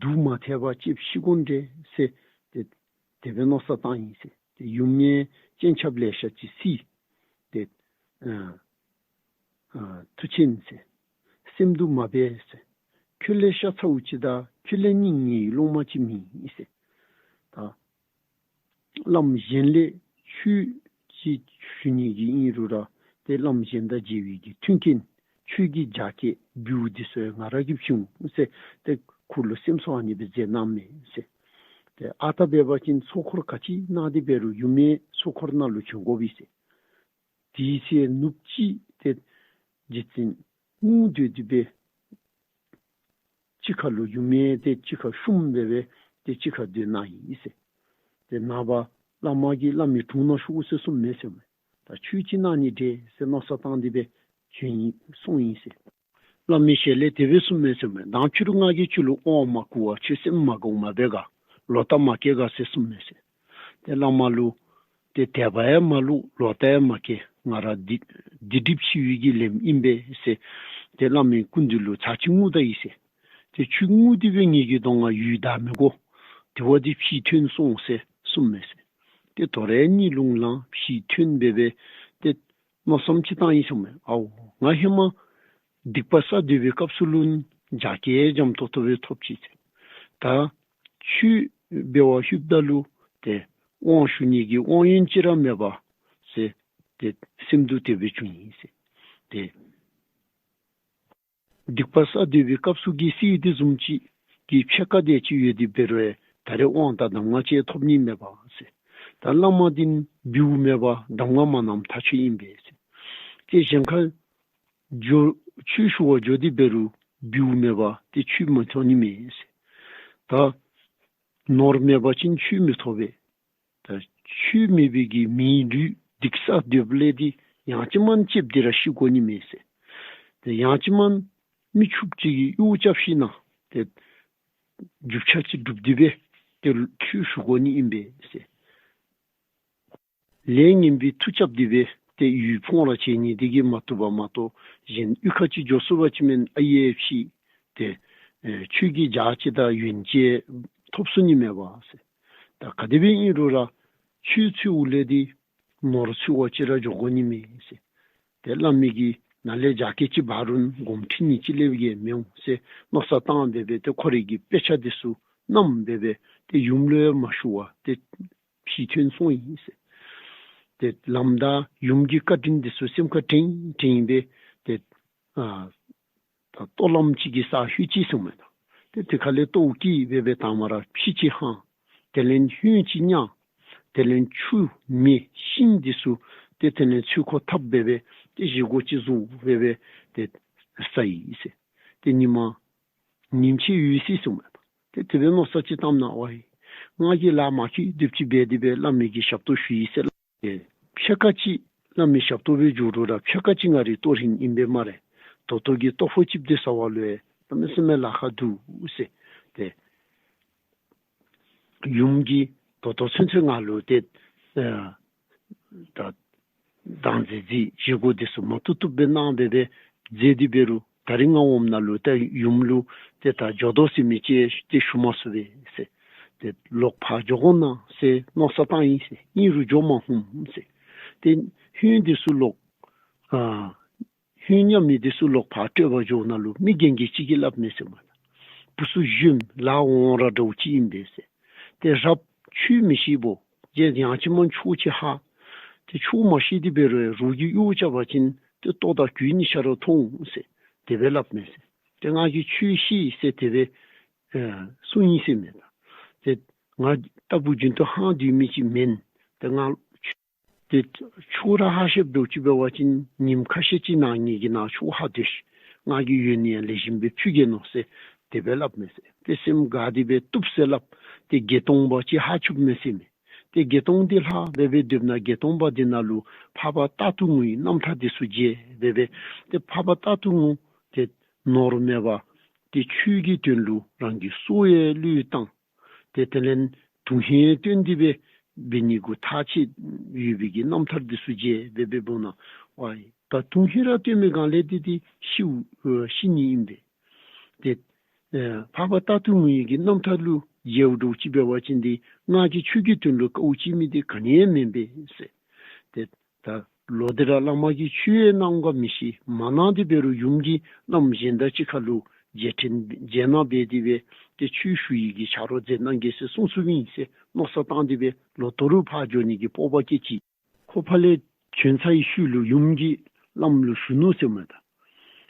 དུག་མ་ཐལ་བར་ལྕེབས་ཤི་དགོ་འདྲས་ཟེར་ཏེ་དེ་སྦེ་མནོ་བསམ་བཏང་ཡི་ཟེར། ཏེ་ཡུམ་ཡང་སྤྱན་ཆབ་ལེ་ཤ་ཅིག་བསིལ་ཏེ་ཨ་ཨ་མཐུ་ཆེན་ཟེར། སེམས་སྡུག་མ་འབད་ཟེར། ཁྱོད་ལས་ཤ་ཚཝ་ཅིག་དང་ཁྱོད་ལས་སྙིང་ཉེ་བའི་སློབ་མ་ཅིག་མེད་ཟེར། ད་བླམ་གཞན་ལས་ཆོས་ཅིག་ཞུ་ནི་གི་ཨིན་རུང་ར་ཏེ་བླམ་གཞན་དང་མཇལ་བའི་གི་མཐུན་རྐྱེན་ཆོས་ཀྱི་རྒྱ་སྐྱེད་འབུལཝ་འདི་ཚུ་ཡང་ང་ར་གིས་བྱིན་འོང་ཟེར་ཏེ་ཁོ་ལུ་སེམས་གསོ་ཨ་ནི་སྦེ་མཛད་གནངམ་མས་ཟེར། ཏེ་ཨ་རྟག་འབད་བ་ཅིན་ཚོགས་འཁོར་ག་ཅི་གནང་སྟེ་འབད་རུང་ཡུམ་ཡང་ཚོགས་འཁོར་ནང་ལུ་བྱོན་དགོ་པས་ཟེར། དེའི་ཚེ་ནུབ་གཅིག་ཏེ་རྗེ་བཙུན་སྔུན་སྡོད་དེ་སྦེ་གཅིག་ཁར་ལུ་ཡུམ་ཡང་ཏེ་གཅིག་ཁར་བཤུམས་སྦེ་སྦེ་ཏེ་གཅིག་ཁར་སྡོད་གནང་ཡི་ཟེར། ཏེ་ནངས་པ་བླ་མ་གིས་བླ་མའི་དྲུང་ནང་ཞུ་དགོ་ཟེར་གསུངམ་མས་ཟེར་མས། ད་ཆོས་ཅིག་གནང་ནི་འདྲས་ཟེར་མནོ་བསམ་བཏང་སྟེ་སྦེ་བྱོན་ཡི་སོང་ཡི་ཟེར། བླ་མའི་ཞལ་ལས་དེ་སྦེ་གསུངམ་མས་ཟེར་མས། མདང་ཕྱི་རུ་ང་གིས་ཁྱོད་ལུ་དབང་མ་བསྐུར་བར་ཁྱོད་སེམས་མ་དགའཝ་མ་འབད་ག། ལོག་ལྟ་མ་བསྐྱེད་ག་ཟེར་གསུངམ་མས་ཟེར། ཏེ་བླ་མ་ལུ་ཏེ་དད་པ་ཡང་མ་བླུགས་ལོག་ལྟ་ཡང་མ་བསྐྱེད། ང་ར་སྡིག་སྡིག་སྒྲིབ་ཆེ་བའི་གི་ལན་ཨིན་པས་ཟེར་ཏེ་བླ་མའི་སྐུ་མདུན་ལུ་ཚར་གཅིག་ངུ་ད་ཡི་ཟེར། ཏེ་ཁྱོད་ངུ་སྟེ་སྦེ་ངེ་གི་གདོང་ཁར་གཡུ་བདའ་མི་དགོ། དེ་བ་འདི་ཕྱིར་ཐོན་སོང་ཟེར་གསུངམ་མས་ཟེར། ཏེ་དོ་རུང་གཉིད་ལོག་ལངས་ཕྱིར་ཐོན་སྦེ་སྦེ་ཏེ་མནོ་བསམ་ཅིག་བཏང་ཡི་ཟེར་མས། ཨའོ་ང་ཧེ་མ་སྡིག་པ་བསགས་སྡོད་པའི་སྐབས་སུ་ལུ་རྒྱ་སྐྱེད་འཇམ་ཏོག་ཏོ་སྦེ་ཐོབ་ཅི་ཟེར། ད་ཁྱོད་འབད་བ་ལྷོདཔ་ད་ལུ་ཏེ་དབང་ཞུ་ནི་གི་དབང་ཡོན་ཅིག་ར་མེད་པས་ཟེར་ཏེ་སེམས་སྡུག་དེ་སྦེ་བྱུང་ཡི་ཟེར། ཏེ་སྡིག་པ་བསགས་སྡོད་པའི་སྐབས་སུ་གི་སྲིད་དེ་བཟུམ་ཅིག་གི་ཕྱེད་ཀ་དེ་ཅིག་ཡོད་དེ་འབད་རུང་ ད་རེས་དབང་དང་གདམས་ངག་ཅིག་ཐོབ་ནི་མེད་པ་ཟེར། ད་བླ་མ་འདི་ནི་བིའུ་མེད་པར་གདམས་ངག་མ་གནངམ་ཐག་ཆོད་ཨིན་པས་ཟེར། ཏེ་གཞན་ཁར་འགྱོ་ཆོས་ཞུ་བར་འགྱོ་སྟེ་འབད་རུང་བིའུ་མེད་པར་ཏེ་ཆོས་མི་ཐོབ་ནི་མས་ཟེར། ད་ནོར་མེད་པ་ཅིན་ཆོས་མི་ཐོབ་པས། ད་ཆོས་མེད་པའི་གི་མིའི་ལུས་སྡིག་བསགས་སྡོདཔ་ལས་འདི་ཡང་ཅིན་མ་ལྕེབ་སྟེ་ར་ཤི་དགོ་ནི་མས་ཟེར། ཏེ་ཡང་ཅིན་མ་མི་ཕྱུགཔོ་ཅིག་གི་གཡོག་རྐྱབ་ཞིན་ན་ཏེ་རྒྱུ་ཆ་ཅིག་སྒྲུབ་སྟེ་སྦེ་ཏེ་ཆོས་ཞུ་དགོ་ནི་ཨིན་པས་ཟེར། ལས་ངན་པའི་མཐུ་རྐྱབ་སྟེ་སྦེ་ཏེ་ཡུལ་ཕུང་ར་བྱེད་ནི་འདི་གིས་མ་བཏུབ་པ་མ་གཏོགས་གཞན་གཡུས་ཁ་ཅིག་འགྱོ་ཚུགས་པ་ཅིན་མེན་ཨ་ཡེ་ཕྱི་ཏེ་ཨེ་ཆོས་ཀྱི་ཇ་ཅིག་དང་ཡོན་ཅིག་ཐོབ་ཚུགས་ནི་མེད་པ་ཟེར། ད་ག་དེ་སྦེ་ཨིན་རུང་ར་ཆོས་འཚོལཝ་ལས་འདི་ནོར་འཚོལ་བར་ཅིག་ར་འགྱོ་དགོ་ནི་མས་ཟེར། ཏེ་བླ་མའི་གི་ནང་ལས་ཇ་སྐད་ཅིག་འབག་རུང་སྒོམ་ཁྲི་ཉིས་ཅིག་ལས་བརྒལ་མི་འོང་ཟེར་མནོ་བསམ་བཏང་སྦེ་སྦེ་ཏེ་ཁོ་རའི་གི་དཔེ་ཆ་འདི་ཚུ་བསྣམས་སྦེ་སྦེ་ཏེ་ཡུམ་ལུ་ཡང་མ་ཞུ་བར་ཏེ་ཕྱིར་ཐོན་སོང་ཡི་ཟེར། ཏེ་ལམ་བདའ་ཡུམ་གྱི་བཀའ་དྲིན་འདི་ཚུ་སེམས་ཁར་དྲན་དྲན་སྦེ་ཏེ་ཨ་ད་ལྟོ་ལམ་ཅིག་གི་སར་ལྷོད་ཅི་ཟེར་མས་ད། ཏེ་དེ་ཁ་ལས་ལྟོཝ་བཀྱེས་སྦེ་སྦེ་དང་མ་ར་ཕྱེ་ཅིག་འཕང་། དེ་ལས་ཧོད་ཅིག་བརྙ། དེ་ལས་ཆུ་མེ་ཤིང་འདི་ཚུ་ཏེ་དེ་ལས་ཚོད་ཁོ་འཐབ་སྦེ་སྦེ་ཏེ་བཞེས་སྒོ་ཅིག་བཟོ་སྦེ་སྦེ་ཏེ་བཟའ་ཡི་ཟེར། ཏེ་ཉིན་མ་ཉིམ་ཆད་ཡོད་ཟེར་གསུངམ་མས། ཏེ་དེ་སྦེ་མནོ་བསམ་ཅིག་བཏངམ་ད་ཝའི་ང་གིས་ལཱ་མ་ཁེ་སྡོདཔ་ཅིག་འབད་དེ་སྦེ་བླ་མའི་གི་ཞབས་ཏོག་ཞུ་ཡི་ཟེར། ཨེ་ཕྱེད་ཀ་ཅིག་བླ་མའི་ཞབས་ཏོག་སྦེ་འགྱོ་རུང་ར་ཕྱེད་ཀ་ཅིག་ང་རའི་ལྟོ་རིན་ཨིན་པས་སྨ་རེ། ད་ལྟོ་གི་ལྟོ་ཕོགས་ཅིག་འདི་བཟའ་བ་ལུ་ཡང་གནམ་མེད་ས་མེད་ལཱ་ཁག་འདུག་ཟེར། ཏེ་ཡུམ་གྱིས་ད་ལྟོ་ཚུན་ཚོད་ང་ལུ་ཏེ་ཨ་ད་བདག་འཛིན་འཛིན་བཞེས་སྒོ་འདི་ཚུ་མ་བཏུབ་བཏུབ་སྦེ་གནང་སྦེ་སྦེ་མཛད་དེ་འབད་རུང་ད་རིས་ང་འོངམ་ད་ལུ་ཏེ་ཡུམ་ལུ་ཏེ་ད་འགྱོ་དོ་ཟེར་མི་ཅིག་ཏེ་ཞུ་མ་ཚུགས་པས་ཟེར། ཏེ་ལོག་ཕར་འགྱོ་དགོ་ན་ཟེར་མནོ་བསམ་བཏང་ཡི་ཟེར། ཨིན་རུང་འགྱོ་མ་ནུམ་ཟེར། ཏེ་ཧོད་འདི་ཚུ་ལོག་ཨ་ཧོད་བརྙ་མི་འདི་ཚུ་ལོག་ཕར་སྤྲོད་པར་འགྱོཝ་ད་ལུ་མི་རྒན་རྒས་ཅིག་གིས་སླབ་མས་ཟེར་མས། བུ་ཚུ་གཞོནམ་ལཱ་འོང་ར་འདྲཝ་ཅིག་ཨིན་པས་ཟེར། ཏེ་རབ་ཆོས་མི་ཤེས་པོ་ཏེ་ཡང་ཅིན་མ་ཆོས་ཅིག་ཧ་ཏེ་ཆོས་མ་ཤེས་ཏེ་འབད་རུང་རོགས་ཀྱིས་གཡོག་རྐྱབ་པ་ཅིན་ཏེ་ལྟོ་དང་གོས་གཉིས་ཆ་ར་ཐོབ་འོང་ཟེར་དེ་སྦེ་སླབ་མས་ཟེར། ཏེ་ང་གིས་ཆོས་ཤེས་ཟེར་དེ་སྦེ་ཨེ་གསུངས་ཡི་ཟེར་མས་ད། ཏེ་ང་ལྟ་བུ་རྒྱུན་དུ་ཧང་སྡོད་མི་ཅིག་མེན། ཏེ་ང་ཏེ་ཆོས་ར་ཧ་ཤེསཔ་འདྲཝ་ཅིག་འབད་བ་ཅིན་ཉིནམ་ཁ་ཤས་ཅིག་ནང་ངེ་གི་ནང་ཆོས་ཧ་སྡོད་ཤིག། ང་གིས་ཡོན་ནི་ཡང་ལེགས་ཤོམ་སྦེ་ཕུལ་གེ་མནོ་ཟེར་དེ་སྦེ་སླབ་མས་ཟེར། ཏེ་སེམས་དགའ་སྟེ་སྦེ་བཏུབ་ཟེར་སླབ། ཏེ་བརྒྱད་སྟོང་པ་ཅིག་ཧ་ཕྱུགཔ་མས་ཟེར་མས། ཏེ་བརྒྱད་སྟོང་འདི་ལྷག་སྦེ་སྦེ་སྡོདཔ་ན་བརྒྱད་སྟོང་པ་འདི་ནང་ལུ་འཕགས་པ་རྟག་ཏུ་ངུའི་རྣམ་ཐར་འདི་ཚུ་མཇལ་སྦེ་སྦེ་ཏེ་འཕགས་པ་རྟག་ཏུ་ངུ་ཏེ་ནོར་མེད་པར་ཏེ་ཆོས་ཀྱི་དོན་ལུ་རང་གི་སྲོག་ཡང་བློས་བཏང་། ཏེ་དེ་ལས་དོན་ཧིང་བཏོན་ཏེ་སྦེ་འབད་ནི་གུ་ཐག་བཅད་ཡོད་པའི་གི་རྣམ་ཐར་འདི་ཚུ་མཇལ་སྦེ་སྦེ་འབདཝ་ད་ཝའི་ད་དོན་ཧིང་ར་བཏོན་མི་གང་ལས་ཏེ་ཏེ་ཤིཝ་ཨེ་ཤི་ནི་ཨིན་པས། ཏེ་ཨེ་འཕགས་པ་རྟག་ཏུ་ངུའི་གི་རྣམ་ཐར་ལུ་མཇལཝ་འདྲཝ་ཅིག་འབད་བ་ཅིན་ཏེ་ང་གིས་ཆོས་ཀྱི་དོན་ལུ་དཀའཝ་སྤྱད་མི་འདི་ག་ནི་ཡང་མེན་པས་ཟེར། ཏེ་ད་ལོག་སྟེ་ར་བླ་མ་གིས་ཆོས་ཡང་གནང་ག་མི་ཤེས། མ་གནང་སྟེ་འབད་རུང་ཡུམ་གྱིས་བླམ་གཞན་དང་གཅིག་ཁར་ལུ་རྗེས་དྲན་རྗེས་གནང་འབད་དེ་སྦེ་ཏེ་ཆོས་ཞུ་ཡི་གི་ཆ་རོགས་མཛད་གནང་གེ་ཟེར་གསུང་ཚུགས་པའི་ཨིན་ཟེར་མནོ་བསམ་བཏང་སྟེ་སྦེ་ལོག་ད་རུང་ཕར་འགྱོ་ནི་གི་སྤོབས་པ་བསྐྱེད་ཅི། ཁོ་ཕར་ལས་བྱོན་ཚར་བའི་ཤུལ་ལུ་ཡུམ་གྱིས་བླམ་ལུ་ཞུ་ནུག་ཟེར་མས་ད།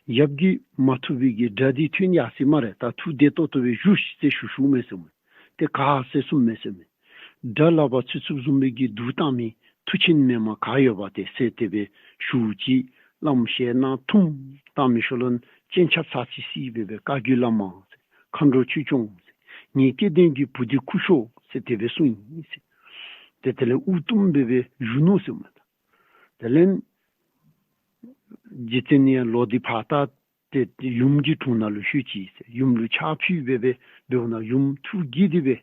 ཡབ་ཀྱིས་མ་ཐུབ་པའི་གི་དགྲ་འདི་ཐོན་ཡར་སོ་ཡི་སྨ་རེ། ད་ཐུགས་བདེ་ཏོག་ཏོ་སྦེ་བཞུགས་ཤིག་ཟེར་ཞུ་ཞུཝ་མས་ཟེར་མས། ཏེ་ག་ཟེར་གསུངམ་མས་ཟེར་མས། དགྲ་ལག་པར་ཚུད་ཚུདཔ་བཟུམ་སྦེ་གི་སྡུག་བཏང་མི་མཐུ་ཆེན་མེན་པར་ག་ཡོད་པ་ཏེ་ཟེར་དེ་སྦེ་ཞུ་ཅི། བླམ་ཞལ་ནང་ཐུམ་བཏང་མི་ཤུལ་ལུ་སྤྱན་ཆབ་ཚར་ཅིག་བསིལ་སྦེ་སྦེ་བཀའ་བརྒྱུད་བླ་མ་ཟེར་མཁའ་འགྲོ་ཆོས་སྐྱོང་ཟེར་ངེའི་སྐལ་ལྡན་གྱི་བུ་འདི་སྐུ་ཤོག་ཟེར་དེ་སྦེ་གསུངས་ཡི་ཟེར། ཏེ་དེ་ལས་དབུ་བཏུམ་སྦེ་སྦེ་བཞུགས་ནུག་ཟེར་མས་ད། དེ་ལས་རྗེ་བཙུན་ཡང་ལོག་སྟེ་ཕར་ད་ཏེ་ཡུམ་གྱི་དྲུང་ནང་ལུ་ལྷོད་ཅི་ཟེར། ཡུམ་ལུ་ཕྱག་ཕུལ་སྦེ་སྦེ་འབདཝ་ད་ཡུམ་ཐུགས་དགྱེས་ཏེ་སྦེ་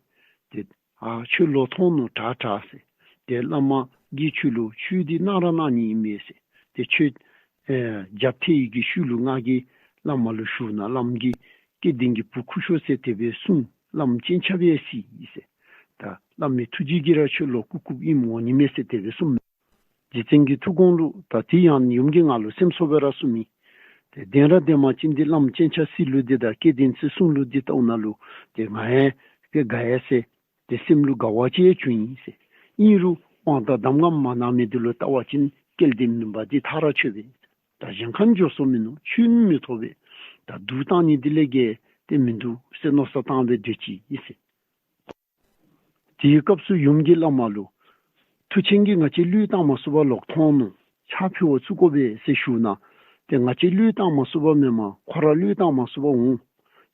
ཏེ་ཨ་ཁྱོད་ལོག་ཐོན་ནུག་དྲག་དྲག་ཟེར། ཏེ་བླ་མ་གིས་ཁྱོད་ལུ་ཆོས་འདི་གནང་ར་གནང་ནི་ཨིན་མས་ཟེར། ཏེ་ཁྱོད་ཨེ་རྒྱབ་ཐལ་བའི་གི་ཤུལ་ལུ་ང་གིས་བླ་མ་ལུ་ཞུཝ་ད་བླམ་གིས་སྐལ་ལྡན་གྱི་བུ་སྐུ་ཤོག་ཟེར་དེ་སྦེ་གསུངས། བླམ་སྤྱན་ཆབ་ཡང་བསིལ་ཡི་ཟེར། ད་བླ་མའི་ཐུགས་རྗེ་གིས་ར་ཁྱོད་ལོག་བཀུག་བཀུགཔ་ཨིནམ་འོང་ནི་མས་ཟེར་དེ་སྦེ་གསུངས་མས། རྗེ་བཙུན་གྱི་ཐུགས་དགོངས་ལུ་ད་དེ་ཡང་ཡུམ་གྱིས་ང་ལུ་སེམས་གསོ་སྦེ་ར་གསུངས་མི། ཏེ་བདེན་ར་བདེན་པ་ཅིན་འདི་བླམ་སྤྱན་ཆབ་བསིལ་ལུགས་འདི་དང་སྐལ་ལྡན་ཚུ་གསུང་ལུགས་འདི་ལྟཝ་ད་ལུ་ཏེ་ང་ཡང་ཏེ་དགའ་ཡི་ཟེར། ཏེ་སེམས་ལུ་དགའ་བ་ཅིག་ཡང་བྱུང་ཡི་ཟེར། ཨིན་རུང་དབང་དང་གདམས་ངག་མ་གནང་མི་འདི་ལུ་བལྟ་བ་ཅིན་སྐལ་ལྡན་མིན་པ་འདི་ཐག་ར་ཆོད་པས། ད་གཞན་ཁར་འགྱོ་སོང་མི་ནུག། ཆོས་མི་ཐོབ་པས། ད་སྡུག་བཏང་ནི་འདི་ལས་བརྒལ་ཏེ་མིན་འདུག་ཟེར་མནོ་བསམ་བཏང་སྦེ་སྡོད་ཅི་ཨིན་ཟེར། དེའི་སྐབས་སུ་ཡུམ་གྱིས་བླ་མ་ལུ་མཐུ་ཆེན་གྱིས་ང་བཅས་བློས་བཏང་མ་ཚུགས་པར་ལོག་ཐོན་ནུག། ཕྱག་ཕུལ་བར་བཙུགས་དགོ་པས་ཟེར་ཞུ་ན། ཏེ་ང་བཅས་བློས་བཏང་མ་ཚུགས་པ་མེན་མས། ཁོ་ར་བློས་བཏང་མ་ཚུགས་པར་འོང་།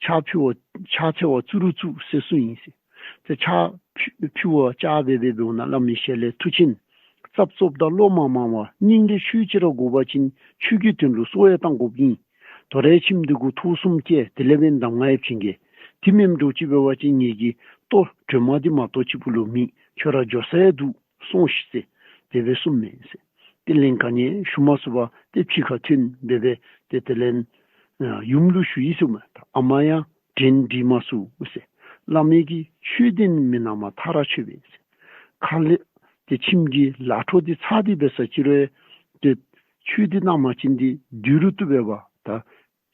ཕྱག་ཕུལ་བར་ཕྱག་འཚལ་བར་བཙུགས་རུང་བཙུགས་ཟེར་གསུངས་ཡི་ཟེར། ཏེ་ཕྱག་ཕུལ་བར་བཅར་སྦེ་སྦེ་འབདཝ་ད་བླ་མའི་ཞལ་ལས། མཐུ་ཆེན་རྩབ་རྩོབ་དང་བློ་མ་མང་བར། སྙིང་ལས་ཆོས་ཅིག་ར་དགོ་པ་ཅིན་ཆོས་ཀྱི་དོན་ལུ་སྲོག་ཡང་བཏང་དགོཔ་ཨིན། དོ་རུང་ཁྱིམ་འདི་གུ་ཐོག་གསུམ་བསྐྱལ། དེ་ལས་འབདན་གདམས་ངག་ཡང་བྱིན་གེ། དེ་མེནམ་འདྲཝ་ཅིག་འབད་བ་ཅིན་ངེ་གི་ལྟོ་དྲོན་མ་འདི་མ་གཏོགས་ཅིག་པུ་ལུ་མེད། ཁྱོད་ར་འགྱོ་ས་ཡང་འདུག། སོང་ཤིག་ཟེར་དེ་སྦེ་གསུངམ་མས་ཟེར། ཏེ་ལན་ག་ནི་ཡང་ཞུ་མ་ཚུགས་པར་ཏེ་ཕྱི་ཁར་ཐོན་སྦེ་སྦེ་ཏེ་དེ་ལས་ཨ་ཡུམ་ལུ་ཞུ་ཡི་ཟེརཝ་མས། ད་ཨ་མ་ཡང་དྲན་འདི་མ་ཚུགས་ཟེར། བླ་མའི་གི་ཆོས་འདི་མི་ནང་མ་ཐག་ར་ཆོད་པས་ཟེར། ཁ་ལས་ཏེ་ཁྱིམ་གྱི་ལཱ་འཕྲོ་འདི་ཚར་ཏེ་འབད་ས་ཅིག་རུང་ཏེ་ཆོས་འདི་གནང་མ་བྱིན་ཏེ་སྡོད་རུང་བཏུབ་པས་པ། ད་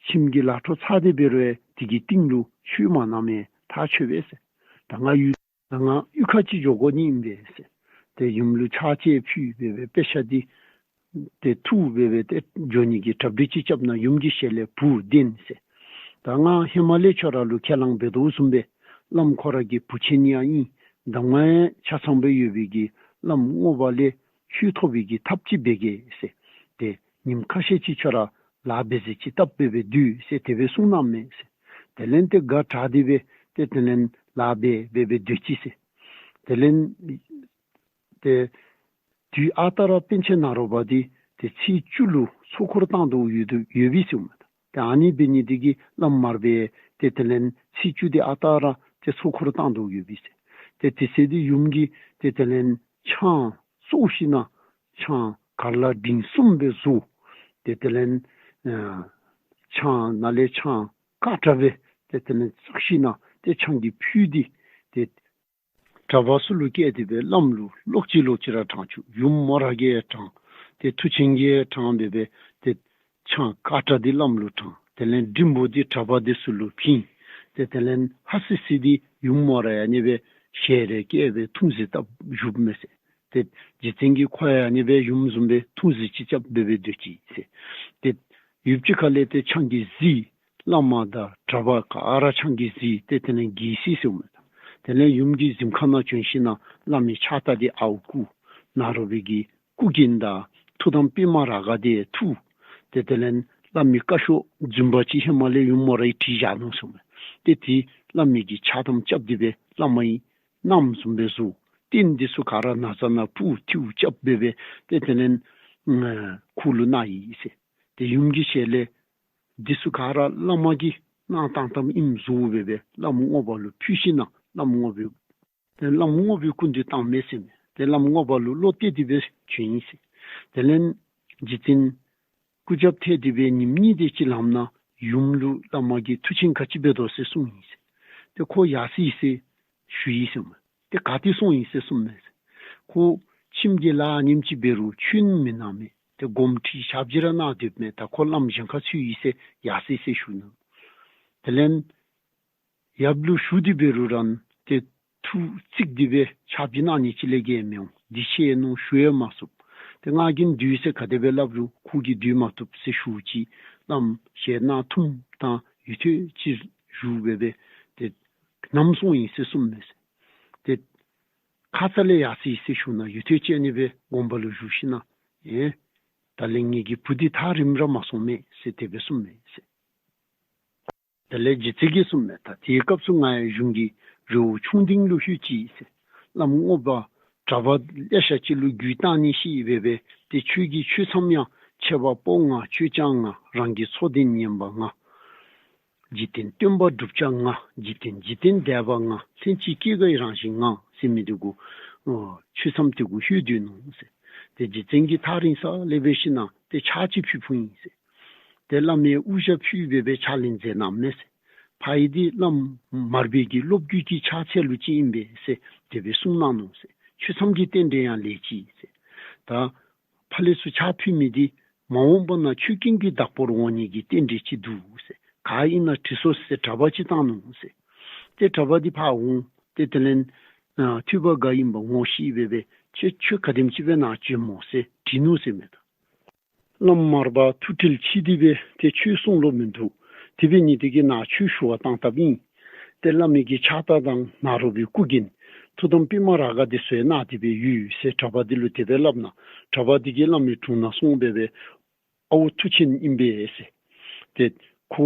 ཁྱིམ་གྱི་ལཱ་འཕྲོ་ཚར་ཏེ་འབད་རུང་དེ་གི་རྟིང་ལུ་ཆོས་མ་གནངམ་ཐག་ཆོད་པས་ཟེར། ད་ང་ཡུལ་ད་ང་གཡུས་ཁ་ཅིག་འགྱོ་དགོ་ནི་ཨིན་པས་ཟེར། ཏེ་ཡུམ་ལུ་ཕྱག་ཕྱི་ཕུལ་སྦེ་སྦེ་དཔེ་ཆ་འདི་ཏེ་འཐུ་སྦེ་སྦེ་ཏེ་འགྱོ་ནི་གི་གྲ་སྒྲིག་ཅིག་རྐྱབ་ན་ཡུམ་གྱི་ཞལ་ལས་བུ་བདེན་ཟེར། ད་ང་ཧེ་མ་ལས་ཁྱོད་ར་ལུ་ཁས་བླངས་འབད་དོ་བཟུམ་སྦེ་བླམ་ཁོ་ར་གི་བུ་ཆེན་ཡང་ཨིན། གདམས་ངག་ཆ་ཚང་སྦེ་ཡོད་པའི་གི་བླམ་རྔོག་པ་ལས་ཆོས་ཐོབ་པའི་གི་ཐབས་ཅིག་འབད་གེ་ཟེར། ཏེ་ཉིནམ་ཁ་ཤས་ཅིག་ཁྱོད་ར་ལཱ་འབད་ཟེར་ཅིག་སྟབས་སྦེ་སྦེ་སྡོད་ཟེར་དེ་སྦེ་གསུངས་གནངམ་མས་ཟེར། དེ་ལས་ཏེ་དགའ་དྲགས་ཏེ་སྦེ་ཏེ་དེ་ལས་ལཱ་འབད་སྦེ་སྦེ་སྡོད་ཅི་ཟེར། དེ་ལས་ཏེ་དུས་ཨ་རྟག་ར་པཎ་ཆེན་ནཱ་རོ་པ་འདི་ཏེ་ཚེས་བཅུ་ལུ་ཚོགས་འཁོར་བཏང་དོ་ཡོད་དོ་ཡོད་པས་ཟེརཝ་མས། ཏེ་ཨ་ནི་འབད་ནི་འདི་གིས་བླམ་མར་པས་ཏེ་དེ་ལས་ཚེས་བཅུ་འདི་ཨ་རྟག་ར་ཏེ་ཚོགས་འཁོར་བཏང་དོ་ཡོད་པས་ཟེར། ཏེ་དེ་ཚེ་འདི་ཡུམ་གྱིས་ཏེ་དེ་ལས་ཆང་བཙོ་ཞིན་ན་ཆང་གར་ལ་འབྲིང་གསུམ་སྦེ་བཟོ། ཏེ་དེ་ལས་ཨ་ཆང་ནང་ལས་ཆང་དཀར་དྲགས་སྦེ་ཏེ་དེ་ལས་བཙགས་ཞིན་ན་ཏེ་ཆང་གི་ཕུད་འདི་ཏེ་གྲྭ་པ་ཚུ་ལུ་བཀལ་ཏེ་སྦེ་བླམ་ལུ་ལོག་ཅི་ལོག་ཅི་ར་དྲང་བཅུག། ཡུམ་མོ་ར་གིས་དྲང་། ཏེ་མཐུ་ཆེན་གྱིས་དྲང་སྦེ་སྦེ་ཏེ་ཆང་དཀར་དྲགས་འདི་བླམ་ལུ་དྲང་། དེ་ལས་འབྲིང་པོ་འདི་གྲྭ་པ་འདི་ཚུ་ལུ་བྱིན། ཏེ་དེ་ལས་ཧ་སི་སི་འདི་ཡུམ་མོ་ར་ཡང་ཨ་ནི་སྦེ་ཞལ་རས་བཀལ་སྦེ་ཐུང་ཟིང་བཏབ་བཞུགསཔ་མས་ཟེར། ཏེ་རྗེ་བཙུན་གྱིས་ཁོ་ཡང་ཨ་ནི་སྦེ་ཡུམ་བཟུམ་སྦེ་ཐུང་ཟིང་ཅིག་རྐྱབ་སྦེ་སྦེ་སྡོད་ཅི་ཟེར། ཏེ་ཡུདཔ་ཅིག་ཁ་ལས་ཏེ་ཆང་གིས་བཟི། བླ་མ་དང་གྲྭ་པ་ག་ར་ཆང་གིས་བཟི། ཏེ་དེ་ལས་གྱིས་སི་ཟེརཝ་མས། དེ་ལས་ཡུམ་གྱིས་གཟིམ་ཁང་ནང་བྱོན་ཞིན་ན་བླ་མའི་ཕྱག་རྟགས་འདི་ཨརཝ་བརྐུ། ནཱ་རོ་པའི་གི་སྐུ་རྒྱན་དང་ཐུགས་དམ་པདྨ་རཱ་ག་འདི་འཐུ། ཏེ་དེ་ལས་བླ་མའི་བཀའ་ཤོག་རྫུན་པ་ཅིག་ཧེ་མ་ལས་ཡུམ་མོ་ར་གིས་བྲིས་བཞག་ནུག་ཟེརཝ་མས། ཏེ་དེ་བླ་མའི་གི་ཕྱག་དམ་རྐྱབ་སྟེ་སྦེ་བླ་མ་ཡི་བསྣམས་བཟུམ་སྦེ་བཟོ། རྟེན་འདི་ཚུ་ག་ར་ན་བཟའ་ནང་སྤུ་ཐིའུ་རྐྱབ་སྦེ་སྦེ་ཏེ་དེ་ལས་ཨ་ཁོ་ལུ་གནང་ཡི་ཟེར། ཏེ་ཡུམ་གྱི་ཞལ་ལས་འདི་ཚུ་ག་ར་བླ་མ་གིས་གནང་བཏང་བཏངམ་ཨིནམ་བཟོ་སྦེ་སྦེ་བླམ་རྔོག་པ་ལུ་ཕུལ་ཞིན་ན་བླམ་རྔོག་པའི་ཏེ་བླམ་རྔོག་པའི་སྐུ་མདུན་བཏངམ་མས་ཟེར་མས། ཏེ་བླམ་རྔོག་པ་ལུ་བློ་གཏད་དེ་སྦེ་བྱོན་ཡི་ཟེར། དེ་ལས་རྗེ་བཙུན་སྐུ་རྒྱབ་ཐལ་ཏེ་སྦེ་ཉིནམ་གཉིས་དེ་ཅིག་ལངམ་ད་ཡུམ་ལུ་བླ་མ་གིས་མཐུ་ཆེན་ག་ཅི་འབད་དོ་ཟེར་གསུངས་ཡི་ཟེར། ཏེ་ཁོ་ཡར་སོ་ཡི་ཟེར་ཞུ་ཡི་ཟེར་མས། ཏེ་ག་ཏེ་སོང་ཡི་ཟེར་གསུངམ་མས་ཟེར། ཁོ་ཁྱིམ་གྱི་ལཱ་ཨ་ནེམ་ཅིག་འབད་རུང་ཆོས་མི་གནང་མས། ཏེ་དགོངསམ་ཁྲེལ་ཞབས་ཕྱི་ར་གནང་སྡོདཔ་མས། ད་ཁོ་བླམ་གཞན་ཁར་ཚུད་ཡི་ཟེར་ཡར་སོ་ཡི་ཟེར་ཞུ་ནུག། དེ་ལས་ཡབ་ལུ་ཞུ་སྟེ་འབད་རུང་ར་ཏེ་ཐུགས་གཙིགས་ཏེ་སྦེ་ཕྱག་ཕྱི་གནང་ནི་ཅིག་ལས་བརྒལ་མི་འོང་། འདི་ཤེས་ནུག། ཞུ་ཡང་མ་ཚུགས། ཏེ་ང་གིས་སྡོད་ཟེར་ག་དེ་སྦེ་སླབ་རུང་ཁོ་གིས་སྡོད་མ་བཏུབ་ཟེར་ཞུ་ཅི། བླམ་ཞལ་ནང་འཐུང་དང་ཡུན་ཐུང་ཅིག་བཞུགས་སྦེ་སྦེ་ཏེ་ནམ་སོང་ཡི་ཟེར་གསུངམ་མས་ཟེར། ཏེ་ཁ་ཙ་ལས་ཡར་སོ་ཡི་ཟེར་ཞུ་ན་ཡུན་ཐུང་ཅིག་ཨ་ནི་སྦེ་དགོན་པ་ལུ་བཞུགས་ཞིན་ན་ཨེ་ད་ལས་ངེ་གི་བུ་འདི་ཐག་རིངམ་ར་མ་སོང་མས་ཟེར་དེ་སྦེ་གསུངམ་མས་ཟེར། དེ་ལས་རྗེ་བཙུན་གྱིས་གསུངམ་མས། ད་དེའི་སྐབས་སུ་ང་ཡང་གཞུང་གི་རི་བོ་ཆུང་ལྡིང་ལུ་ལྷོད་ཅི་ཟེར། བླམ་རྔོག་པ་གྲྭ་པ་ལེ་ཤ་ཅིག་ལུ་རྒྱུད་བཏང་ནི་ཤེས་སྦེ་སྦེ་ཏེ་ཁྱོད་ཀྱིས་ཆོས་མཚམས་ཡང་ཆད་པ་དཔོག་ང་། ཆོས་སྐྱོང་ང་། རང་གི་ཚོགས་འདི་ཉན་པ་ང་། འཇིག་རྟེན་སྟོན་པ་བསྒྲུབ་བྱ་ང་། འཇིག་རྟེན་འཇིག་རྟེན་འདས་པ་ང་། ལྷན་ཅིག་སྐྱེས་དགའི་རང་བཞིན་ང་ཟེར་མི་འདི་གུ་ཨོ་ཆོས་མཚམས་འདི་གུ་ལྷོད་སྡོད་ནུག་ཟེར། ཏེ་རྗེ་བཙུན་གྱིས་ཐག་རིང་ས་ལས་འབད་ཞིན་ན་ཏེ་ཕྱག་ཅིག་ཕུལ་ཕུལཝ་ཨིན་ཟེར། ཏེ་བླ་མའི་དབུ་ཞྭ་ཕུད་སྦེ་སྦེ་ཕྱག་ལེན་མཛད་གནངམ་མས་ཟེར། ཕ་ཡི་འདི་བླམ་མར་པའི་གི་སློབ་བརྒྱུད་ཀྱི་ཕྱག་འཚལ་ལུ་ཅིག་ཨིན་པས་ཟེར་དེ་སྦེ་གསུངས་གནང་ནུག་ཟེར། ཆོས་མཚམས་ཀྱི་རྟེན་འབྲེལ་ཡང་ལེགས་ཅི་ཟེར། ད་ཕར་ལས་ཚུར་ཕྱག་ཕུལ་མི་འདི་མ་འོངས་པ་ན་ཆོས་ཀུན་གྱི་བདག་པོར་འོང་ནི་གི་རྟེན་འབྲེལ་ཅིག་འདུག་ཟེར། ག་ཨིན་ན་དྲི་སོང་ཟེར་གྲྭ་པ་ཅིག་བཏང་ནུག་ཟེར། ཏེ་གྲྭ་པ་འདི་ཕར་འོང་། ཏེ་དེ་ལས་ཨ་ཐོས་པ་ག་ཨིན་པ་ངོ་ཤེས་སྦེ་སྦེ་ཁྱོད་ཆོས་ག་དེམ་ཅིག་སྦེ་གནང་བྱོནམ་སྨོ་ཟེར་དྲིས་ནུག་ཟེར་མས། ད་བླམ་མར་པ་ཐུགས་ཁྲལ་ཆེ་སྟེ་སྦེ་ཏེ་ཆོས་གསུང་བློ་མིན་འདུག། དེ་འབད་ནི་དེ་གིས་ནཱ་ཆོས་ཞུ་བར་བཏང་བཏངམ་ཨིན། ཏེ་བླ་མའི་གི་ཕྱག་རྟགས་དང་ནཱ་རོ་པའི་སྐུ་རྒྱན་ ཐུགས་དམ་པདྨ་རཱ་ག་འདི་ཚུ་ཡང་གནང་སྟེ་སྦེ་ཡོད་ཟེར་གྲྭ་པ་འདི་ལུ་དེ་སྦེ་སླབ་ནུག། གྲྭ་པ་འདི་གིས་བླ་མའི་དྲུང་ནང་སོང་སྦེ་སྦེ་ཨའུ་མཐུ་ཆེན་ཨིན་པས་ཟེར། ཏེ་ཁོ་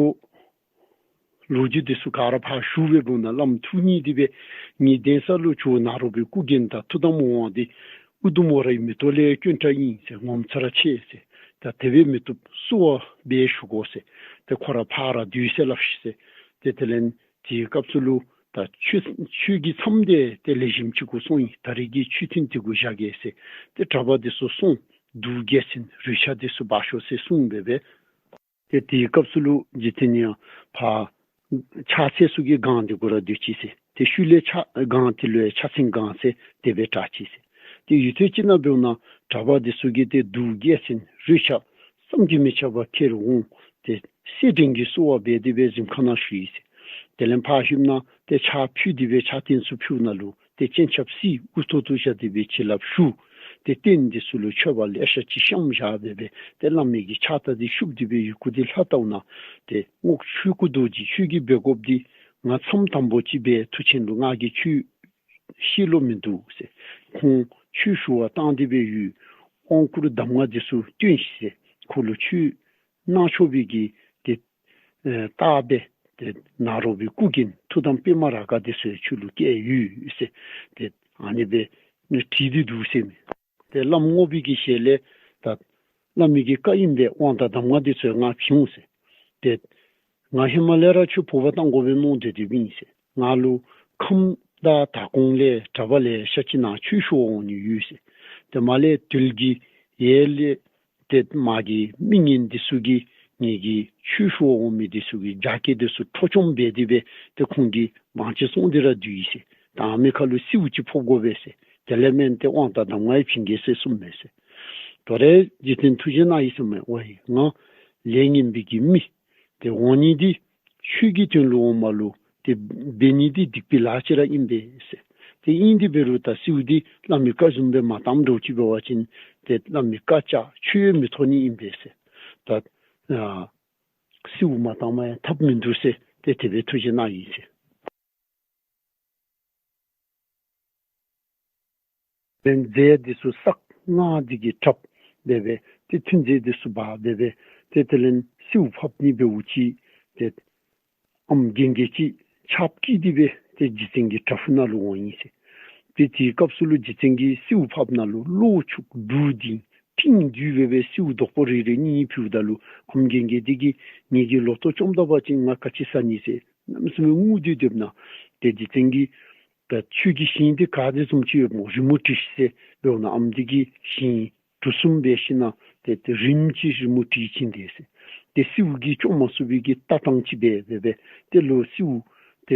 ལོ་རྒྱུས་འདི་ཚུ་ག་ར་ཕར་ཞུ་སྦེ་འབདཝ་ད་བླམ་ཐུགས་མཉེས་ཏེ་སྦེ་ངེའི་གདན་ས་ལུ་ཁྱོད་ནཱ་རོ་པའི་སྐུ་རྒྱན་དང་ཐུགས་དམ་འོང་བ་འདི་ཨུ་དུམ་ཝ་རའི་མེ་ཏོག་ལས་དཀོན་དྲགས་ཨིན་ཟེར། ངོ་མཚར་ཆེ་ཟེར། ད་དེ་སྦེ་མི་བཏུབ་བསུ་བ་སྦེ་ཞུ་དགོ་ཟེར། ཏེ་ཁོ་ར་ཕར་ར་སྡོད་ཟེར་སླབ་ཤིག་ཟེར། ཏེ་དེ་ལས་དེའི་སྐབས་སུ་ལུ་ད་ཁྱོད་ཁྱོད་ཀྱི་མཚམས་འདི་ཏེ་ལེགས་ཤོམ་ཅིག་གུ་སོང་ཡི། ད་རིས་ཀྱི་མཆོད་རྟེན་འདི་གུ་བཞག་གེ་ཟེར། ཏེ་གྲྭ་པ་འདི་ཚུ་སོང་གདུགས་རྒྱལ་མཚན་རོལ་ཆ་འདི་ཚུ་འབག་ཤོག་ཟེར་གསུངས་སྦེ་སྦེ། ཏེ་དེའི་སྐབས་སུ་ལུ་རྗེ་བཙུན་ཡང་ཕར་ཕྱག་འཚལ་ས་གི་སྒང་འདི་གུ་ར་སྡོད་ཅི་ཟེར། ཏེ་ཤུལ་ལས་ཕྱག་སྒང་འདི་ལུ་ཡང་ཕྱག་མཚན་སྒང་ཟེར་དེ་སྦེ་གྲགས་ཅི་ཟེར། ཏེ་ཡུན་ཐུང་ཅིག་ནང་འབདཝ་ད་གྲྭ་པ་འདི་ཚུ་གིས་ཏེ་གདུགས་རྒྱལ་མཚན་རོལ་ཆ་བསམ་གྱིས་མི་ཁྱབ་པ་ཁྱེར་འོང་། ཏེ་སེར་ཕྲེང་གི་བསུ་བ་འབད་དེ་སྦེ་གཟིམ་ཁང་ནང་བཞུགས་ཡི་ཟེར། དེ་ལས་ཕར་ལྷོདཔ་ད་ཏེ་ཕྱག་ཕུལ་ཏེ་སྦེ་ཕྱག་རྟེན་ཚུ་ཕུལཝ་ད་ལུ་ཏེ་སྤྱན་ཆབ་སེར་འུ་ཐུག་ཐུག་བཞག་སྟེ་སྦེ་བྱིན་རླབས་ཞུ། ཏེ་རྟེན་འདི་ཚུ་ལུ་མཆོད་པ་ལེ་ཤ་ཅིག་བཤམས་བཞག་སྦེ་སྦེ་ཏེ་བླ་མའི་གི་ཕྱག་རྟ་འདི་ཤུབས་ཏེ་སྦེ་ཡི་གུ་འདི་ལྷག་བལྟཝ་ད་ཏེ་རྔོག་ཆོས་སྐུ་རྡོ་རྗེ་ཁྱོད་ཀྱིས་འབད་དགོཔ་འདི་ང་མཚམས་དམ་པོ་ཅིག་སྦེ་མཐུ་ཆེན་ལུ་ང་གིས་ཁྱོད་ཤེས་ལོང་མིན་འདུག་ཟེར། ཁོང་ཆོས་ཞུ་བར་བཏང་སྟེ་སྦེ་ཡོད། དབང་བསྐུར་གདམས་ངག་འདི་ཚུ་སྟོན་ཤིག་ཟེར། ཁོ་ལུ་ཆོས་གནང་ཆོག་པའི་གི་ཏེ་ཨེ་རྟགས་སྦེ་ཏེ་ནཱ་རོ་པའི་སྐུ་རྒྱན་ཐུགས་དམ་པདྨ་རཱ་ག་འདི་ཚུ་ཡང་ཁྱོད་ལུ་བསྐྱལ་ཡོད་ཟེར། ཏེ་ཨ་ནི་སྦེ་ནི་བྲིས་ཏེ་འདུག་ཟེར་མས། ཏེ་བླམ་རྔོག་པའི་གི་ཞལ་ལས་ད་བླ་མའི་གི་བཀའ་ཨིན་པས། དབང་དང་གདམས་ངག་འདི་ཚུ་ང་བྱིན་འོང་ཟེར། ཏེ་ང་ཧེ་མ་ལས་ར་ཁྱོད་འབོ་བར་བཏང་དགོ་པས་མནོ་སྡོད་སྡོདཔ་ཨིན་ཟེར། ང་ལུ་ཁམས་དང་དྭགས་ཀོང་ལས་གྲྭ་པ་ལེ་ཤ་ཅིག་ནཱ་ཆོས་ཞུ་བར་འོང་ནི་ཡོད་ཟེར། ཏེ་མར་ལས་དོལ་གྱི་ཡར་ལས་ཏེ་མར་གྱི་མི་ངན་འདི་ཚུ་གིས་ངེ་གི་ཆོས་ཞུ་བར་འོང་མི་འདི་ཚུ་གི་རྒྱགས་སྐལ་འདི་ཚུ་འཕྲོག་བཅོམ་འབད་དེ་སྦེ་ཏེ་ཁོང་གིས་མང་ཆེ་བཙོངས་ཏེ་ར་སྡོད་ཡི་ཟེར། ད་ཨ་མི་ཁར་ལུ་གསོལཝ་ཅིག་ཕོག་དགོ་པས་ཟེར། དེ་ལས་མེན་ཏེ་དབང་དང་གདམས་ངག་ཡང་བྱིན་གེ་ཟེར་གསུངས་མས་ཟེར། དོ་རུང་རྗེ་བཙུན་ཐུགས་རྗེ་གནང་ཡི་ཟེར་མས། ཝའི་ང་ལས་ངན་པའི་གི་མི་ཏེ་འོང་ནི་འདི་ཆོས་ཀྱི་དོན་ལུ་འོངམ་ལུ་ཏེ་འབད་ནི་འདི་སྡིག་པའི་ལཱ་ཅིག་ར་ཨིན་པས་ཟེར། ཏེ་ཨིན་དེ་འབད་རུང་ད་གསོལཝ་འདི་བླ་མའི་བཀའ་བཟུམ་སྦེ་མ་བཏངམ་འདྲཝ་ཅིག་འབད་བ་ཅིན་ཏེ་བླ་མའི་བཀའ་བཅག་ཆོས་ཡང་མི་ཐོབ་ནི་ཨིན་པས་ཟེར། ད་ཨ་གསོལཝ་མ་བཏངམ་ཡང་ཐབས་མིན་འདུག་ཟེར་ཏེ་དེ་སྦེ་ཐུགས་རྗེ་གནང་ཡི་ཟེར། ལན་རྫས་འདི་ཚུ་བསགས། སྔགས་འདི་གིས་བྲབ་སྦེ་སྦེ་ཏེ་མཐུན་རྫས་འདི་ཚུ་འབག་སྦེ་སྦེ་ཏེ་དེ་ལས་གསོལཝ་ཕབ་ནི་འབདཝ་ཅིག་ཏེ་ཨམ་རྒན་རྒས་ཅིག་ཆརཔ་འཁྱིལ་ཏེ་སྦེ་ཏེ་རྗེ་བཙུན་གྱི་བྲག་ཕུག་ནང་ལུ་འོང་ཡི་ཟེར། ཏེ་དེའི་སྐབས་སུ་ལུ་རྗེ་བཙུན་གྱིས་གསོལཝ་ཕབ་ནང་ལུ་གློ་འཁྱུག་འབྲུག་ལྡིར་སྤྲིན་འདུས་སྦེ་སྦེ་གསོལཝ་དོག་པོ་རེ་རེ་གཉིས་གཉིས་ཕུལཝ་ད་ལུ་ཨམ་རྒན་རྒས་འདི་གིས་ངེ་གི་ལོ་ཐོག་བཅོམ་ད་པ་ཅིན་ང་ག་ཅི་ཟ་ནི་ཟེར་གནམ་མེད་ས་མེད་ངུ་སྟེ་སྡོདཔ་ད་ཏེ་རྗེ་བཙུན་གྱིས་ད་ཁྱོད་ཀྱི་ཞིང་འདི་ག་དེ་བཟུམ་ཅིག་ཡོདཔ་སྨོ། རི་མོ་བྲིས་ཤིག་ཟེར་འབདཝ་ད་ཨམ་འདི་གིས་ཞིང་གྲུ་གསུམ་སྦེ་ཞིནམ་ཏེ་ཏེ་རིམ་གྱིས་རི་མོ་བྲིས་བྱིན་ཏེ་ཟེར། ཏེ་གསོལཝ་གིས་བཅོམ་མ་ཚུགས་པའི་གི་ལྟ་སྟངས་ཅིག་སྦེ་སྦེ་སྦེ་ཏེ་ལོག་གསོལཝ་ཏེ་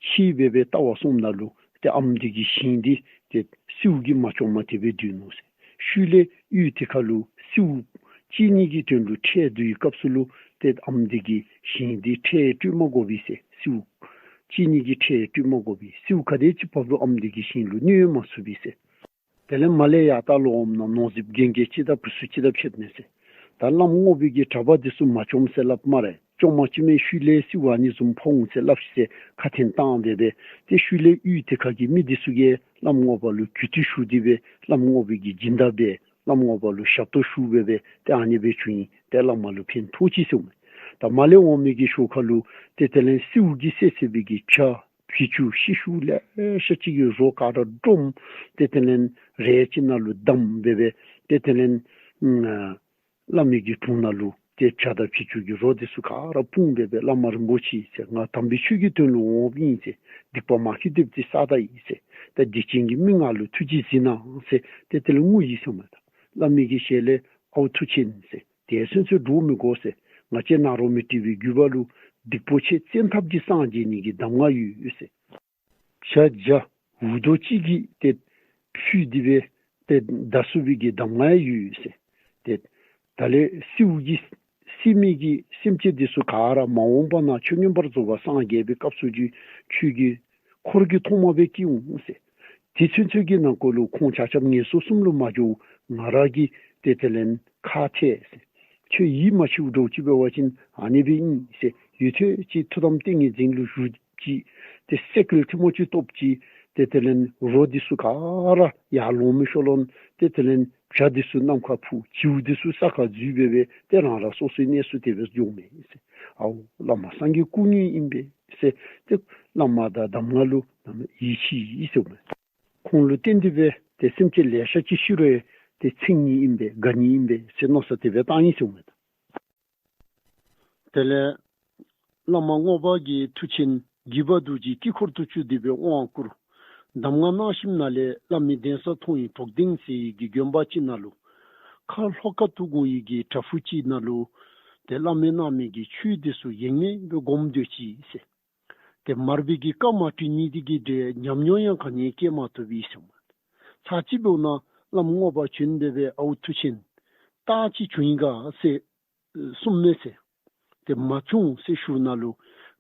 ཕྱི་སྦེ་སྦེ་བལྟ་བར་སོངམ་ད་ལུ་ཏེ་ཨམ་འདི་གི་ཞིང་འདི་ཏེ་གསོལཝ་གིས་མ་བཅོམ་པར་དེ་སྦེ་སྡོད་ནུག་ཟེར། ཤུལ་ལས་གཡུས་དེ་ཁར་ལུ་གསོལཝ་བཅད་ནི་གི་དོན་ལུ་ཁྲལ་བསྡུ་བའི་སྐབས་སུ་ལུ་ཏེ་ཨམ་འདི་གི་ཞིང་འདི་ཁྲལ་སྤྲོད་མ་དགོ་པས་ཟེར། གསོལཝ་བཅད་ནི་གི་ཁྲལ་སྤྲོད་མ་དགོ་པས། གསོལཝ་ག་དེ་ཅིག་ཕབ་རུང་ཨམ་འདི་གི་ཞིང་ལུ་གནོད་མ་ཚུགས་པས་ཟེར། དེ་ལས་མར་ལས་ཡར་ལྟ་ལོག་འོངམ་ད་ནོར་རྫིཔ་རྒན་རྒས་ཅིག་དང་བུ་ཚུ་ཅིག་དང་ཕྱདཔ་མས་ཟེར། ད་བླམ་རྔོག་པའི་གི་གྲྭ་པ་འདི་ཚུ་མ་བཅོམ་ཟེར་སླབ་སྨ་རེ། བཅོམ་མ་བཅོམ་མས། ཤུལ་ལས་གསོལཝ་ཨ་ནི་བཟུམ་ཕོག་འོང་ཟེར་སླབ་ཤིག་ཟེར་ཁ་འཕྲིན་བཏང་སྦེ་སྦེ་ཏེ་ཤུལ་ལས་གཡུས་དེ་ཁ་གི་མི་འདི་ཚུ་གིས་བླམ་རྔོག་པ་ལུ་གུས་བཏུད་ཞུ་སྟེ་སྦེ་བླམ་རྔོག་པའི་གི་སྦྱིན་བདག་སྦེ་བླམ་རྔོག་པ་ལུ་ཞབས་ཏོག་ཞུ་སྦེ་སྦེ་ཏེ་ཨ་ནི་སྦེ་བྱུང་ཡི། ཏེ་བླ་མ་ལུ་ཕན་ཐོགས་ཅི་ཟེར་མས། ད་མར་ལས་འོང་མི་གི་ཤུལ་ཁ་ལུ་ཏེ་དེ་ལས་གསོལཝ་གིས་བསད་བསད་པའི་གི་བྱ་བྱི་ཅུང་ཤི་ཤུ་ལེ་ཤ་ཅིག་གི་རོ་ག་ར་བཀྲོངས། ཏེ་དེ་ལས་རས་ཅིག་ནང་ལུ་བསྡམས་སྦེ་སྦེ་ཏེ་དེ་ལས་ཨ་བླ་མའི་གི་དྲུང་ནང་ལུ་ཏེ་བྱ་དང་བྱི་ཅུང་གི་རོ་འདི་ཚུ་ག་ར་སྤུངས་སྦེ་སྦེ་བླ་མ་རིན་པོ་ཆེ་ཟེར། ང་དམ་པའི་ཆོས་ཀྱི་དོན་ལུ་འོངམ་ཨིན་ཟེར། སྡིག་པ་མ་ཁེལ་ཏེ་ཅིག་བསགས་ད་ཡི་ཟེར། ད་སྡིག་ཅན་གྱི་མི་ང་ལུ་ཐུགས་རྗེ་གཟིགས་གནང་ཟེར་ཏེ་དེ་ལས་ངུ་ཡི་ཟེར་མས། ད་བླ་མའི་གི་ཞལ་ལས་ཨའུ་མཐུ་ཆེན་ཟེར། དེ་ཚུན་ཚོད་འདྲོག་མི་དགོ་ཟེར། ང་བཅས་ནཱ་རོ་མི་ཏྲི་བའི་རྒྱུད་པ་ལུ་སྡིག་པོ་ཆེ་བཙན་ཐབས་ཀྱིས་སངས་རྒྱས་ནི་གི་གདམས་ངག་ཡོད་ཟེར། བྱ་བརྒྱ་འུར་རྡོ་གཅིག་གིས་ཏེ་ཕུད་དེ་སྦེ་ཏེ་བདའ་ཚུགས་པའི་གི་གདམས་ངག་ཡོད་ཟེར། ཏེ་ད་ལས་གསོལཝ་གིས་བསད་མི་གི་སེམས་ཅན་འདི་ཚུ་ག་ར་མ་འོངས་པ་ན་ཆོས་མངོན་པར་རྫོགས་པར་སངས་རྒྱས་པའི་སྐབས་སུ་ཁྱོད་ཁྱོད་ཀྱི་འཁོར་གྱི་ཐོག་མ་སྦེ་སྐྱེ་འོང་ཟེར། དེ་ཚུན་ཚོད་ཀྱི་ནང་འཁོད་ལུ་ཁོང་ཆ་ཁྱབ་ངན་སོང་གསུམ་ལུ་མ་འགྱོ་ང་ར་གིས་ཏེ་དེ་ལས་ཁ་ཐལ་ཟེར། ཁྱོད་ཡིད་མ་ཆེས་འདྲཝ་ཅིག་འབད་བ་ཅིན་ཨ་ནི་སྦེ་ཨིན་ཟེར། ཡུན་ཐུང་ཅིག་ཐུགས་དམ་ཏིང་ངེ་འཛིན་ལུ་བཞུགས་ཅིག། ཏེ་སེ་གོལ་ཐལ་མོ་ཅིག་བཏོག་ཅིག། ཏེ་དེ་ལས་རོ་འདི་ཚུ་ག་ར་ཡར་ལོང་མི་ཤོར་ལོང་། ཏེ་དེ་ལས་བྱ་འདི་ཚུ་གནམ་ཁར་འཕུར། བྱིའུ་འདི་ཚུ་ས་ཁར་འཛུལ་སྦེ་སྦེ་ཏེ་རང་རང་སོ་སོའི་གནས་སུ་དེ་སྦེ་འགྱོཝ་མས་ཟེར། ཨའོ་བླ་མ་སངས་རྒྱས་སྐུ་དངོས་ཨིན་པས་ཟེར། ཏེ་བླ་མ་དང་གདམས་ངག་ལུ་ཡིད་ཆེས་ཡི་ཟེརཝ་མས། ཁོང་ལུ་བརྟེན་ཏེ་སྦེ་ཏེ་སེམས་ཅན་ལེ་ཤ་ཅིག་ཤི་རུང་ཏེ་ཚིང་ནི་ཨིན་པས་དགའ་ནི་ཨིན་པས་ཟེར་མནོ་བསམ་དེ་སྦེ་བཏང་ཡི་ཟེརཝ་མས། དེ་ལས་བླ་མ་རྔོག་པ་གིས་མཐུ་ཆེན་འགྱིར་བ་རྡོ་རྗེའི་དཀྱིལ་འཁོར་དུ་བཅུག་སྟེ་སྦེ་དབང་བསྐུར། གདམས་ངག་གནང་ཞིནམ་ལས་བླ་མའི་གདན་ས་མཐོང་བའི་གྲོགས་ལྡན་ཟེར་བའི་གི་དགོན་པ་ཅིག་ནང་ལུ་ཁ་ལྷོ་ཁ་ཐུག་འོང་བའི་གི་བྲག་ཕུག་ཅིག་ནང་ལུ་ཏེ་བླ་མའི་གནང་མི་གི་ཆོས་འདི་ཚུ་ཡེངས་མེད་སྦེ་སྒོམ་སྡོད་ཅི་ཟེར། ཏེ་མར་པའི་གི་བཀའ་མ་གྲོལ་ནི་དེ་གིས་ཏེ་ཉམས་མྱོང་ཡང་ག་ནི་སྐྱེ་མ་བཏུབ་པས་ཟེརཝ་མས། ཚར་གཅིག་འབདཝ་ད་བླམ་རྔོག་པ་བྱོན་སྦེ་སྦེ་ཨའུ་མཐུ་ཆེན་རྟགས་ཅིག་བྱུང་ཡི་ག་ཟེར་གསུངམ་མས་ཟེར། ཏེ་མ་བྱུང་ཟེར་ཞུཝ་ད་ལུ་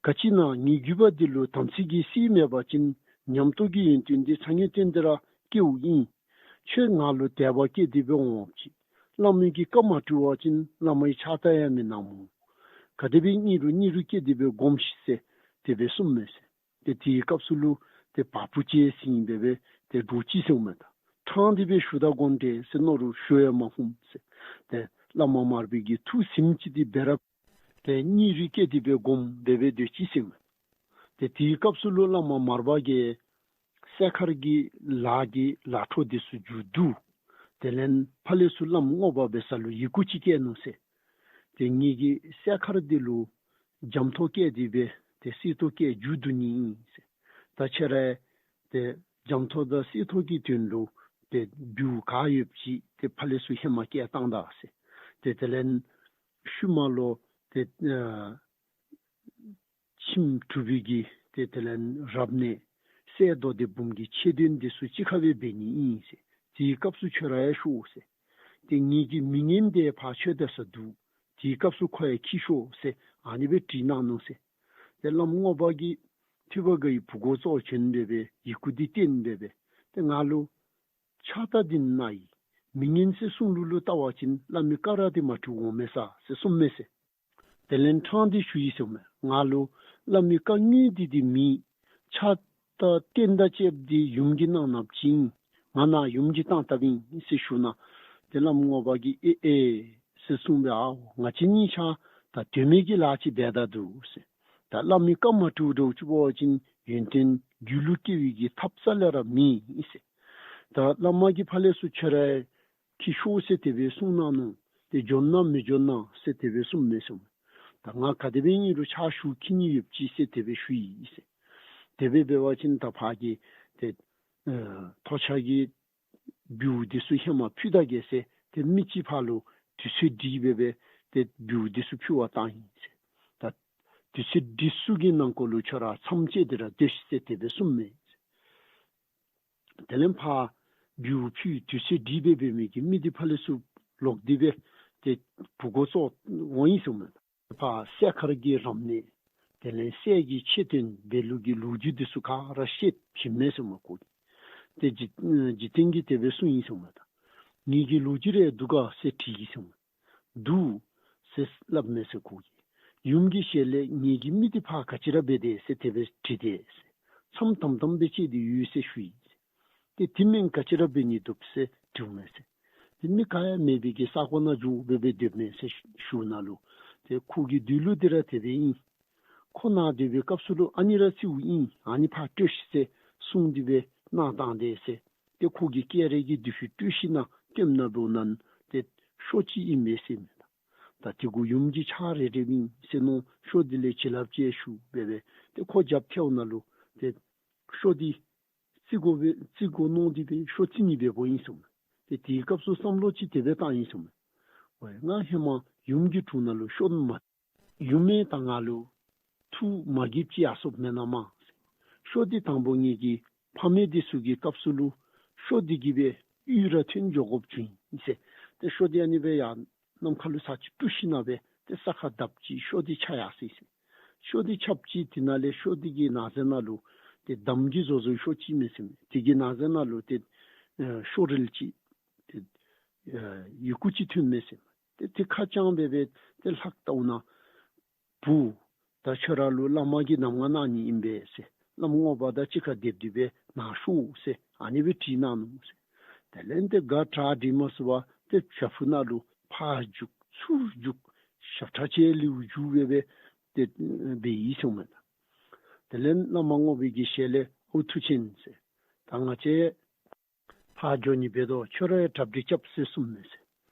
ག་ཅི་ཨིན་ན་ངེའི་རྒྱུད་པ་འདི་ལུ་དམ་ཚིག་གི་སྲིད་མེད་པ་ཅིན་ཉམས་རྟོགས་ཀྱི་ཡོན་ཏན་འདི་ཚ་ངེས་བརྟན་ཏེ་ར་སྐྱེཝ་ཨིན། ཁྱོད་ང་ལུ་དད་པ་སྐྱེས་ཏེ་སྦེ་འོངམ་ཅིག་བླ་མའི་གི་བཀའ་མ་གྲོལ་བ་ཅིན་བླ་མའི་ཕྱག་རྟགས་ཡང་མི་གནང་སྨོ། ག་དེ་སྦེ་ཨིན་རུང་ཨིན་རུང་བསྐྱེད་དེ་སྦེ་སྒོམས་ཤིག་ཟེར་དེ་སྦེ་གསུངམ་མས་ཟེར། ཏེ་དེའི་སྐབས་སུ་ལུ་ཏེ་བ་སྤུ་ཅིག་ཟིན་སྦེ་སྦེ་ཏེ་འདྲོག་ཅི་ཟེརཝ་མས། ད་ཕྲང་སྟེ་སྦེ་ཞུ་ད་དགོ་འདྲས་ཟེར་མནོ་རུང་ཞུ་ཡང་མ་ཧུམ་ཟེར། ཏེ་བླ་མ་མར་པའི་གི་ཐུགས་ཟིན་ཅི་དེ་སྦེ་ར་ཏེ་ཨིན་རུང་བསྐྱེད་དེ་སྦེ་སྒོམ་སྦེ་སྦེ་སྡོད་ཅི་ཟེརཝ་མས། ཏེ་དེའི་སྐབས་སུ་ལུ་བླ་མ་མར་པ་གིས་སྲས་མཁར་གྱི་ལ་གི་ལ་འཕྲོ་འདི་ཚུ་མཇུག་བསྡུ། དེ་ལས་ཕར་ལས་ཚུར་བླམ་རྔོག་པ་འབད་ས་ལུ་ཡི་གུ་ཅིག་བསྐྱལ་ནུག་ཟེར། ཏེ་ངེ་གི་སྲས་མཁར་འདི་ལུ་འཇམ་ཐོག་བསྐྱལ་ཏེ་སྦེ་ཏེ་གསེར་ཐོག་བསྐྱལ་མཇུག་བསྡུ་ནི་ཨིན་ཟེར། ད་ཁྱོད་ར་ཏེ་འཇམ་ཐོག་དང་གསེར་ཐོག་གི་དོན་ལུ་ཏེ་སྦེའུ་ག་ཡོདཔ་ཅིག་ཏེ་ཕར་ལས་ཚུར་ཧེ་མ་བསྐྱལ་བཏང་ད་ཟེར། ཏེ་དེ་ལས་ཤུལ་མ་ལུ་ཏེ་ཨ་ཁྱིམ་གྲུབ་པའི་གི་ཏེ་དེ་ལས་རབ་གནས་སྲས་མདོ་སྡེ་འབུམ་གྱི་ཆེད་དོན་འདི་ཚུ་གཅིག་ཁར་སྦེ་འབད་ནི་ཨིན་ཟེར། དེའི་སྐབས་སུ་ཁྱོད་ར་ཡང་ཤོག་ཟེར། ཏེ་ངེ་གི་མི་ངན་འདི་ཕར་ཁྱོད་འདི་ཚུ་བསྡུ། དེའི་སྐབས་སུ་ཁོ་ཡང་འཁྱིད་ཤོག་ཟེར་ཨ་ནི་སྦེ་དྲིས་གནང་ནུག་ཟེར། ཏེ་བླམ་རྔོག་པ་གིས་ཐོས་པ་དགའ་བའི་བུ་གོ་ཙོགས་བྱོན་སྦེ་སྦེ་ཡི་གུ་འདི་བསྟན་སྦེ་སྦེ་ཏེ་ང་ལུ་ཕྱག་རྟགས་འདི་གནང་ཡི། མི་ངན་ཟེར་གསུངས་ལུགས་ལུ་བལྟ་བ་ཅིན་བླ་མའི་བཀའ་ར་འདི་མ་གྲོལ་འོང་མས་ས་ཟེར་གསུངམ་མས་ཟེར། དེ་ལས་ཕྲང་སྟེ་ཞུ་ཡི་ཟེརཝ་མས། ང་ལུ་བླ་མའི་བཀའ་དངོས་འདི་འདི་མེད། ཕྱག་རྟགས་རྟེན་དང་བཅསཔ་འདི་ཡུམ་གྱིས་གནང་གནངམ་ཅིག་ཨིན། ང་ནཱ་ཡུམ་གྱིས་བཏང་བཏངམ་ཨིན་ཟེར་ཞུ་ན། ཏེ་བླམ་རྔོག་པ་གིས་ཨེ་ཨེ་ཟེར་གསུངས་སྦེ་ཨའོ་ང་བཅས་གཉིས་ཆ་ད་དོན་མེད་ཀྱི་ལཱ་ཅིག་འབད་ད་འདུག་ཟེར། ད་བླ་མའི་བཀའ་མ་གྲོལ་འདྲཝ་ཅིག་འབད་བ་ཅིན་ཡོན་ཏན་རྒྱུད་ལུ་སྐྱེ་བའི་གི་ཐབས་རྩ་ལས་ར་མེད་ཟེར། ད་བླ་མ་གིས་ཕར་ལས་ཚུར་ཁྱོད་ར་འཁྱིད་ཤོག་ཟེར་དེ་སྦེ་གསུངས་གནང་ནུག། ཏེ་འབྱོན་ན་མི་འབྱོན་ན་ཟེར་དེ་སྦེ་གསུངམ་མས་ཟེརཝ་མས། ད་ང་ག་དེ་སྦེ་ཨིན་རུང་ཕྱག་ཞུ་འཁྱིད་ནི་ཡོདཔ་ཅིག་ཟེར་དེ་སྦེ་ཞུ་ཡི་ཟེར། དེ་སྦེ་འབད་བ་ཅིན་ད་ཕར་གྱི་ཏེ་ཨ་ཐོག་ཆ་གི་སྦེའུ་འདི་ཚུ་ཧེ་མ་ཕུལ་ད་གེ་ཟེར་ཏེ་མི་ཅིག་ཕར་ལུ་དུས་ཚོད་སྒྲིག་སྦེ་སྦེ་ཏེ་སྦེའུ་འདི་ཚུ་ཕུལ་བར་བཏང་ཡི་ཟེར། ད་དུས་ཚོད་སྒྲིག་ཚུགས་ཀྱི་ནང་འཁོད་ལུ་ཁྱོད་ར་མཚམས་བཅད་དེ་ར་སྡོད་ཤིག་ཟེར་དེ་སྦེ་གསུངམ་མས། དེ་ལས་ཕར་སྦེའུ་ཕུལ་དུས་ཚོད་སྒྲིག་སྦེ་འབད་མི་གི་མི་འདི་ཕར་ལས་ཚུར་ལོག་སྟེ་སྦེ་ཏེ་བུ་གོ་ཙོགས་འོང་ཡི་ཟེརཝ་མས། ཕར་སྲས་མཁར་གྱི་རབ་གནས་དེ་ལས་སྲས་ཀྱི་ཆེད་དོན་འབད་ལུགས་ཀྱི་ལོ་རྒྱུས་འདི་ཚུ་ག་ར་བཤད་བྱིན་མས་ཟེརཝ་མས་ཁོ་གིས། ཏེ་འཇིག་འཇིག་རྟེན་གྱིས་དེ་སྦེ་གསུངས་ཡི་ཟེརཝ་མས། ད་ངེ་གི་ལོ་རྒྱུས་རེ་འདུག་ག་ཟེར་དྲིས་ཡི་ཟེརཝ་མས། འདུག་ཟེར་སླབ་མས་ཟེར་ཁོ་གིས། ཡུམ་གྱི་ཞལ་ལས་ངེ་གི་མི་འདི་ཕར་ག་ཅི་ར་འབད་དེས་ཟེར་དེ་སྦེ་དྲིས་ཏེ་ཟེར། མཚམས་དམ་དམ་སྦེ་བཅད་དེ་ཡོད་ཟེར་ཞུ་ཡི་ཟེར། ཏེ་དེ་མེན་ག་ཅི་ར་འབད་ནི་འདུག་ཟེར་དྲིཝ་མས་ཟེར། ཏེ་མི་ག་ཡང་མེད་པའི་གི་ས་གོ་ནང་འགྱོ་སྦེ་སྦེ་སྡོདཔ་མས་ཟེར་ཞུ་ནུག་ལོ། ཏེ་ཁོ་གི་སྡོད་ལུགས་འདི་ར་དེ་སྦེ་ཨིན། ཁོ་ནཱ་སྡོད་པའི་སྐབས་སུ་ལུ་ཨ་ནི་ར་རྩིཝ་ཨིན། ཨ་ནི་ཕར་སྤྲོད་ཤིག་ཟེར་གསུངས་ཏེ་སྦེ་གནང་བཏང་དེས་ཟེར། ཏེ་ཁོ་གིས་སྐྱེལ་རེས་ཀྱི་དུས་ཤིག་སྤྲོད་ཞིནམ་ལས་བཏོནམ་ད་འབདཝ་ད་ཏེ་ཤོ་ཅིག་ཨིན་པས་ཟེར་མས། ད་དེ་གུ་ཡུམ་གྱི་ཕྱག་རེ་རེ་ཨིན་ཟེར་མནོ། ཤོ་འདི་ལས་བྱིན་རླབས་ཅིག་ཞུ་སྦེ་སྦེ་ཏེ་ཁོ་རྒྱབ་ཐལཝ་ད་ལུ་ཏེ་ཤོ་འདི་བརྩི་དགོ་པས་བརྩི་དགོ་མནོ་སྟེ་སྦེ་ཤོ་བརྩི་ནི་འབདཝ་ཨིན་ཟེར་མས། ཏེ་དེའི་སྐབས་སུ་བསམ་བློ་ཅིག་དེ་སྦེ་བཏང་ཡི་ཟེར་མས། ཝའི་ང་ཧེ་མ་ཡུམ་གྱི་དྲུང་ནང་ལུ་ཤོ་མ་ཡུམ་མེན་ད་ང་ལུ་ཐུགས་མ་དགྱེསཔ་ཅིག་ཡར་སོཔ་མེན་ན་མས། ཤོ་འདི་དང་པོ་ངེ་གི་ཕ་མེས་འདི་ཚུ་གི་སྐབས་སུ་ལུ་ཤོ་འདི་གིས་སྦེ་གཡུས་ར་ཐོན་འགྱོ་དགོཔ་བྱུང་ཡི་ཟེར། ཏེ་ཤོ་འདི་ཨ་ནི་སྦེ་ཡར་གནམ་ཁ་ལུ་ཚར་ཅིག་སྤྲུལ་ཞིནམ་ལས་སྦེ་ཏེ་ས་ཁར་བརྡབ་ཅི། ཤོ་འདི་ཆག་ཡར་སོ་ཡི་ཟེར། ཤོ་འདི་ཆགཔ་ཅིག་དེ་ནང་ལས་ཤོ་འདི་གི་ནང་གཟེར་ནང་ལུ་ཏེ་འདམ་གྱིས་བཟོ་བཟོཝ་ཤོ་ཅིག་མས་ཟེར་མས། དེ་གི་ནང་གཟེར་ནང་ལུ་ཏེ་ཨེ་ཤོ་རིལ་ཅིག་ཏེ་ཨེ་ཡི་གུ་ཅིག་ཐོནམ་མས་ཟེར་མས། ཏེ་དེ་ཁ་བྱང་སྦེ་སྦེ་ཏེ་ལྷག་བལྟཝ་ད་བུ་ད་ཁྱོད་ར་ལུ་བླ་མ་གིས་གདམས་ངག་གནང་ནི་ཨིན་པས་ཟེར། བླམ་རྔོག་པ་དང་གཅིག་ཁར་སྡེབ་སྡེབ་སྦེ་ནཱ་ཤོག་ཟེར་ཨ་ནི་སྦེ་དྲིས་གནང་ནུག་ཟེར། དེ་ལས་ཏེ་ག་དྲག་དྲིས་མ་ཚུགས་པར་ཏེ་བྱག་ཕུག་ནང་ལུ་ཕར་རྒྱུག་ཚུར་རྒྱུག་ཞབས་ཁྲ་ཅིག་ལེའུ་རྒྱུག་སྦེ་སྦེ་ཏེ་འབད་ཡི་གསུངམ་མས་ད། དེ་ལས་བླམ་རྔོག་པའི་གི་ཞལ་ལས་ཨོ་མཐུ་ཆེན་ཟེར། ད་ང་བཅས་ཕར་འགྱོ་ནི་འབད་དོ། ཁྱོད་ར་ཡང་གྲ་སྒྲིག་རྐྱབ་ཟེར་གསུངམ་མས་ཟེར།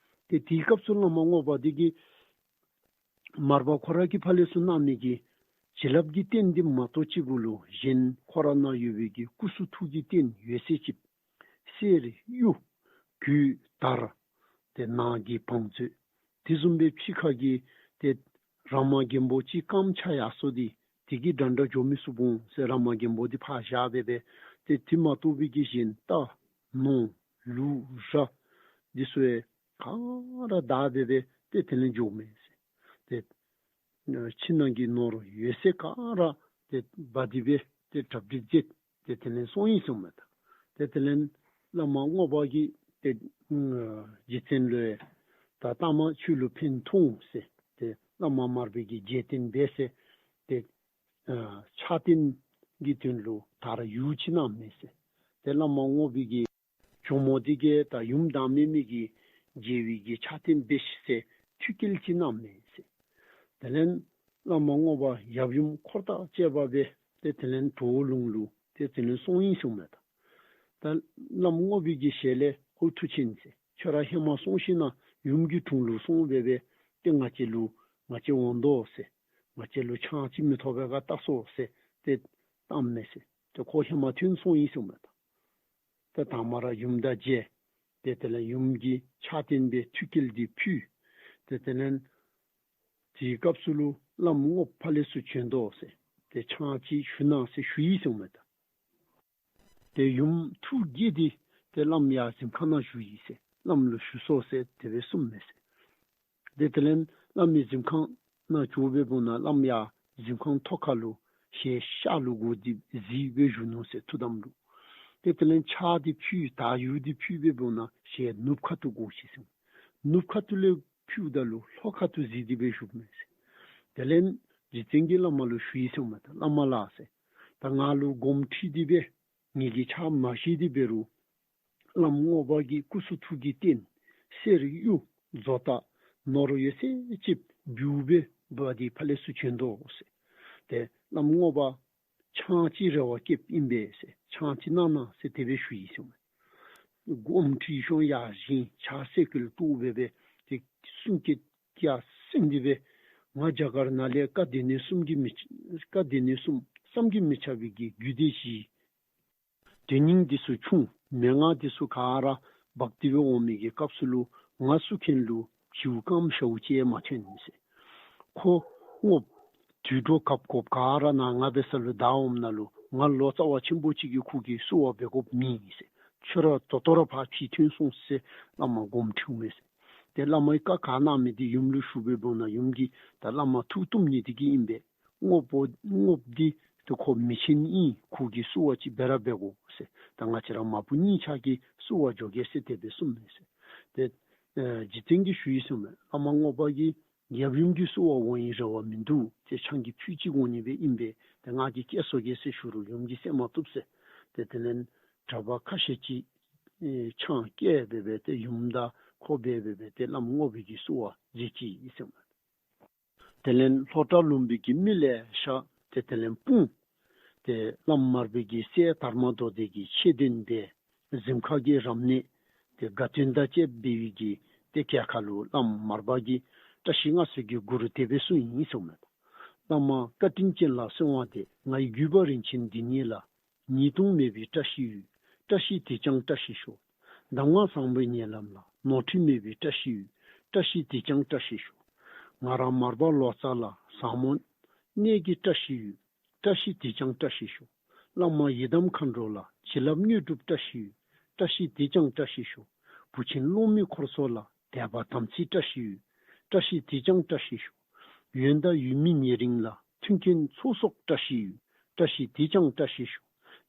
ཏེ་དེའི་སྐབས་སུ་བླམ་རྔོག་པ་འདི་གིས་མར་པ་ཁོ་ར་གིས་ཕར་ལས་ཚུར་གནང་མི་གི་བྱིན་རླབས་ཀྱི་རྟེན་འདི་མ་གཏོགས་ཅིག་གུ་ལུ་གཞན་ཁོ་ར་ནང་ཡོད་པའི་གི་སྐུ་གསུང་ཐུགས་ཀྱི་རྟེན་ཡོད་ཚད་ཅིག་གསེར་གཡུ་གོས་དར་ཏེ་ནག་གི་བང་མཛོད་དེ་བཟུམ་སྦེ་ཕྱི་ཁ་གི་ཏེ་ར་མ་རྒན་པོ་ཅིག་རྐངམ་ཆག་ཡར་སོ་སྟེ་དེ་གིས་འདྲན་འདྲ་འགྱོ་མི་ཚུགས་འོང་ཟེར་ར་མ་རྒན་པོ་འདི་ཕར་བཞག་སྦེ་སྦེ་ཏེ་དེ་མ་གཏོགས་པའི་གི་གཞན་རྟ་ནོར་ལུག་ར་འདི་ཚུ་ཡང་ག་ར་བདའ་སྦེ་སྦེ་ཏེ་དེ་ལས་འགྱོཝ་མས་ཟེར། ཏེ་ཕྱི་ནང་གི་ནོར་ཡོད་ཚད་ག་ར་ཏེ་འབག་སྟེ་སྦེ་ཏེ་གྲ་སྒྲིག་མཛད་དེ་དེ་ལས་སོང་ཡི་གསུངམ་མས་ད། ཏེ་དེ་ལས་བླམ་རྔོག་པ་གིས་ཏེ་རྗེ་བཙུན་ལུ་ཡང་ད་ལྟ་མ་ཁྱོད་ལུ་ཕན་ཐོགས་འོང་ཟེར་ཏེ་བླམ་མར་པའི་གི་རྗེས་བསྟན་འབད་ཟེར་ཏེ་ཨ་ཕྱག་རྟེན་གྱི་དོན་ལུ་དར་ཡུག་ཅིག་གནངམ་མས་ཟེར། ཏེ་བླམ་རྔོག་པའི་གི་ཇོ་མོ་འདི་གིས་ད་ཡུམ་བདག་མེད་མའི་གི་རྒྱལ་བའི་གི་ཕྱག་རྟེན་འབད་ཤིག་ཟེར་ཐུགས་བསྐུལ་ཅིག་གནངམ་མས་ཟེར། དེ་ལས་བླམ་རྔོག་པ་ཡབ་ཡུམ་འཁོར་དང་བཅས་པ་སྦེ་ཏེ་དེ་ལས་གྲོ་བོ་ལུང་ལུ་ཏེ་དེ་ལས་སོང་ཡི་གསུངམ་མས་ད། ད་བླམ་རྔོག་པའི་གི་ཞལ་ལས་ཨོ་མཐུ་ཆེན་ཟེར། ཁྱོད་ར་ཧེ་མ་སོང་ཞིནམ་ན་ཡུམ་གྱི་དྲུང་ལུ་སོང་སྦེ་སྦེ་ཏེ་ང་བཅས་ལུ་ང་བཅས་འོང་དོ་ཟེར། ང་བཅས་ལུ་ཆང་ཅིག་མི་ཐོབ་པས་ག་བལྟ་སོང་ཟེར་ཏེ་བཏངམ་མས་ཟེར། ཏེ་ཁོ་ཧེ་མ་ཐོན་སོང་ཡི་གསུངམ་མས་ད། ཏེ་དང་པ་ར་ཡུམ་དང་མཇལ། ཏེ་དེ་ལས་ཡུམ་གྱི་ཕྱག་རྟེན་སྦེ་ཐུགས་བསྐུལ་འདི་ཕུལ། ཏེ་དེ་ལས་དེའི་སྐབས་སུ་ལུ་བླམ་རྔོག་ཕར་ལས་ཚུར་བྱོན་དོ་ཟེར། ཏེ་ཆང་ཅིག་ཞུ་གནང་ཟེར་ཞུ་ཡི་གསུངམ་མས་ད། ཏེ་ཡུམ་ཐུགས་དགྱེས་ཏེ་ཏེ་བླམ་ཡར་གཟིམ་ཁང་ནང་བཞུགས་ཡི་ཟེར། བླམ་ལུ་ཞུ་སོང་ཟེར་དེ་སྦེ་གསུངམ་མས་ཟེར། ཏེ་དེ་ལས་བླ་མའི་གཟིམ་ཁང་ནང་བྱོན་སྦེ་འབདཝ་ད་བླམ་ཡར་གཟིམ་ཁང་ཐོག་ཁ་ལུ་ཞལ་ཤར་ལུ་བསྒོར་ཏེ་གཟིགས་སྦེ་བཞུགས་ནུག་ཟེར་ཐུགས་དམ་ལུ། ཏེ་དེ་ལས་ཕྱག་འདི་ཕུལ་དར་ཡུག་འདི་ཕུལ་སྦེ་འབདཝ་ད་ཞལ་ནུབ་ཁ་ཐུག་བསྒོར་ཅི་ཟེར། ནུབ་ཁ་ཐུག་ལས་ཕུལཝ་ད་ལུ་ལྷོ་ཁ་ཐུག་གཟིགས་ཏེ་སྦེ་བཞུགསཔ་མས་ཟེར། དེ་ལས་རྗེ་བཙུན་གྱིས་བླ་མ་ལུ་ཞུ་ཡི་གསུངམ་མས་ད། བླ་མ་ལགས་ཟེར། ད་ང་ལུ་དགོངསམ་ཁྲེལ་ཏེ་སྦེ་ངེ་གི་ཕྱག་མ་བཞེས་ཏེ་འབད་རུང་བླམ་རྔོག་པ་གིས་སྐུ་གསུང་ཐུགས་ཀྱི་རྟེན་གསེར་གཡུ་བཟོ་ལྟ་ནོར་ཡོད་ཚད་ཅིག་འབུལ་སྦེ་འབག་སྟེ་ཕར་ལས་ཚུར་བྱོན་དོ་ཟེར། ཏེ་བླམ་རྔོག་པ་ཆང་ཅིག་རེ་བ་བསྐྱེདཔ་ཨིན་པས་ཟེར། ཆང་ཅིག་གནང་གནང་ཟེར་དེ་སྦེ་ཞུ་ཡི་གསུངམ་མས། དགོངསམ་ཁྲེལ་ཤོང་ཡར་བཞེངས་ཕྱག་སེ་གོལ་གཏོགས་སྦེ་སྦེ་ཏེ་གསུང་སྐད་རྒྱ་སེང་སྟེ་སྦེ་ང་རྒྱ་གར་ནང་ལས་བཀའ་སྡེ་སྣོད་གསུམ་གྱི་མི་བཀའ་སྡེ་སྣོད་གསུམ་བསམ་གྱིས་མི་ཁྱབ་པའི་གི་རྒྱུད་སྡེ་བཞི་དོན་སྙིང་འདི་ཚུ་ཆུང་མན་ངག་འདི་ཚུ་ག་ར་འབག་སྟེ་སྦེ་འོང་མི་གི་སྐབས་སུ་ལུ་ང་བསུ་མཁན་ལུ་བྱིའུ་རྐངམ་ཞཝ་ཅིག་ཡང་མ་ཐོན་ཟེར། ཁོ་རྔོགཔ་དུད་འགྲོ་གབ་གོབ་ག་ར་ནཱ་ང་འབད་ས་ལུ་བདའ་འོངམ་ད་ལུ་ང་ལོ་ཙཱ་བ་ཆེན་པོ་ཅིག་གིས་ཁོ་གི་བསུ་བ་འབད་དགོཔ་མེད་ཟེར། ཁྱོད་ར་ད་ལྟོ་ར་ཕར་ཕྱིར་ཐོན་སོང་ཟེར་བླ་མ་དགོངསམ་ཁྲེལཝ་མས་ཟེར། ཏེ་བླ་མ་གིས་བཀའ་ག་གནང་མི་འདི་ཡུམ་ལུ་ཞུ་སྦེ་འབདཝ་ད་ཡུམ་གྱིས་ད་བླ་མ་ཐུགས་གཏུམ་ནི་འདི་གིས་ཨིན་པས། རྔོགཔ་རྔོགཔ་འདི་ཏེ་ཁོ་མི་ཆེན་ཨིན། ཁོ་གི་བསུ་བ་ཅིག་འབད་ར་འབད་དགོ་ཟེར། ད་ང་བཅས་ར་མ་བུ་གཉིས་ཆ་གིས་བསུ་བ་འགྱོ་གེ་ཟེར་དེ་སྦེ་གསུངམ་མས་ཟེར། ཏེ་ཨེ་རྗེ་བཙུན་གྱིས་ཞུ་ཡི་གསུངམ་མས། བླ་མ་རྔོག་པ་གིས་ཡབ་ཡུམ་གྱི་བསུ་བ་འོང་ནིའི་རེ་བ་མིན་འདུག། ཏེ་ཆང་གི་ཕུད་ཅིག་འོང་ནི་སྦེ་ཨིན་པས། ཏེ་ང་གིས་བསྐྱལ་སོང་གེ་ཟེར་ཞུ་རུང་ཡུམ་གྱིས་བསྐྱལ་མ་བཏུབ་ཟེར། ཏེ་དེ་ལས་གྲྭ་པ་ཁ་ཤས་ཅིག་ཨེ་ཆང་བསྐྱལ་སྦེ་སྦེ་ཏེ་ཡུམ་དང་ཁོ་སྦེ་སྦེ་སྦེ་ཏེ་བླམ་རྔོག་པའི་གི་བསུ་བ་མཛད་ཅི་ཨིན་ཟེར་མས། དེ་ལས་ལྷོ་བྲག་ལུང་པའི་གི་མི་ལེ་ཤ་ཏེ་དེ་ལས་སྤུངས་ཏེ་བླམ་མར་པའི་གི་སྲས་དར་མ་མདོ་སྡེ་གི་ཆེད་དོན་སྦེ་གཟིམ་ཁང་གི་རབ་གནས་ཏེ་དགའ་སྟོན་དང་བཅས་འབད་བའི་གི་ཏེ་གྱལ་ཁ་ལུ་བླམ་མར་པ་གིས་བཀྲ་ཤིས་མངའ་གསོལ་གྱི་མགུར་དེ་སྦེ་གསུངས་ཡི་གསུངམ་མས། བླ་མ་བཀའ་དྲིན་ཅན་ལ་གསོལ་བ་འདེབས། ང་ཡི་བརྒྱུད་པ་རིན་ཆེན་འདི་ཉིད་ལ། ཉེས་ལྟུང་མེད་པའི་བཀྲ་ཤིས་ཡོད། བཀྲ་ཤིས་དེས་ཀྱང་བཀྲ་ཤིས་ཤོག། གདམས་ངག་བཟང་པོའི་ཉེ་ལམ་ལ། ནོར་འཁྲུལ་མེད་པའི་བཀྲ་ཤིས་ཡོད། བཀྲ་ཤིས་དེས་ཀྱང་བཀྲ་ཤིས་ཤོག། ང་རང་མར་པ་ལོ་ཙཱ་ལ། ཟབ་མོ་གནས་ཀྱི་བཀྲ་ཤིས་ཡོད། བཀྲ་ཤིས་དེས་ཀྱང་བཀྲ་ཤིས་ཤོག། བླ་མ་ཡི་དམ་མཁའ་འགྲོ་ལ། བྱིན་རླབས་དངོས་གྲུབ་བཀྲ་ཤིས་ཡོད། བཀྲ་ཤིས་དེས་ཀྱང་བཀྲ་ཤིས་ཤོག། བུ་ཆེན་སློབ་མའི་འཁོར་ཚོགས་ལ། དད་པ་དམ་ཚིག་བཀྲ་ཤིས་ཡོད། བཀྲ་ཤིས་དེས་ཀྱང་བཀྲ་ཤིས་ཤོག། ཡོན་དང་ཡུལ་མི་ཉེ་རིང་ལ། མཐུན་རྐྱེན་ཚོགས་གསོག་བཀྲ་ཤིས་ཡོད། བཀྲ་ཤིས་དེས་ཀྱང་བཀྲ་ཤིས་ཤོག།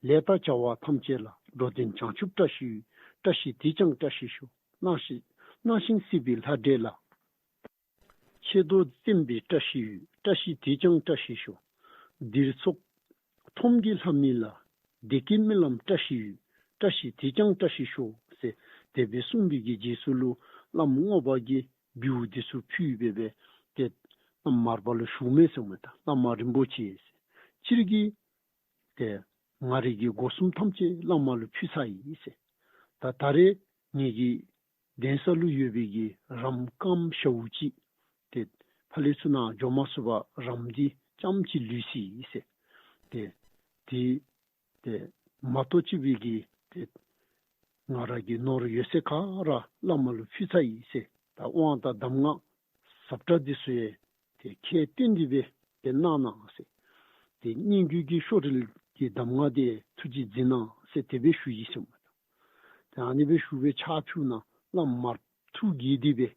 ལས་དང་བྱ་བ་ཐམས་ཅད་ལ། འགྲོ་དོན་བྱང་ཆུབ་བཀྲ་ཤིས་ཡོད། བཀྲ་ཤིས་དེས་ཀྱང་བཀྲ་ཤིས་ཤོག། སྣང་ཞིང་སྣང་ཞིང་སྲིད་པའི་ལྷ་འདྲེ་ལ། ཆད་དོ་བཙེམས་པའི་བཀྲ་ཤིས་ཡོད། བཀྲ་ཤིས་དེས་ཀྱང་བཀྲ་ཤིས་ཤོག། འདིར་ཚོགས་ ཁྲོམ་གྱི་ལྷ་མི་ལ། བདེ་སྐྱིད་སྨོན་ལམ་བཀྲ་ཤིས་ཡོད། བཀྲ་ཤིས་དེས་ཀྱང་བཀྲ་ཤིས་ཤོག་ཟེར་དེ་སྦེ་གསུངས་པའི་གི་རྗེས་སུ་ལུ་བླམ་རྔོག་པ་གིས་འབུལཝ་དེ་ཚུ་ཕུལ་སྦེ་སྦེ་ཏེ་བླམ་མར་པ་ལུ་ཞུཝ་མས་ཟེར་མས། ད་བླ་མ་རིན་པོ་ཆེ་ཟེར། སྤྱིར་གྱིས་ཏེ་ང་རའི་གི་སྒོ་གསུམ་ཐམས་ཅད་བླ་མ་ལུ་ཕུལ་ཚར་ཡི་ཟེར། ད་ད་རེས་ངེ་གི་གདན་ས་ལུ་ཡོད་པའི་གི་རམ་རྐངམ་ཞཝ་ཅིག་ཏེ་ཕར་ལས་ཚུར་ནཱ་འགྱོ་མ་ཚུགས་པར་རམ་འདི་རྐྱངམ་ཅིག་ལུས་སོ་ཡི་ཟེར། ཏེ་དེ་ཏེ་མ་གཏོགས་ཅིག་པའི་གི་ཏེ་ང་ར་གི་ནོར་ཡོད་ཚད་ག་ར་བླ་མ་ལུ་ཕུལ་ཚར་ཡི་ཟེར། ད་དབང་དང་གདམས་ངག་ཟབ་དྲགས་འདི་ཚུ་ཡང་ཏེ་ཁྱེད་བཏོན་ཏེ་སྦེ་ཏེ་གནང་གནང་ཟེར། ཏེ་སྙན་བརྒྱུད་ཀྱི་ཤོག་དྲིལ་གྱི་གདམས་ངག་འདི་ཐུགས་རྗེ་གཟིགས་གནང་ཟེར་དེ་སྦེ་ཞུ་ཡི་ཟེར་མས། ཏེ་ཨ་ནི་སྦེ་ཞུ་སྦེ་ཕྱག་ཕུལཝ་ད་བླམ་མར་ཐུགས་དགྱེས་ཏེ་སྦེ།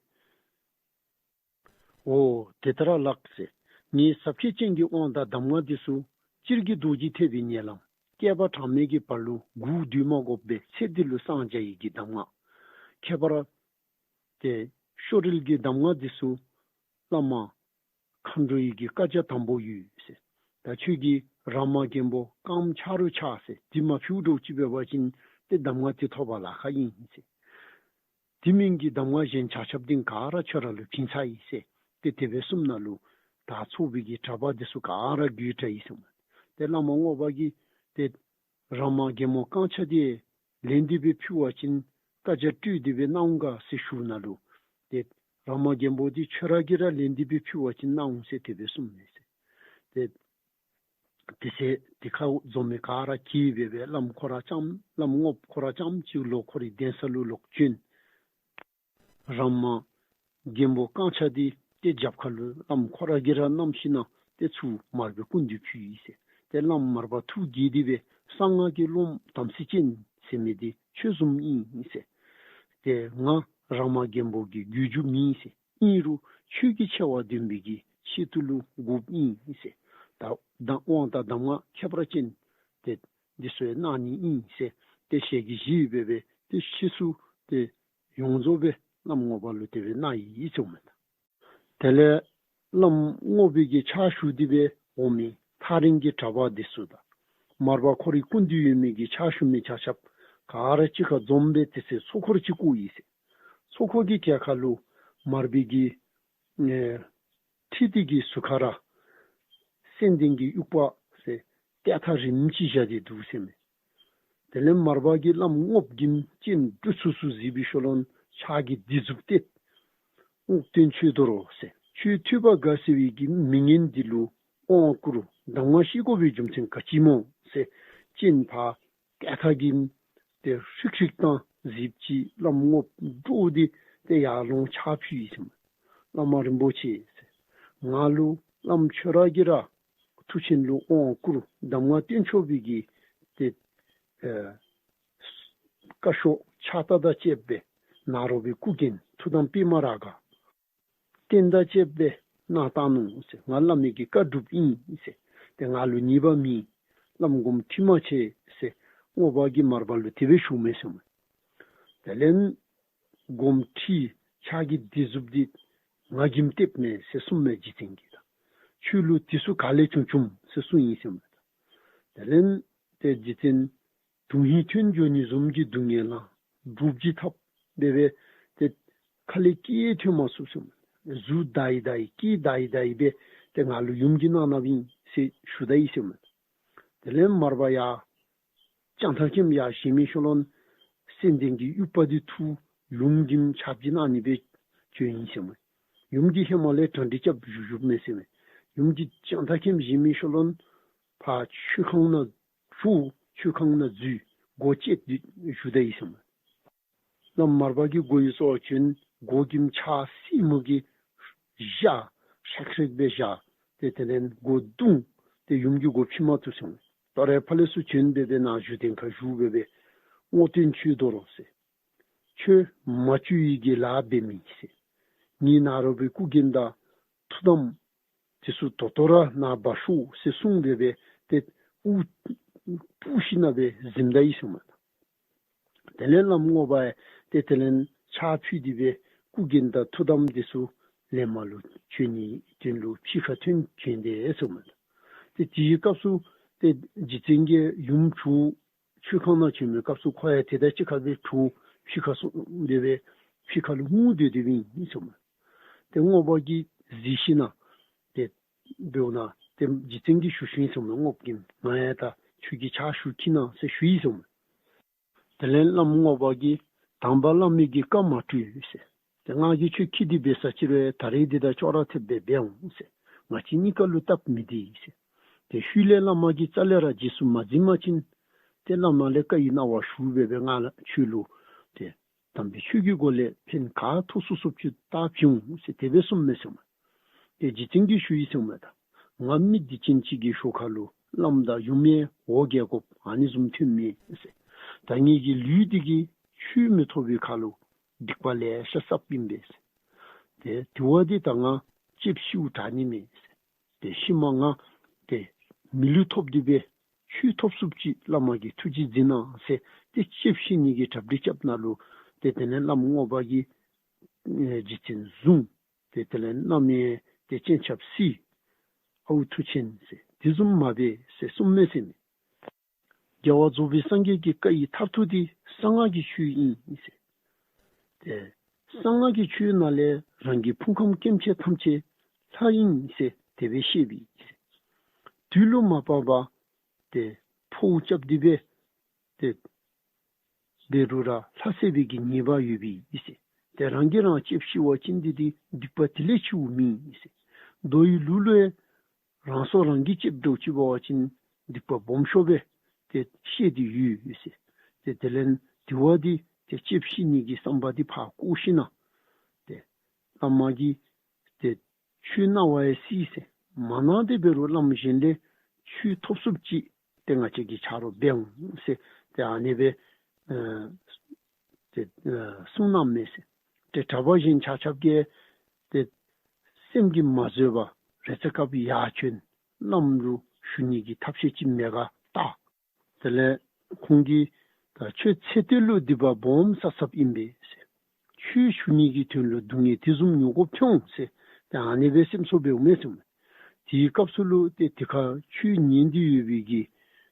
འོ་དེ་ལྟར་ལགས་ཟེར། ངེའི་ཟབ་ཁྱད་ཅན་གྱི་དབང་དང་གདམས་ངག་འདི་ཚུ་སྤྱིར་གྱིས་རྡོ་རྗེ་ཐེག་པའི་ཉེ་ལམ་བསྐལ་པ་གྲངས་མེད་ཀྱི་བར་ལུ་སྒུག་སྡོད་མ་དགོ་པའི་ཚེ་འདི་ལུ་སངས་རྒྱས་ཡི་གི་གདམས་ངག། ཁྱད་པར་ཏེ་ཤོག་དྲིལ་གྱི་གདམས་ངག་འདི་ཚུ་བླ་མ་མཁའ་འགྲོ་ཡི་གི་བཀའ་རྒྱ་དམ་པོ་ཡོད་ཟེར། ད་ཁྱོད་ཀྱིས་ར་མ་རྒན་པོ་རྐངམ་ཆག་རུང་ཆག་ཟེར་འདི་མ་ཕུལཝ་འདྲཝ་ཅིག་འབད་བ་ཅིན་ཏེ་གདམས་ངག་འདི་ཐོབ་པར་ལཱ་ཁག་ཨིན་ཟེར། དེ་མིན་གྱི་གདམས་ངག་གཞན་ཆ་ཁྱབ་འདི་ག་ར་ཁྱོད་ར་ལུ་བྱིན་ཚར་ཡི་ཟེར། ཏེ་དེ་སྦེ་གསུངམ་ད་ལུ་ད་ཚོགས་པའི་གི་གྲྭ་པ་འདི་ཚུ་ག་ར་འགུལ་བཏང་ཡི་ཟེར་མས། ཏེ་བླ་མ་རྔོག་པ་གིས་ཏེ་ར་མ་རྒན་པོ་རྐང་ཆག་འདི་ལེན་ཏེ་སྦེ་ཕུལ་བ་ཅིན་བཀའ་རྒྱ་སྤྲོད་དེ་སྦེ་གནང་ག་ཟེར་ཞུཝ་ད་ལུ་ཏེ་ར་མ་རྒན་པོ་འདི་ཁྱོད་ར་གིས་ར་ལེན་ཏེ་སྦེ་ཕུལ་བ་ཅིན་གནང་འོང་ཟེར་དེ་སྦེ་གསུངམ་མས་ཟེར། ཏེ་དེ་ཚེ་དེ་ཁར་འཛོམས་མི་ག་ར་གིས་སྦེ་སྦེ་བླམ་ཁོ་ར་རྐྱངམ་བླམ་རྔོག་ཁོ་ར་རྐྱངམ་ཅིག་ལོག་ཁོ་རའི་གདན་ས་ལུ་ལོག་བྱོན། ར་མ་རྒན་པོ་རྐང་ཆག་འདི་ཏེ་རྒྱབ་ཁ་ལུ་བླམ་ཁོ་ར་གིས་ར་བསྣམས་ཞིནམ་ཏེ་ཚུར་མར་པའི་སྐུ་མདུན་ཕུལ་ཡི་ཟེར། ཏེ་བླམ་མར་པ་ཐུགས་དགྱེས་ཏེ་སྦེ་གསང་སྔགས་ཀྱི་སློབམ་དམ་ཚིག་ཅན་ཟེར་མི་འདི་ཁྱོད་བཟུམ་ཨིན་ཟེར། ཏེ་ང་ར་མ་རྒན་པོ་གི་རྒྱུད་འཇུག་མེན་ཟེར། ཨིན་རུང་ཆོས་ཀྱི་ཆེ་བ་འདོན་པའི་གི་ཆེད་དུ་ལུ་དགོཔ་ཨིན་ཟེར། ད་དབང་དང་གདམས་ངག་ཁྱད་པར་ཅན་ཏེ་འདི་ཚུ་ཡང་གནང་ནི་ཨིན་ཟེར། ཏེ་ཞལ་གྱིས་བཞེས་སྦེ་སྦེ་ཏེ་ཕྱིས་སུ་ཏེ་ཡོངས་རྫོགས་སྦེ་བླམ་རྔོག་པ་ལུ་དེ་སྦེ་གནང་ཡི་ཟེར་མས། དེ་ལས་བླམ་རྔོག་པའི་གི་ཕྱག་ཞུ་སྟེ་སྦེ་འོང་མི་ཐག་རིང་གི་གྲྭ་པ་འདི་ཚུ་དང་མར་པ་ཁོ་རའི་སྐུ་མདུན་ཡོད་མི་གི་ཕྱག་ཞུ་མི་ཆ་ཁྱབ་ག་ར་གཅིག་ཁར་འཛོམས་སྦེ་དེ་ཚེ་ཚོགས་འཁོར་ཅིག་བསྐོར་ཡི་ཟེར། ཚོགས་འཁོར་གྱི་གྱལ་ཁ་ལུ་མར་པའི་གི་ཨེ་ཁྲི་འདི་གི་ཟུར་ཁར་ཙན་དན་གྱི་དབྱུག་པ་ཟེར་ཏེ་ཐག་རིངམོ་ཅིག་བཞག་སྟེ་འདུག་ཟེར་མས། དེ་ལས་མར་པ་གིས་བླམ་རྔོག་གིམ་སྤྱན་དཀྲུགས་ཚུགས་ཚུགས་གཟིགས་པའི་ཤུལ་ལུ་ཕྱག་གི་སྡིགས་མཛུབ་གཏད། རྔོག་སྟོན་ཆོས་རྡོར་ཟེར། ཁྱོད་ཐོས་པ་དགའ་ཟེར་བའི་གི་མི་ངན་འདི་ལུ་དབང་བསྐུར་གདམས་ངག་བཤད་དགོ་པའི་རྒྱུ་མཚན་ག་ཅི་སྨོ་ཟེར་སྤྱན་ཕར་ཏེ་ཐག་གིས་ཏེ་ཧྲིག་ཧྲིག་བཏང་གཟིགས་ཅི། བླམ་རྔོག་འདྲོགས་ཏེ་ཏེ་ཡར་ལོང་ཕྱག་ཕུལ་ཡི་ཟེར་མས། བླ་མ་རིན་པོ་ཆེ་ཟེར། ང་ལུ་བླམ་ཁྱོད་ར་གིས་ར་མཐུ་ཆེན་ལུ་དབང་བསྐུར་གདམས་ངག་སྟོན་ཆོག་པའི་གི་ཏེ་ཨེ་བཀའ་ཤོག་ཕྱག་རྟགས་དང་བཅསཔ་སྦེ་ནཱ་རོ་པའི་སྐུ་རྒྱན་ཐུགས་དམ་པདྨ་རཱ་ག་རྟེན་དང་བཅསཔ་སྦེ་གནང་བཏང་ནུག་ཟེར། ང་བླ་མའི་གི་བཀའ་སྒྲུབ་ཨིན་ཟེར། ཏེ་ང་ལུ་ཉེས་པ་མེད། བླམ་དགོངསམ་ཁྲེལ་མ་བྱེད་ཟེར་རྔོག་པ་གིས་མར་པ་ལུ་དེ་སྦེ་ཞུཝ་མས་ཟེར་མས། དེ་ལས་དགོངསམ་ཁྲེལ། ཕྱག་གི་སྡིགས་མཛུབ་འདི་ང་གིམ་གཏདཔ་མས་ཟེར་གསུངམ་མས་རྗེ་བཙུན་གྱིས་ད། ཁྱོད་ལུ་དེ་ཚུ་ག་ལས་བྱུང་བྱུངམ་ཟེར་གསུངས་ཡི་ཟེར་མས། དེ་ལས་ཏེ་རྗེ་བཙུན་དོན་ཧིང་ཐོན་འགྱོ་ནི་བཟུམ་གྱི་སྡུག་བསྔལ་ལ་འདྲོག་ཅི་འཐབ་སྦེ་སྦེ་ཏེ་ཁ་ལས་སྐད་ཐོན་མ་ཚུགས་ཟེར་མས། གཟུགས་འདར་ཡི་འདར་ཡི་སྐད་འདར་ཡི་འདར་ཡི་སྦེ་ཏེ་ང་ལུ་ཡུམ་གྱིས་གནང་གནངམ་ཨིན་ཟེར་ཞུ་ད་ཡི་ཟེར་མས། དེ་ལས་མར་པ་ཡར་ལྕང་ཐག་ཁེམ་ཡར་བཞེས་མི་ཤུལ་ལུ་ཙན་དན་གྱི་དབྱུག་པ་འདི་འཐུ་ཡུམ་གྱིམ་ཆག་སྦྱིན་གནང་ནི་སྦེ་བྱོན་ཡི་ཟེར་མས། ཡུམ་གྱིས་ཧེ་མ་ལས་གྲ་སྒྲིག་རྐྱབ་བཞུགས་བཞུགསཔ་མས་ཟེར་མས། ཡུམ་གྱིས་ལྕང་ཐག་ཁེམ་བཞེས་མི་ཤུལ་ལུ་ཕར་མཆོད་ཁང་ནང་ཞུ་མཆོད་ཁང་ནང་འཛུལ་སྒོ་བཅད་དེ་བཞུགས་ད་ཡི་ཟེར་མས། བླམ་མར་པ་གིས་སྒོ་ཡི་སོ་བྱོན། སྒོ་གྱིམ་ཕྱག་སྲིང་མོ་གིས་བཞག་ཧྲེག་ཧྲེག་སྦེ་བཞག་སྟེ་དེ་ལས་སྒོ་བརྡུང་སྟེ་ཡུམ་གྱིས་སྒོ་ཕྱེ་མ་བཏུབ་ཟེར་མས། ད་རེས་ཕར་ལས་ཚུར་བྱོན་སྦེ་སྦེ་ནཱ་བཞུགས་གདན་ཁར་བཞུགས་སྦེ་སྦེ་རྔོག་སྟོན་ཆོས་རྡོར་ཟེར། ཁྱོད་མ་བཅོས་ཡི་གི་ལཱ་འབད་མི་ཟེར། ངེའི་ནཱ་རོ་པའི་སྐུ་རྒྱན་དང་ཐུགས་དམ་དེ་ཚུ་ད་ལྟོ་ར་ནཱ་འབག་ཤོག་ཟེར་གསུངས་སྦེ་སྦེ་ཏེ་དབུ་སྤུ་ཞིནམ་སྦེ་གཟིམས་ད་ཡི་ཟེར་མས། དེ་ལས་བླམ་རྔོག་པ་ཡང་ཏེ་དེ་ལས་ཕྱག་ཕུལ་ཏེ་སྦེ་སྐུ་རྒྱན་དང་ཐུགས་དམ་དེ་ཚུ་ལེན་མ་ལུ་བྱོན་ནི་དོན་ལུ་ཕྱི་ཁར་ཐོན་བྱོན་ཏེ་ཟེར་མས། ཏེ་དེའི་སྐབས་སུ་ ཏེ་རྗེ་བཙུན་གྱི་ཡུམ་བྱུང་ཆོས་ཁང་ནང་བྱོན་མི་སྐབས་སུ་ཁོ་ཡང་ཏེ་ད་ཕྱི་ཁ་སྦེ་བྱོན་ཕྱི་ཁར་སོང་སྦེ་སྦེ་ཕྱི་ཁ་ལུ་སྔུ་སྡོད་སྡོདཔ་ཨིན་ཟེར་མས། ཏེ་རྔོག་པ་གིས་གཟིགས་ཞིནམ་ཏེ་འབདཝ་ད་ཏེ་རྗེ་བཙུན་གྱིས་ཞུ་ཞུཝ་ཨིན་ཟེར་མས། རྔོག་པ་གིས་ང་ཡང་ད་ཁྱོད་ཀྱི་ཕྱག་ཞུ་བགྱིད་གནང་ཟེར་ཞུཝ་ཨིན་ཟེར་མས། དེ་ལས་བླམ་རྔོག་པ་གིས་དང་པ་བླ་མའི་གི་བཀའ་མ་བཀྲོལ་ཟེར། ཏེ་ང་གིས་ཁྱོད་འཁྱིད་དེ་འབད་ས་ཅིག་རུང་ད་རེས་འདི་དང་ཅོག་ར་འཐདཔ་སྦེ་འབད་འོང་ཟེར། ང་བཅས་གཉིས་ཀ་ལུ་སྟབས་མི་བདེ་ཟེར། ཏེ་ཤུལ་ལས་བླ་མ་གིས་རྩ་ལས་ར་རྗེས་སུ་མ་འཛིན་པ་ཅིན་ཏེ་བླ་མ་ལས་བཀའ་ཡི་གནང་བ་ཞུ་སྦེ་སྦེ་ང་ལུ་ཁྱོད་ལུ་ཏེ་དམ་པའི་ཆོས་ཀྱི་སྒོ་ལས་ཕན་ག་ཐོགས་ཚུགས་ཚུགསཔ་ཅིག་བལྟ་བྱིན་འོང་ཟེར་དེ་སྦེ་གསུངམ་མས་ཟེར་མས། ཏེ་རྗེ་བཙུན་གྱིས་ཞུཝ་ཨིན་ཟེར་མས། ད་ང་མི་སྡིག་ཅན་ཅིག་གི་ཞོར་ཁ་ལུ་བླམ་དང་ཡུམ་ཡང་འོ་བརྒྱལ་དགོཔ་ཨ་ནི་བཟུམ་ཐོནམ་མས་ཟེར། ད་ངེ་གི་ལུས་འདི་གིས་ཆོས་མི་ཐོབ་པའི་ཁར་ལུ་སྡིག་པ་ལེ་ཤ་བསགསཔ་ཨིན་པས་ཟེར། ཏེ་དེ་བ་འདི་ད་ང་ལྕེབས་ཤིཝ་དྲག་ནི་མས་ཟེར། ཏེ་ཤུལ་མ་ང་ཏེ་མི་ལུས་ཐོབ་སྟེ་སྦེ་ཆོས་ཐོབ་ཚུགསཔ་ཅིག་བླ་མ་གིས་ཐུགས་རྗེ་གཟིགས་གནང་ཟེར་ཏེ་ལྕེབས་ཤི་ནི་གི་གྲ་སྒྲིག་རྐྱབ་ནང་ལུ་ཏེ་དེ་ལས་བླམ་རྔོག་པ་གིས་ཨེ་རྗེ་བཙུན་བཟུང་། ཏེ་དེ་ལས་མནའམ་ཡང་ཏེ་སྤྱན་ཆབ་བསིལ། ཨའུ་མཐུ་ཆེན་ཟེར་དེ་བཟུམ་མ་འབད་ཟེར་གསུངམ་མས་ཟེར་མས། རྒྱལ་བ་རྫོགས་པའི་སངས་རྒྱས་ཀྱི་བཀའ་ཡི་མཐར་ཐུག་འདི་གསང་སྔགས་ཀྱི་ཆོས་ཨིན་ཟེར། ཏེ་གསང་སྔགས་ཀྱི་ཆོས་ནང་ལས་རང་གི་ཕུང་ཁམས་སྐྱེ་མཆེད་ཐམས་ཅད་ལྷ་ཨིན་ཟེར་དེ་སྦེ་ཤེས་པས་ཟེར། དུས་ལུ་མ་བབ་པར་ཏེ་འཕོ་བ་རྐྱབ་སྟེ་སྦེ་ཏེ་འབད་རུང་ར་ལྷ་བསད་པའི་གི་ཉེས་པ་ཡོད་པས་ཟེར། ཏེ་རང་གིས་རང་ལྕེབས་ཤི་བ་ཅིན་འདི་འདི་སྡིག་པ་དེ་ལས་ཆེཝ་མེད་ཟེར། མདོ་ཡི་ལུགས་ལུ་ཡང་རང་སྲོག་རང་གིས་བཅདཔ་འདྲཝ་ཅིག་འབད་བ་ཅིན་སྡིག་པ་སྦོམ་ཤོས་སྦེ་ཏེ་བཤད་དེ་ཡོད་ཟེར། ཏེ་དེ་ལས་དེ་བ་འདི་ཏེ་ལྕེབས་ཤི་ནི་གི་བསམ་པ་འདི་ཕར་བཀོ་ཞིནམ་ཏེ་བླ་མ་གིས་ཏེ་ཆོས་གནང་བ་ཡང་སྲིད་ཟེར། མ་གནང་སྟེ་འབད་རུང་བླམ་གཞན་ལས་ཆོས་ཐོབ་ཚུགསཔ་ཅིག་ཏེ་ང་བཅས་ཀྱི་ཆ་རོགས་འབད་འོང་ཟེར། ཏེ་ཨ་ནི་སྦེ་ཨེ་ཏེ་ཨེ་གསུངས་གནངམ་མས་ཟེར། ཏེ་གྲྭ་པ་གཞན་ཆ་ཁྱབ་ཀྱིས་ཏེ་སེམས་ཀྱིས་མ་བཟོད་པར་རེ་ཚེ་སྐབས་ཡར་བྱོན་བླམ་ལུ་ཞུ་ནི་གི་ཐབས་ཤེས་ཅིག་མེད་ག་བལྟ། དེ་ལས་ཁོང་གིས་ད་ཁྱོད་ཚེ་འདི་ལུ་སྡིག་པ་སྦོམ་བསགས་བསགསཔ་ཨིན་པས་ཟེར། ཁྱོད་ཞུ་ནི་གི་དོན་ལུ་སྡུག་བསྔལ་དེ་བཟུམ་མྱོང་དགོཔ་ཐོན་འོང་ཟེར། ཏེ་ཨ་ནི་སྦེ་སེམས་གསོ་འབདཝ་མས་ཟེར་མས། དེའི་སྐབས་སུ་ལུ་ཏེ་དེ་ཁར་ཆོས་ཉན་ཏེ་ཡོད་པའི་གི་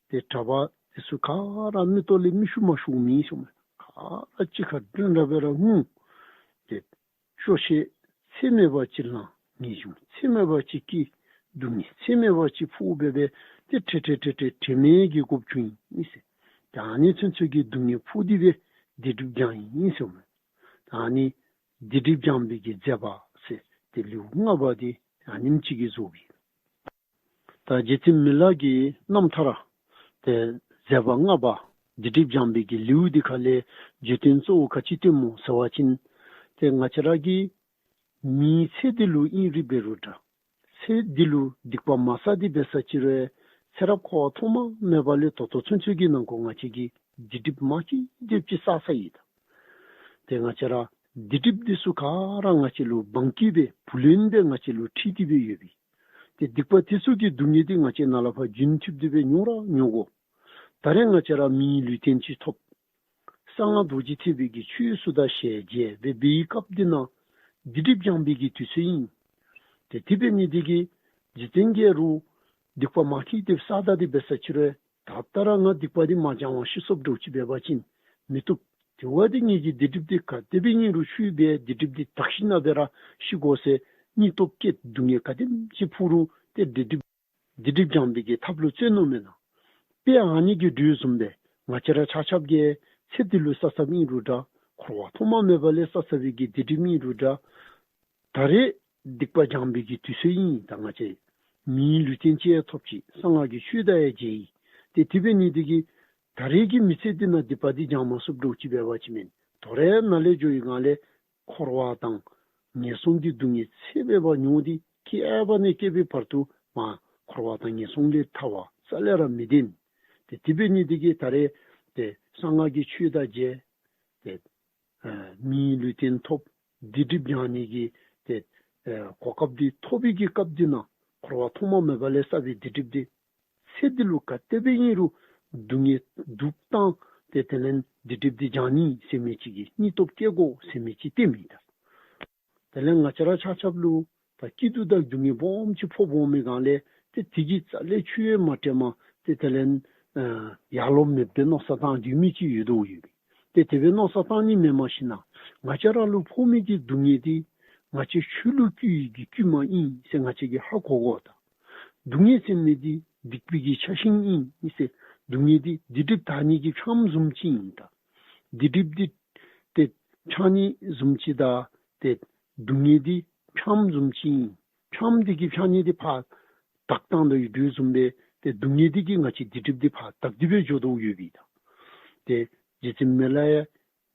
ཏེ་གྲྭ་པ་དེ་ཚུ་ག་ར་མིག་ཏོ་ལས་མིག་ཆུ་མ་ཤོརཝ་མེད་ཟེར་མས། ག་ར་གཅིག་ཁར་བསྒྲུན་ར་འབད་ར་ངུ། ཏེ་ཤོ་ཤེས་ཚད་མེད་པ་ཅིག་ལང་། ངེས་འབྱུང་ཚད་མེད་པ་ཅིག་སྐྱེས། སྡུག་བསྔལ་ཚད་མེད་པ་ཅིག་ཕོག་སྦེ་སྦེ་ཏེ་ཁྲེལ་ཁྲེལ་ཁྲེལ་ཁྲེལ་དྲན་མེད་ཀྱི་དགོཔ་བྱུང་ཡི་ཟེར། ཏེ་ཨ་ནི་ཚུན་ཚོད་ཀྱི་སྡུག་བསྔལ་ཕོག་སྟེ་སྦེ་སྡིག་སྒྲིབ་སྦྱངས་ཡི་ཟེར་མས། ཏེ་ཨ་ནི་སྡིག་སྒྲིབ་སྦྱང་བའི་གི་མཛད་པ་ཟེར་ཏེ་ལེའུ་ལྔ་པ་འདི་ཨ་ནེམ་ཅིག་གིས་རྫོགས་པས། ད་རྗེ་བཙུན་མི་ལ་གི་རྣམ་ཐར་ཏེ་མཛད་པ་ལྔ་པ་སྡིག་སྒྲིབ་སྦྱང་བའི་གི་ལེའུ་འདི་ཁ་ལས་བརྗོད་དོན་གཙོ་བོ་ག་ཅི་སྟོནམ་སྨོ་ཟེར་བ་ཅིན་ཏེ་ང་བཅས་ར་གི་མིའི་ཚེ་འདི་ལུ་ཨིན་རུང་འབད་རུང་འདྲ། ཚེ་འདི་ལུ་སྡིག་པ་མ་བསགས་ཏེ་འབད་ས་ཅིག་རུང་ཚེ་རབས་འཁོར་བ་ཐོག་མ་མེད་པ་ལས་ད་ལྟོ་ཚུན་ཚོད་ཀྱི་ནང་འཁོད་ང་བཅས་ཀྱིས་སྡིག་སྒྲིབ་མ་ཅིག་སྒྲིབ་ཅིག་བསགས་བསགས་ཡི་ད། ཏེ་ང་བཅས་ར་སྡིག་སྒྲིབ་འདི་ཚུ་ག་ར་ང་བཅས་ལུ་བང་གི་སྦེ་བུ་ལོན་སྦེ་ང་བཅས་ལུ་འཁྲིལ་ཏེ་སྦེ་ཡོད་པས། ཏེ་སྡིག་པ་དེ་ཚུ་གི་སྡུག་བསྔལ་འདི་ང་བཅས་ནཱ་ལས་ཕར་རྒྱུན་མཐུད་དེ་སྦེ་མྱོང་ར་མྱོང་དགོ། ད་རེས་ང་བཅས་ར་མིའི་ལུས་རྟེན་ཅིག་ཐོབ། གསང་སྔགས་རྡོ་རྗེ་ཐེག་པའི་གི་ཆོས་སུ་དང་ཞལ་མཇལ་སྦེ་འབད་བའི་སྐབས་འདི་ནང་སྡིག་སྒྲིབ་སྦྱང་བའི་གི་དུས་ཚོད་ཨིན། ཏེ་དེ་འབད་ནི་འདི་གིས་རྗེ་བཙུན་གྱིས་རུང་སྡིག་པ་མ་ཁེགས་ཏེ་བསགས་ད་དེ་འབད་ས་ཅིག་རུང་ད་ལྟོ་ར་ང་སྡིག་པ་འདི་མ་སྦྱང་བར་ཤི་སོངམ་འདྲཝ་ཅིག་འབད་བ་ཅིན་མི་བཏུབ། དེ་བ་འདི་ངེ་གི་སྡིག་སྒྲིབ་འདི་ག་དེ་སྦེ་ཨིན་རུང་ཆུད་སྦེ་སྡིག་སྒྲིབ་འདི་དག་ཞིནམ་སྦེ་ར་ཤི་དགོ་ཟེར་སྙིང་སྟོབས་བསྐྱེད། སྡུག་བསྔལ་ག་དེམ་ཅིག་ཕོག་རུང་ཏེ་སྡིག་སྒྲིབ་སྡིག་སྒྲིབ་སྦྱང་བའི་གི་ཐབས་ལུ་བརྩོན་ནུག་མེན་ན། དཔེ་ཨ་ནི་གི་འགྲོས་བཟུམ་སྦེ་ང་བཅས་ར་ཆ་ཁྱབ་ཀྱིས་ཚེ་འདི་ལུ་བསགས་བསགསཔ་ཨིན་རུང་འདྲ། འཁོར་བ་ཐོག་མ་མེད་པ་ལས་བསགས་བསགས་པའི་གི་སྡིག་སྒྲིབ་ཨིན་རུང་འདྲ། ད་རེས་སྡིག་པ་སྦྱང་བའི་གི་དུས་ཚོད་ཨིན། ད་ང་བཅས་མིའི་ལུས་རྟེན་ཅིག་ཡང་ཐོབ་ཅི། གསང་སྔགས་ཀྱི་ཆོས་དང་ཡང་མཇལ་ཡི། ཏེ་དེ་འབད་ནི་འདི་གིས་ད་རེས་ཀྱི་མི་ཚེ་འདི་ནང་སྡིག་པ་འདི་སྦྱང་མ་ཚུགསཔ་འདྲཝ་ཅིག་འབད་བ་ཅིན་མེན། ད་རེས་ནཱ་ལས་འགྱོ་བའི་སྒང་ལས་འཁོར་བ་དང་ངན་སོང་གི་སྡུག་བསྔལ་ཚད་མེད་པ་མྱོང་སྟེ་སྐྱེ་བ་ནས་སྐྱེ་བའི་བར་དུ་མ་འཁོར་བ་དང་ངན་སོང་ལས་ཐར་བ་རྩ་ལས་ར་མི་བདེན། ཏེ་དེ་འབད་ནི་འདི་གིས་ད་རེས་ཏེ་གསང་སྔགས་ཀྱི་ཆོས་དང་མཇལ། ཏེ་ཨ་མིའི་ལུས་རྟེན་ཐོབ། སྡིག་སྒྲིབ་སྦྱང་ནི་གི་ཏེ་ཨ་གོ་སྐབས་འདི་ཐོབ་པའི་གི་སྐབས་འདི་ནང་འཁོར་བ་ཐོག་མ་མེད་པ་ལས་བསགས་པའི་སྡིག་སྒྲིབ་འདི་ཚེ་འདི་ལུ་ག་དེ་སྦེ་ཨིན་རུང་སྡུག་བསྔལ་སྡུག་བཏང་སྟེ་དེ་ལས་སྡིག་སྒྲིབ་འདི་སྦྱང་ནི་ཟེར་མི་ཅིག་གི་སྙིང་སྟོབས་བསྐྱེད་དགོ་ཟེར་མི་ཅིག་སྟོནམ་ཨིན་ད། དེ་ལས་ང་བཅས་ར་ཆ་ཁྱབ་ལུ་ད་སྐྱིད་སྡུག་དང་སྡུག་བསྔལ་སྦོམ་ཅིག་ཕོག་འོང་མི་སྒང་ལས་ཏེ་དེ་གི་རྩ་ལས་ཆོས་ཡང་མ་དྲན་པར་ ཏེ་དེ་ལས་ཨ་ཡར་ལོང་མེདཔ་སྦེ་མནོ་བསམ་བཏང་སྡོད་མི་ཅིག་ཡོདཔ་ཡོདཔ་ཨིན། ཏེ་དེ་སྦེ་མནོ་བསམ་བཏང་ནི་མེན་མ་གཞི་ན་ང་བཅས་ར་ལུ་ཕོག་མི་གི་སྡུག་བསྔལ་འདི་ང་བཅས་ཆོས་ལུ་བསྐུལ་བའི་གི་བསྐུལ་མ་ཨིན་ཟེར་ང་བཅས་ཀྱིས་ཧ་གོ་དགོ་ད། སྡུག་བསྔལ་ཟེར་མི་འདི་སྡིག་པའི་གི་ཆགས་ཞེན་ཨིན་ཟེར། སྡུག་བསྔལ་འདི་སྡིག་སྒྲིབ་དག་ནི་གི་ཕྱགས་བཟུམ་ཅིག་ཨིན་ད། སྡིག་སྒྲིབ་འདི་ཏེ་ཕྱགས་ནི་བཟུམ་ཅིག་ད། ཏེ་སྡུག་བསྔལ་འདི་ཕྱགས་བཟུམ་ཅིག་ཨིན། ཕྱགས་འདི་གིས་ཕྱགས་ནི་འདི་ཕར་བཏགས་བཏང་དོ་ཡོད་དོ་བཟུམ་སྦེ་ཏེ་སྡུག་བསྔལ་འདི་གིས་ང་བཅས་སྡིག་སྒྲིབ་འདི་ཕར་བཏགས་ཏེ་སྦེ་འགྱོ་དོ་ཡོདཔ་ཨིན་ད། ཏེ་རྗེ་བཙུན་མི་ལ་ཡ་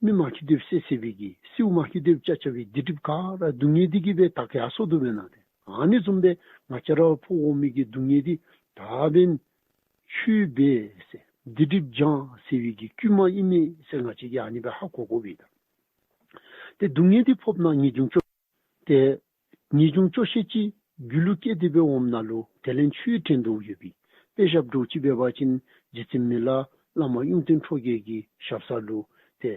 མི་མ་ཁྱིད་དེ་སྦེ་བསད་བསད་པའི་གི་སེརཝ་མ་ཁྱིད་དེ་སྦེ་རྐྱབ་རྐྱབ་པའི་སྡིག་སྒྲིབ་ག་ར་སྡུག་བསྔལ་འདི་གིས་སྦེ་དག་ཡར་སོ་དོ་མེན་ན་ཏེ། ཨ་ནི་བཟུམ་སྦེ་ང་བཅས་ར་ཕོག་འོང་མི་གི་སྡུག་བསྔལ་འདི་ད་འབདན་ཆོས་འབད་ཟེར་སྡིག་སྒྲིབ་སྦྱང་ཟེར་བའི་གི་བསྐུལ་མ་ཨིན་མས་ཟེར་ང་བཅས་ཀྱིས་ཨ་ནི་སྦེ་ཧ་གོ་དགོ་པས་ད། ཏེ་སྡུག་བསྔལ་འདི་ཕོགཔ་ན་ངེས་འབྱུང་སྐྱོ། ཏེ་ངེས་འབྱུང་སྐྱོ་ཤས་ཅིག་རྒྱུད་ལུ་སྐྱེས་ཏེ་སྦེ་འོངམ་ད་ལུ་དེ་ལས་ཆོས་དྲན་དོ་ཡོདཔ་ཨིན། དཔེ་བཞག་དོ་ཅིག་འབད་བ་ཅིན་རྗེ་བཙུན་མི་ལ་བླ་མ་གཡུང་སྟོན་ཁྲོ་རྒྱལ་གྱི་ཞབས་ས་ལུ་ཏེ་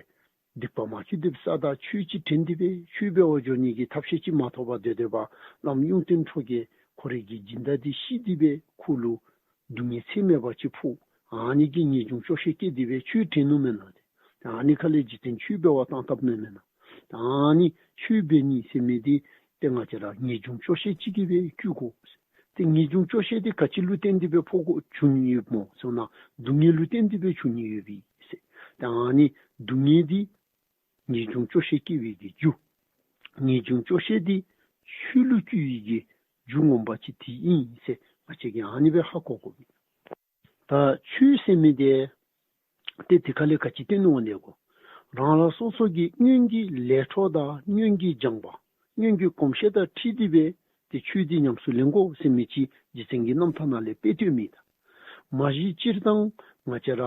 སྡིག་པ་མ་ཁྱིད་དེ་སྦེ་བསགས་ད་ཆོས་ཅིག་དྲན་ཏེ་སྦེ་ཆོས་འབད་བར་འགྱོ་ནི་གི་ཐབས་ཤེས་ཅིག་མ་ཐོབ་པར་སྡོད་སྡོདཔ་བླ་མ་གཡུང་སྟོན་ཁྲོ་རྒྱལ་ཁོ་རའི་གི་སྦྱིན་བདག་འདི་ཤི་སྟེ་སྦེ་ཁོ་ལུ་སྡུག་བསྔལ་ཚད་མེད་པ་ཅིག་ཕོག། ཨ་ནི་གིས་ངེས་འབྱུང་སྐྱོ་ཤས་སྐྱེས་ཏེ་སྦེ་ཆོས་དྲན་ནུག་མེན་ན་ཏེ། ཨ་ནི་ཁ་ལས་རྗེ་བཙུན་ཆོས་འབད་བར་བཏང་བཏངམ་མེན་ན། ཨ་ནི་ཆོས་འབད་ནི་ཟེར་མི་འདི་ཏེ་ང་བཅས་ར་ངེས་འབྱུང་སྐྱོ་ཤས་ཅིག་གིས་སྦེ་བསྐུལ་དགོ། ཏེ་ངེས་འབྱུང་སྐྱོ་ཤས་འདི་ག་ཅི་ལུ་བརྟེན་ཏེ་སྦེ་ཕོག་དགོ་བྱུང་ནི་ཡོདཔ་སྨོ་ཟེར་ན་སྡུག་བསྔལ་ལུ་བརྟེན་ཏེ་སྦེ་བྱུང་ནི་ཡོདཔ་ཨིན་ཟེར། ཏེ་ཨ་ནི་སྡུག་བསྔལ་འདི་ངེས་འབྱུང་སྐྱོ་ཤས་སྐྱེ་བའི་གི་རྒྱུ། ངེས་འབྱུང་སྐྱོ་ཤས་འདི་ཆོས་ལུ་བསྐུལ་བའི་གི་རྒྱུ་ངོ་མ་ཅིག་འདི་ཨིན་ཟེར་ང་བཅས་ཀྱིས་ཨ་ནི་སྦེ་ཧ་གོ་དགོ་པས། ད་ཆོས་ཟེར་མི་འདི་ཏེ་དེ་ཁ་ལས་ག་ཅི་སྟོན་ནི་འོང་ལེ་གོ། རང་རང་སོ་སོ་གི་སྔོན་གྱི་ལས་འཕྲོ་དང་སྔོན་གྱི་སྦྱངས་པ་སྔོན་གྱི་གོམས་གཤིས་དང་འཁྲིལ་ཏེ་སྦེ་ཏེ་ཆོས་འདི་ཉམས་སུ་ལེན་དགོ་ཟེར་མི་ཅིག་རྗེ་བཙུན་གྱི་རྣམ་ཐར་ནང་ལས་དཔེ་སྟོན་མི་ད། མ་གཞི་སྤྱིར་བཏང་ང་བཅས་ར་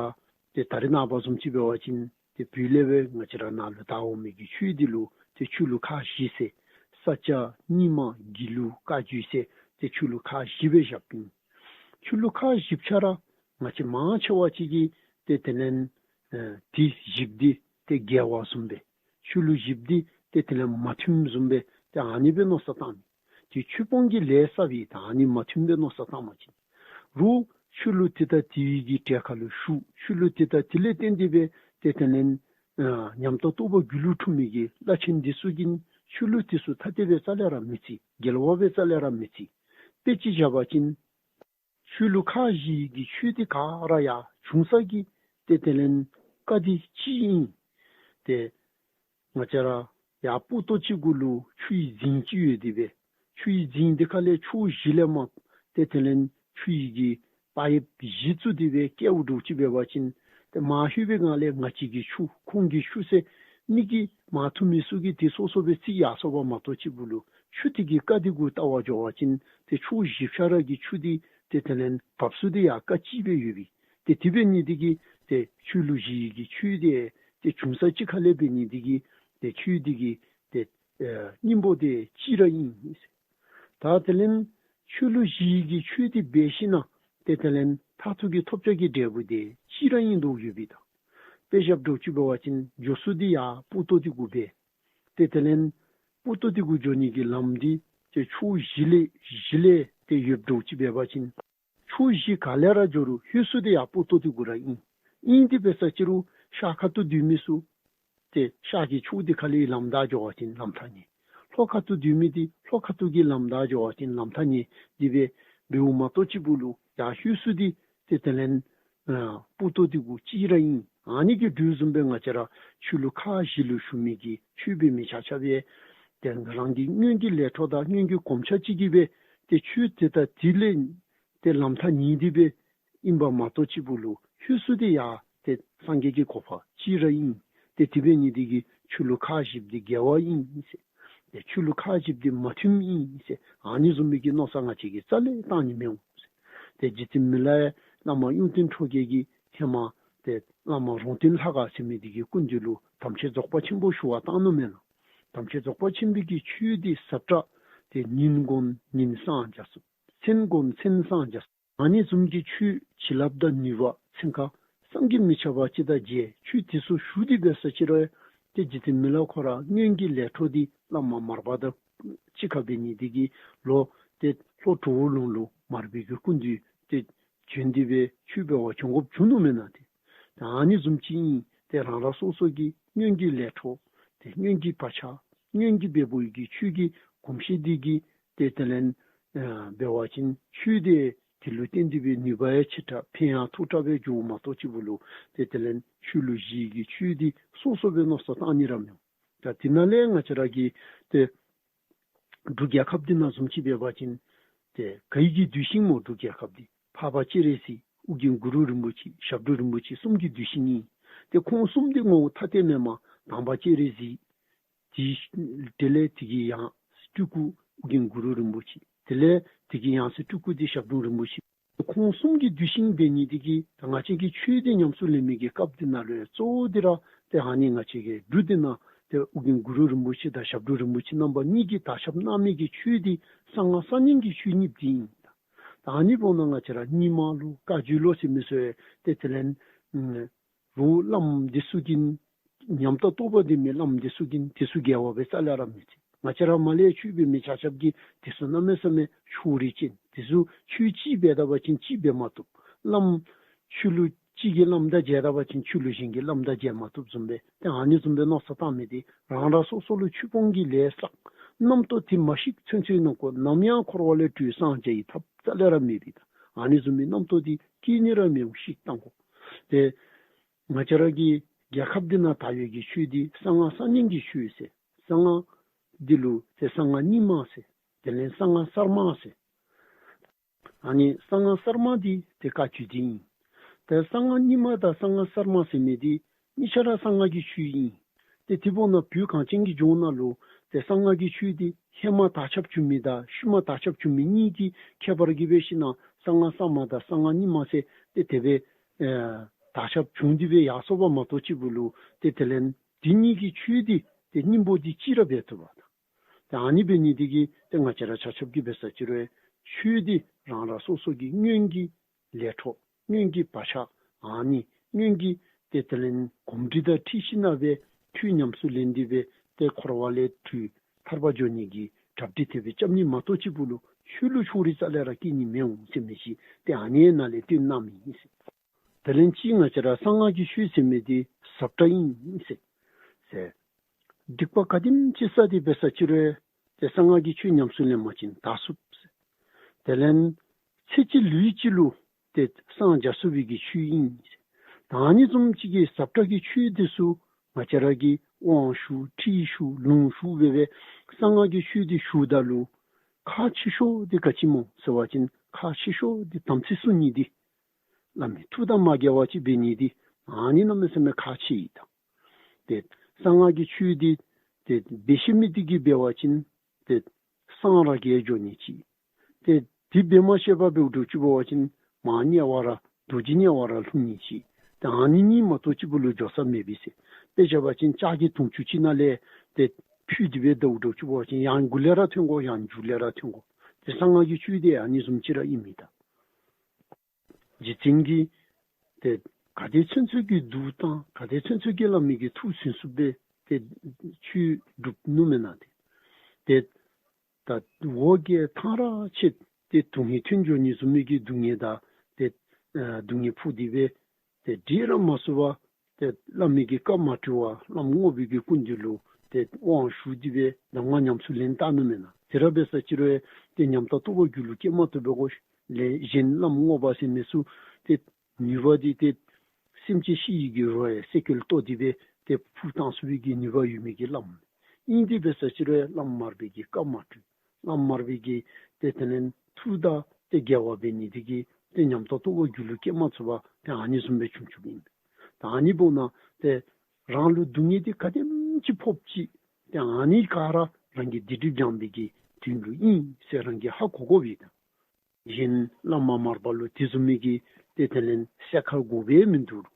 ཏེ་ད་རེས་ནངས་པ་བཟུམ་ཅིག་འབད་བ་ཅིན་ཏེ་བོད་ལས་སྦེ་ང་བཅས་ར་ནཱ་ལུ་དར་འོང་མི་གི་ཆོས་འདི་ལུ་ཏེ་ཆོས་ལུགས་ཁག་བཞི་ཟེར། ས་སྐྱ་རྙིང་མ་དགེ་ལུགས་བཀའ་བརྒྱུད་ཟེར་ཏེ་ཆོས་ལུགས་ཁག་བཞི་སྦེ་བཞགཔ་ཨིན། ཆོས་ལུགས་ཁག་བཞི་ཆ་ར་ང་བཅས་མང་ཆེ་བ་ཅིག་གིས་ཏེ་དེ་ལས་ཨ་དེ་བཞི་འདི་ཏེ་འགལ་བ་བཟུམ་སྦེ་ཆོས་ལུགས་བཞི་འདི་ཏེ་དེ་ལས་མ་མཐུནམ་བཟུམ་སྦེ་ཏེ་ཨ་ནི་སྦེ་མནོ་བསམ་བཏང་མི། ཏེ་ཆོས་སྤོང་གི་ལས་བསགས་པའི་ད་ཨ་ནི་མ་མཐུནམ་སྦེ་མནོ་བསམ་བཏང་པ་ཅིན་རུང་ཆོས་ལུགས་དེ་དང་དེ་བའི་གི་གྲལ་ཁར་ལུ་ཞུགས། ཆོས་ལུགས་དེ་དང་དེ་ལས་བརྟེན་ཏེ་སྦེ་ཏེ་དེ་ལས་ཨ་ཉམས་དང་རྟོགས་པ་རྒྱུད་ལུ་འཁྲུངས་མི་གི་བླ་ཆེན་འདི་ཚུ་གིས་ཆོས་ལུགས་དེ་ཚུ་ཐ་དད་སྦེ་རྩ་ལས་ར་མི་བརྩི། འགལ་བ་སྦེ་རྩ་ལས་ར་མི་བརྩི། དཔེ་ཅིག་བཞག་པ་ཅིན་ཆོས་ལུགས་ཁག་བཞི་གི་ཆོས་འདི་ག་ར་ཡར་བྱུང་ས་གི་ཏེ་དེ་ལས་བཀའ་འདི་གཅིག་ཨིན། ཏེ་ང་བཅས་ར་ཡར་སྤུ་ཏོ་གཅིག་གུ་ལུ་ཆུ་ཡི་རྫིང་ཅིག་ཡོད་དེ་སྦེ་ཆུ་ཡི་རྫིང་འདི་ཁ་ལས་ཕྱོགས་བཞི་ལས་མར་ཏེ་དེ་ལས་ཆུ་ཡི་གི་པ་ཡིབ་བཞི་བཙུགས་ཏེ་སྦེ་བཀལཝ་འདྲཝ་ཅིག་འབད་བ་ཅིན་ཏེ་མར་ལྷོད་པའི་སྒང་ལས་ང་བཅས་ཀྱི་ཆུ་ཁོང་གི་ཆུ་ཟེར་མི་གིས་མར་འཐུང་མི་ཚུ་གིས་ཏེ་སོ་སོ་སྦེ་བརྩི་ཡར་སོང་བ་མ་གཏོགས་གཅིག་པུ་ལུ་ཆུ་དེ་གི་ཀ་དེ་གུ་བལྟ་བར་འགྱོ་བ་ཅིན་ཏེ་ཕྱོགས་བཞི་ཆ་ར་གི་ཆུ་འདི་ཏེ་དེ་ལས་བབས་ས་འདི་ཡར་ཀ་གཅིག་སྦེ་ཡོད་པས། ཏེ་དེ་འབད་ནི་འདི་གིས་ཏེ་ཆོས་ལུགས་བཞི་གི་ཆོས་འདི་ཏེ་བྱུང་ས་གཅིག་ཁ་ལས་འབད་ནི་འདི་གིས་ཏེ་ཆོས་འདི་གི་ཏེ་ཨེ་སྙིང་པོ་འདི་གཅིག་ར་ཨིན། ད་དེ་ལས་ཆོས་ལུགས་བཞི་གི་ཆོས་འདི་འབད་ཞིན་ན་ཏེ་དེ་ལས་མཐར་ཐུག་གི་ཐོབ་བྱ་གི་འབྲས་བུ་འདི་གཅིག་ར་ཨིན་དོ་ཡོད་པས་ད། དཔེ་བཞག་དོ་ཅིག་འབད་བ་ཅིན་འགྱོ་ས་འདི་ཡར་སྤུ་ཏོ་འདི་གུ་འབད། ཏེ་དེ་ལས་སྤུ་ཏོ་འདི་གུ་འགྱོ་ནི་གི་ལམ་འདི་ཏེ་ཕྱོགས་བཞི་ལས་བཞི་ལས་ཏེ་ཡོདཔ་འདྲཝ་ཅིག་འབད་བ་ཅིན་ཕྱོགས་བཞི་ག་ལས་ར་འགྱོ་རུང་ལྷོད་ས་འདི་ཡར་སྤུ་ཏོ་འདི་གུ་ར་ཨིན། ཨིན་ཏེ་འབད་ས་ཅིག་རུང་ཤར་ཁ་ཐུག་སྡོད་མི་ཚུ་ཏེ་ཤར་གྱི་ཕྱོགས་འདི་ཁ་ལས་ལམ་བདའ་འགྱོ་བ་ཅིན་ལམ་ཐག་ཉེ། ལྷོ་ཁ་ཐུག་སྡོད་མི་འདི་ལྷོ་ཁ་ཐུག་གི་ལམ་བདའ་འགྱོ་བ་ཅིན་ལམ་ཐག་ཉེ། དེ་སྦེ་འབདཝ་མ་གཏོགས་གཅིག་པུ་ལུ་ཡར་ལྷོད་ས་འདི་ཏེ་དེ་ལས་ཨ་སྤུ་ཏོ་འདི་གུ་གཅིག་ར་ཨིན། ཨ་ནི་གི་འགྲོས་བཟུམ་སྦེ་ང་བཅས་ར་ཆོས་ལུགས་ཁག་བཞི་ལུ་ཞུགས་མི་གི་ཆོས་འབད་མི་ཆ་ཁྱབ་ཡང་ཏེ་རང་གི་སྔོན་གྱི་ལས་འཕྲོ་དང་སྔོན་གྱི་གོམས་ཆ་གཅིག་གིས་སྦེ་ཏེ་ཆོས་དེ་དང་དེ་ལས་ཏེ་ལམ་ཐག་ཉེ་སྟེ་སྦེ་ཨིན་པ་མ་གཏོགས་གཅིག་པུ་ལུ་ལྷོད་ས་འདི་ཡར་ཏེ་སངས་རྒྱས་ཀྱི་གོ་འཕང་གཅིག་ར་ཨིན། ཏེ་དེ་འབད་ནི་འདི་གིས་ཆོས་ལུགས་ཁག་བཞི་འདི་འགལ་བ་ཨིན་ཟེར། ཏེ་ཆོས་ལུགས་ཁག་བཞི་འདི་མ་མཐུནམ་ཨིན་ཟེར། ཨ་ནི་བཟུམ་མའི་གི་མནོ་བསམ་ང་བཅས་ཀྱིས་རྩ་ལས་བཏང་ནི་མི་འོང་ཟེར། ཏེ་རྗེ་བཙུན་མི་ལ་ཡ་བླ་མ་གཡུང་སྟོན་ཁྲོ་རྒྱལ་གྱིས་ཧེ་མ་ཏེ་བླ་མ་རོང་སྟོན་ལྷ་ཁང་ཟེར་མི་འདི་གི་སྐུ་མདུན་ལུ་དམ་ཅན་རྫོགས་པ་ཆེན་པོ་ཞུ་བར་བཏང་ནུག་མེན་ན། དམ་ཅན་རྫོགས་པ་ཆེན་པོའི་གི་ཆོས་འདི་ཟབ་དྲགས་ཏེ་ཉིན་གུང་ཉིན་སངས་རྒྱ་སུ་མཚན་གུང་མཚན་སངས་རྒྱ་སུ། ཨ་ནི་བཟུམ་གྱི་ཆོས་བྱིན་རླབས་དང་ནུས་པ་ཚན་ཁ་བསམ་གྱིས་མི་ཁྱབ་པ་ཅིག་དང་མཇལ། ཆོས་དེ་ཚུ་ཞུ་སྟེ་འབད་ས་ཅིག་རུང་ཏེ་རྗེ་བཙུན་མི་ལ་ཁོ་ར་སྔོན་གྱི་ལས་འཕྲོ་འདི་བླ་མ་མར་པ་དང་གཅིག་ཁར་འབད་ནི་འདི་གིས་ལོག་ཏེ་ལྷོ་གྲོ་བོ་ལུང་ལུ་མར་པའི་གི་སྐུ་མདུན་ཏེ་ བྱོན་ཏེ་སྦེ་ཆོས་འབད་བར་བྱོན་དགོཔ་བྱུང་ནུག་མེན་ན་ཏེ། ད་ཨ་ནི་བཟུམ་ཅིག་ཨིན། ཏེ་རང་རང་སོ་སོ་གི་སྔོན་གྱི་ལས་འཕྲོ་ཏེ་སྔོན་གྱི་བག་ཆགས་སྔོན་གྱི་འབད་འབདཝ་གི་ཆོས་ཀྱི་གོམས་གཤིས་འདི་གིས་ཏེ་དེ་ལས་ཨ་འབད་བ་ཅིན་ཆོས་དེ་དེ་ལུ་བརྟེན་ཏེ་སྦེ་ནུས་པ་ཡང་ཆེ་དྲགས་ཕན་ཡང་མཐོ་དྲགས་སྦེ་འགྱོཝ་མ་གཏོགས་ཅིག་པོ་ལུ་ཏེ་དེ་ལས་ཆོས་ལུགས་བཞི་གི་ཆོས་འདི་སོ་སོ་སྦེ་མནོ་བསམ་བཏང་ནི་ར་མི་འོང་། ད་དེ་ནང་ལས་ང་བཅས་ར་གི་ཏེ་འབྲུག་རྒྱལ་ཁབ་འདི་ནང་བཟུམ་ཅིག་འབད་བ་ཅིན་ཏེ་ག་གི་གདུལ་ཞིང་སྨོ། འབྲུག་རྒྱལ་ཁབ་འདི་འཕགས་པ་སྤྱན་རས་གཟིགས་ཨོ་རྒྱན་གུ་རུ་རིན་པོ་ཆེ་ཞབས་དྲུང་རིན་པོ་ཆེ་གསུམ་གྱི་གདུལ་ཞིང་ཨིན། ཏེ་ཁོང་གསུམ་འདི་ངོ་བོ་ཐ་དད་མེན་པར་དང་པ་སྤྱན་རས་གཟིགས། དེ་དེ་ལས་དེ་གི་ཡང་སྤྲུལ་སྐུ་ཨོ་རྒྱན་གུ་རུ་རིན་པོ་ཆེ། དེ་ལས་དེ་གི་ཡང་སྲིད་སྤྲུལ་སྐུ་འདི་ཞབས་དྲུང་རིན་པོ་ཆེ། ཁོང་གསུམ་གྱི་གདུལ་ཞིང་འབད་ནི་འདི་གིས་ད་ང་བཅས་ཀྱིས་ཆོས་འདི་ཉམས་སུ་ལེན་མི་གི་སྐབས་འདི་ནང་ལུ་གཙོ་བོ་འདི་ར་ཏེ་ཨ་ནི་ང་བཅས་ཀྱི་འབྲུག་འདི་ནང་ཏེ་ཨོ་རྒྱན་གུ་རུ་རིན་པོ་ཆེ་དང་ཞབས་དྲུང་རིན་པོ་ཆེ་རྣམ་པ་གཉིས་ཀྱིས་དར་ཁྱབ་གནང་མི་གི་ཆོས་འདི་གསང་སྔགས་གསར་རྙིང་གི་ཆོས་གཉིས་འདི་ཨིན། ད་ཨ་ནི་འབདཝ་ད་ང་བཅས་ར་རྙིང་མ་ལོ་བཀའ་བརྒྱུད་ལོ་ཟེར་མི་ཚུ་ཡང་ཏེ་དེ་ལས་ཨ་རོགས་བླམ་འདི་ཚུ་གིས་ཉམས་རྟོགས་རྟོགས་པ་འདི་མི་བླམ་འདི་ཚུ་གིས་དེ་ཚུ་དགེ་བ་སྦེ་རྩ་ལས་ར་མི་བརྩི། ང་བཅས་ར་མར་ལས་ཆོས་འབད་མི་ཆ་ཁྱབ་ཀྱིས་དེ་ཚུ་གནམ་མེད་ས་མེད་ཕྱོགས་རིས་ཅན། དེ་ཚུ་ཆོས་གཅིག་འབད་ད་པ་ཅིན་གཅིག་འབད་མ་བཏུབ། བླམ་ཆོས་ལུགས་གཅིག་གི་བླམ་དང་མཇལ་ད་པ་ཅིན་ཆོས་ལུགས་གཞན་གྱི་བླམ་དང་མཇལ་མ་བཏུབ་བཟུམ་སྦེ་ཏེ་ཨ་ནི་བཟུམ་སྦེ་མནོ་བསམ་བཏང་མི་འདི་རང་རང་སོ་སོ་ལུ་ཆོས་སྤོང་གི་ལས་བསགས། རྣམ་རྟོག་དེ་མ་ཞིག་ཚུན་ཚོད་ནམ་མཁའ་ནམ་ཡང་འཁོར་བ་ལས་གྲོལ་སངས་རྒྱས་ཀྱི་ཐབས་རྩ་ལས་ར་མེད་པའི་ད་ཨ་ནི་བཟུམ་མའི་རྣམ་རྟོག་འདི་སྐྱེ་ནི་ར་མི་འོང་ཤིག་བཏང་དགོ། ཏེ་ང་བཅས་ར་གི་རྒྱལ་ཁབ་འདི་ནང་དར་བའི་གི་ཆོས་འདི་གསང་སྔགས་གསར་རྙིང་གི་ཆོས་ཟེར། གསང་སྔགས་འདི་ལུ་ཏེ་གསང་སྔགས་རྙིང་མ་ཟེར། དེ་ལས་གསང་སྔགས་གསར་མ་ཟེར། ཨ་ནི་གསང་སྔགས་གསར་མ་འདི་ཏེ་བཀའ་བརྒྱུད་འདི་ཨིན། ཏེ་གསང་སྔགས་རྙིང་མ་དང་གསང་སྔགས་གསར་མ་ཟེར་མི་འདི་གཉིས་ཆ་ར་གསང་སྔགས་ཀྱི་ཆོས་ཨིན། ཏེ་དེ་འབདཝ་ད་བོད་གངས་ཅན་གྱི་ལྗོངས་ནང་ལུ་ཏེ་གསང་སྔགས་ཀྱི་ཆོས་འདི་ཧེ་མ་དར་ཁྱབ་བྱུང་མི་དང་ཤུལ་མ་དར་ཁྱབ་བྱུང་མི་གཉིས་ཀྱི་ཁྱད་པར་གྱིས་འབད་ཞིན་ན་གསང་སྔགས་གསར་མ་དང་གསང་སྔགས་རྙིང་མ་ཟེར་ཏེ་དེ་སྦེ་ཨེ་དར་ཁྱབ་བྱུང་སྟེ་སྦེ་ཡར་སོང་བ་མ་གཏོགས་ཅིག་པོ་ལུ་ཏེ་དེ་ལས་དེ་གཉིས་ཀྱི་ཆོས་འདི་ཏེ་སྙིང་པོ་འདི་གཅིག་ར་འབད་བཏུབ་པ་དང་། ཏེ་ཨ་ནི་འབད་ནི་འདི་གིས་ཏེ་ང་བཅས་ར་ཆ་ཁྱབ་ཀྱིས་འབད་ས་ཅིག་རུང་ཆོས་འདི་རང་རང་སོ་སོ་གི་སྔོན་གྱི་ལས་འཕྲོ་སྔོན་གྱི་བག་ཆགས་ཨ་ནི་སྔོན་གྱི་ཏེ་དེ་ལས་གོམས་འདྲིས་དང་འཁྲིལ་ཞིན་ན་སྦེ་ཆོས་ཉམས་སུ་ལེན་ཏེ་སྦེ་ཏེ་འཁོར་བ་ལས་གྲོལ་ཐར་པ་འགྱོ་ནི་གི་གྲ་སྒྲིག་དེ་སྦེ་རྐྱབ་ནི་མ་གཏོགས་ཅིག་པོ་ལུ་ཆོས་ལུ་ཕྱོགས་རིས་རྩ་ལས་ར་སྐྱེ་ནི་མི་འོང་ཟེར་མི་ཅིག་ཏེ་ཨ་ནི་ནང་ལས་སྟོན་གནང་མི་ཨིན་ཟེར། དེ་ལས་ཅིག་ང་བཅས་ར་གསང་སྔགས་ཀྱི་ཆོས་ཟེར་མི་འདི་ཟབ་དྲགས་ཨིན་ཟེར། ཟེར། སྡིག་པ་ག་དེམ་ཅིག་བསགས་ཏེ་འབད་ས་ཅིག་རུང་ཏེ་གསང་སྔགས་ཀྱི་ཆོས་ཉམས་སུ་ལེན་པ་ཅིན་དག་ཚུགས་ཟེར། དེ་ལས་ཚེ་གཅིག་ལུས་གཅིག་ལུ་ཏེ་སངས་རྒྱ་ཚུགས་པའི་གི་ཆོས་ཨིན་ཟེར། ད་ཨ་ནི་བཟུམ་ཅིག་གི་ཟབ་དྲགས་ཀྱི་ཆོས་འདི་ཚུ་ང་བཅས་ར་གིས་དབང་ཞུ་ཁྲིད་ཞུ་ལུང་ཞུ་འབད་སྦེ་གསང་སྔགས་ཀྱི་ཆོས་འདི་ཞུཝ་ད་ལུ་ཁག་ཆེ་ཤོས་འདི་ག་ཅི་སྨོ་ཟེར་བ་ཅིན་ཁག་ཆེ་ཤོས་འདི་དམ་ཚིག་བསྲུང་ནི་འདི་བླ་མའི་ཐུགས་དང་མ་འགལ་བ་ཅིག་འབད་ནི་འདི་ཨ་ནི་གནམ་མེད་ས་མེད་ཁག་ཆེ་ཡི་ད། ཏེ་གསང་སྔགས་ཀྱི་ཆོས་འདི་ཏེ་འབད་ཤེས་མི་འདི་གིས་འབད་བ་ཅིན་ཏེ་སངས་ར་རྒྱས་འགྱོ་ནི་ཅིག། ཏེ་དེ་འབད་མ་ཤེས་པར་འབདཝ་འདྲཝ་ཅིག་འབད་བ་ཅིན་མར་དམྱལ་བ་ར་རྡོ་རྗེ་དམྱལ་བ་ར་ལྷུང་ནི་ཅིག། ཏེ་ཨ་ནི་གཉིས་མ་གཏོགས་ཅིག་པོ་ལུ་འགྱོ་ས་མེད་པས་ཟེར། དཔེ་བཞག་པ་ཅིན་ལྕགས་ཀྱི་དུང་ཆུ་ཅིག་ནང་ལས་ཏེ་ཕུད་དེ་སྦེ་བལྟཝ་འདྲཝ་ཅིག་འབད་བ་ཅིན་ཡང་མགུ་ལས་ར་ཐོན་དགོ་ཡང་མཇུག་ལས་ར་ཐོན་དགོ། ཏེ་གསང་སྔགས་ཀྱི་ཆོས་འདི་ཨ་ནི་བཟུམ་ཅིག་ར་ཨིན་མས་ད། རྗེ་བཙུན་གྱིས་ཏེ་ག་དེ་ཚུན་ཚོད་ཀྱི་སྡུག་བཏང་ག་དེ་ཚུན་ཚོད་ཀྱི་བླ་མའི་གི་ཐུགས་སུན་ཚུགས་སྦེ་ཏེ་ཆོས་སྒྲུབ་ནུག་མེན་ན་ཏེ། ཏེ་ད་འོ་བརྒྱལ་ཐང་ར་ཆད་དེ་དུག་ལྔས་ཐོན་འགྱོ་ནི་བཟུམ་མའི་གི་སྡུག་བསྔལ་དང་ཏེ་ཨ་སྡུག་བསྔལ་ཕོག་སྟེ་སྦེ་ཏེ་བསྒྲལ་ར་མ་ཚུགས་པར་ཏེ་བླ་མའི་གི་བཀའ་མ་གྲོལ་བར་བླམ་རྔོག་པའི་གི་སྐུ་མདུན་ལུ་ཏེ་དབང་ཞུ་སྟེ་སྦེ་གདམས་ངག་ཉམས་སུ་ལེན་བཏང་ནུག་མེན་ན། དེ་ར་འབད་ས་ཅིག་རུང་ཏེ་ཉམས་རྟོགས་རྟོགས་པ་རྒྱུད་ལུ་སྐྱེ་མ་བཏུབ་པའི་སྒོ་ལས་གཞན་བླམ་རྔོག་པ་ཟེར་མི་ཚུ་ཏེ་ནུས་པ་འདི་ཏེ་སེམས་ཅན་ཤི་ཡི་གི་རོ་ཡང་སེ་གོལ་གཏོགས་ཏེ་སྦེ་ཏེ་ཕུ་བཏང་ཚུགས་པའི་གི་ནུས་པ་ཡོད་མི་གི་བླམ། ཨིན་ཏེ་འབད་ས་ཅིག་རུང་བླམ་མར་པའི་གི་བཀའ་མ་གྲོལ། བླམ་མར་པའི་གི་ཏེ་དེ་ལས་ཐུགས་དང་ཏེ་འགལ་བ་འབད་ནི་འདི་གིས་ཏེ་ཉམས་རྟོགས་རྟོགས་པ་རྒྱུད་ལུ་སྐྱེ་མ་ཚུགས་པར་ཏེ་ཨ་ནི་བཟུམ་སྦེ་བྱུང་བྱུངམ་ཨིན། ད་ཨ་ནི་འབདཝ་ད་ཏེ་རང་ལུ་སྡུག་བསྔལ་འདི་ག་དེམ་ཅིག་ཕོགཔ་ཅིག་ཏེ་ཨ་ནི་ག་ར་རང་གིས་སྡིག་སྒྲིབ་སྦྱང་བའི་གི་དོན་ལུ་ཨིན་ཟེར་རང་གིས་ཧ་གོ་དགོ་པས་ད། གཞན་བླ་མ་མར་པ་ལུ་དེ་བཟུམ་མའི་གི་ཏེ་དེ་ལས་སེམས་ཁར་དགོཔ་མིན་འདུག།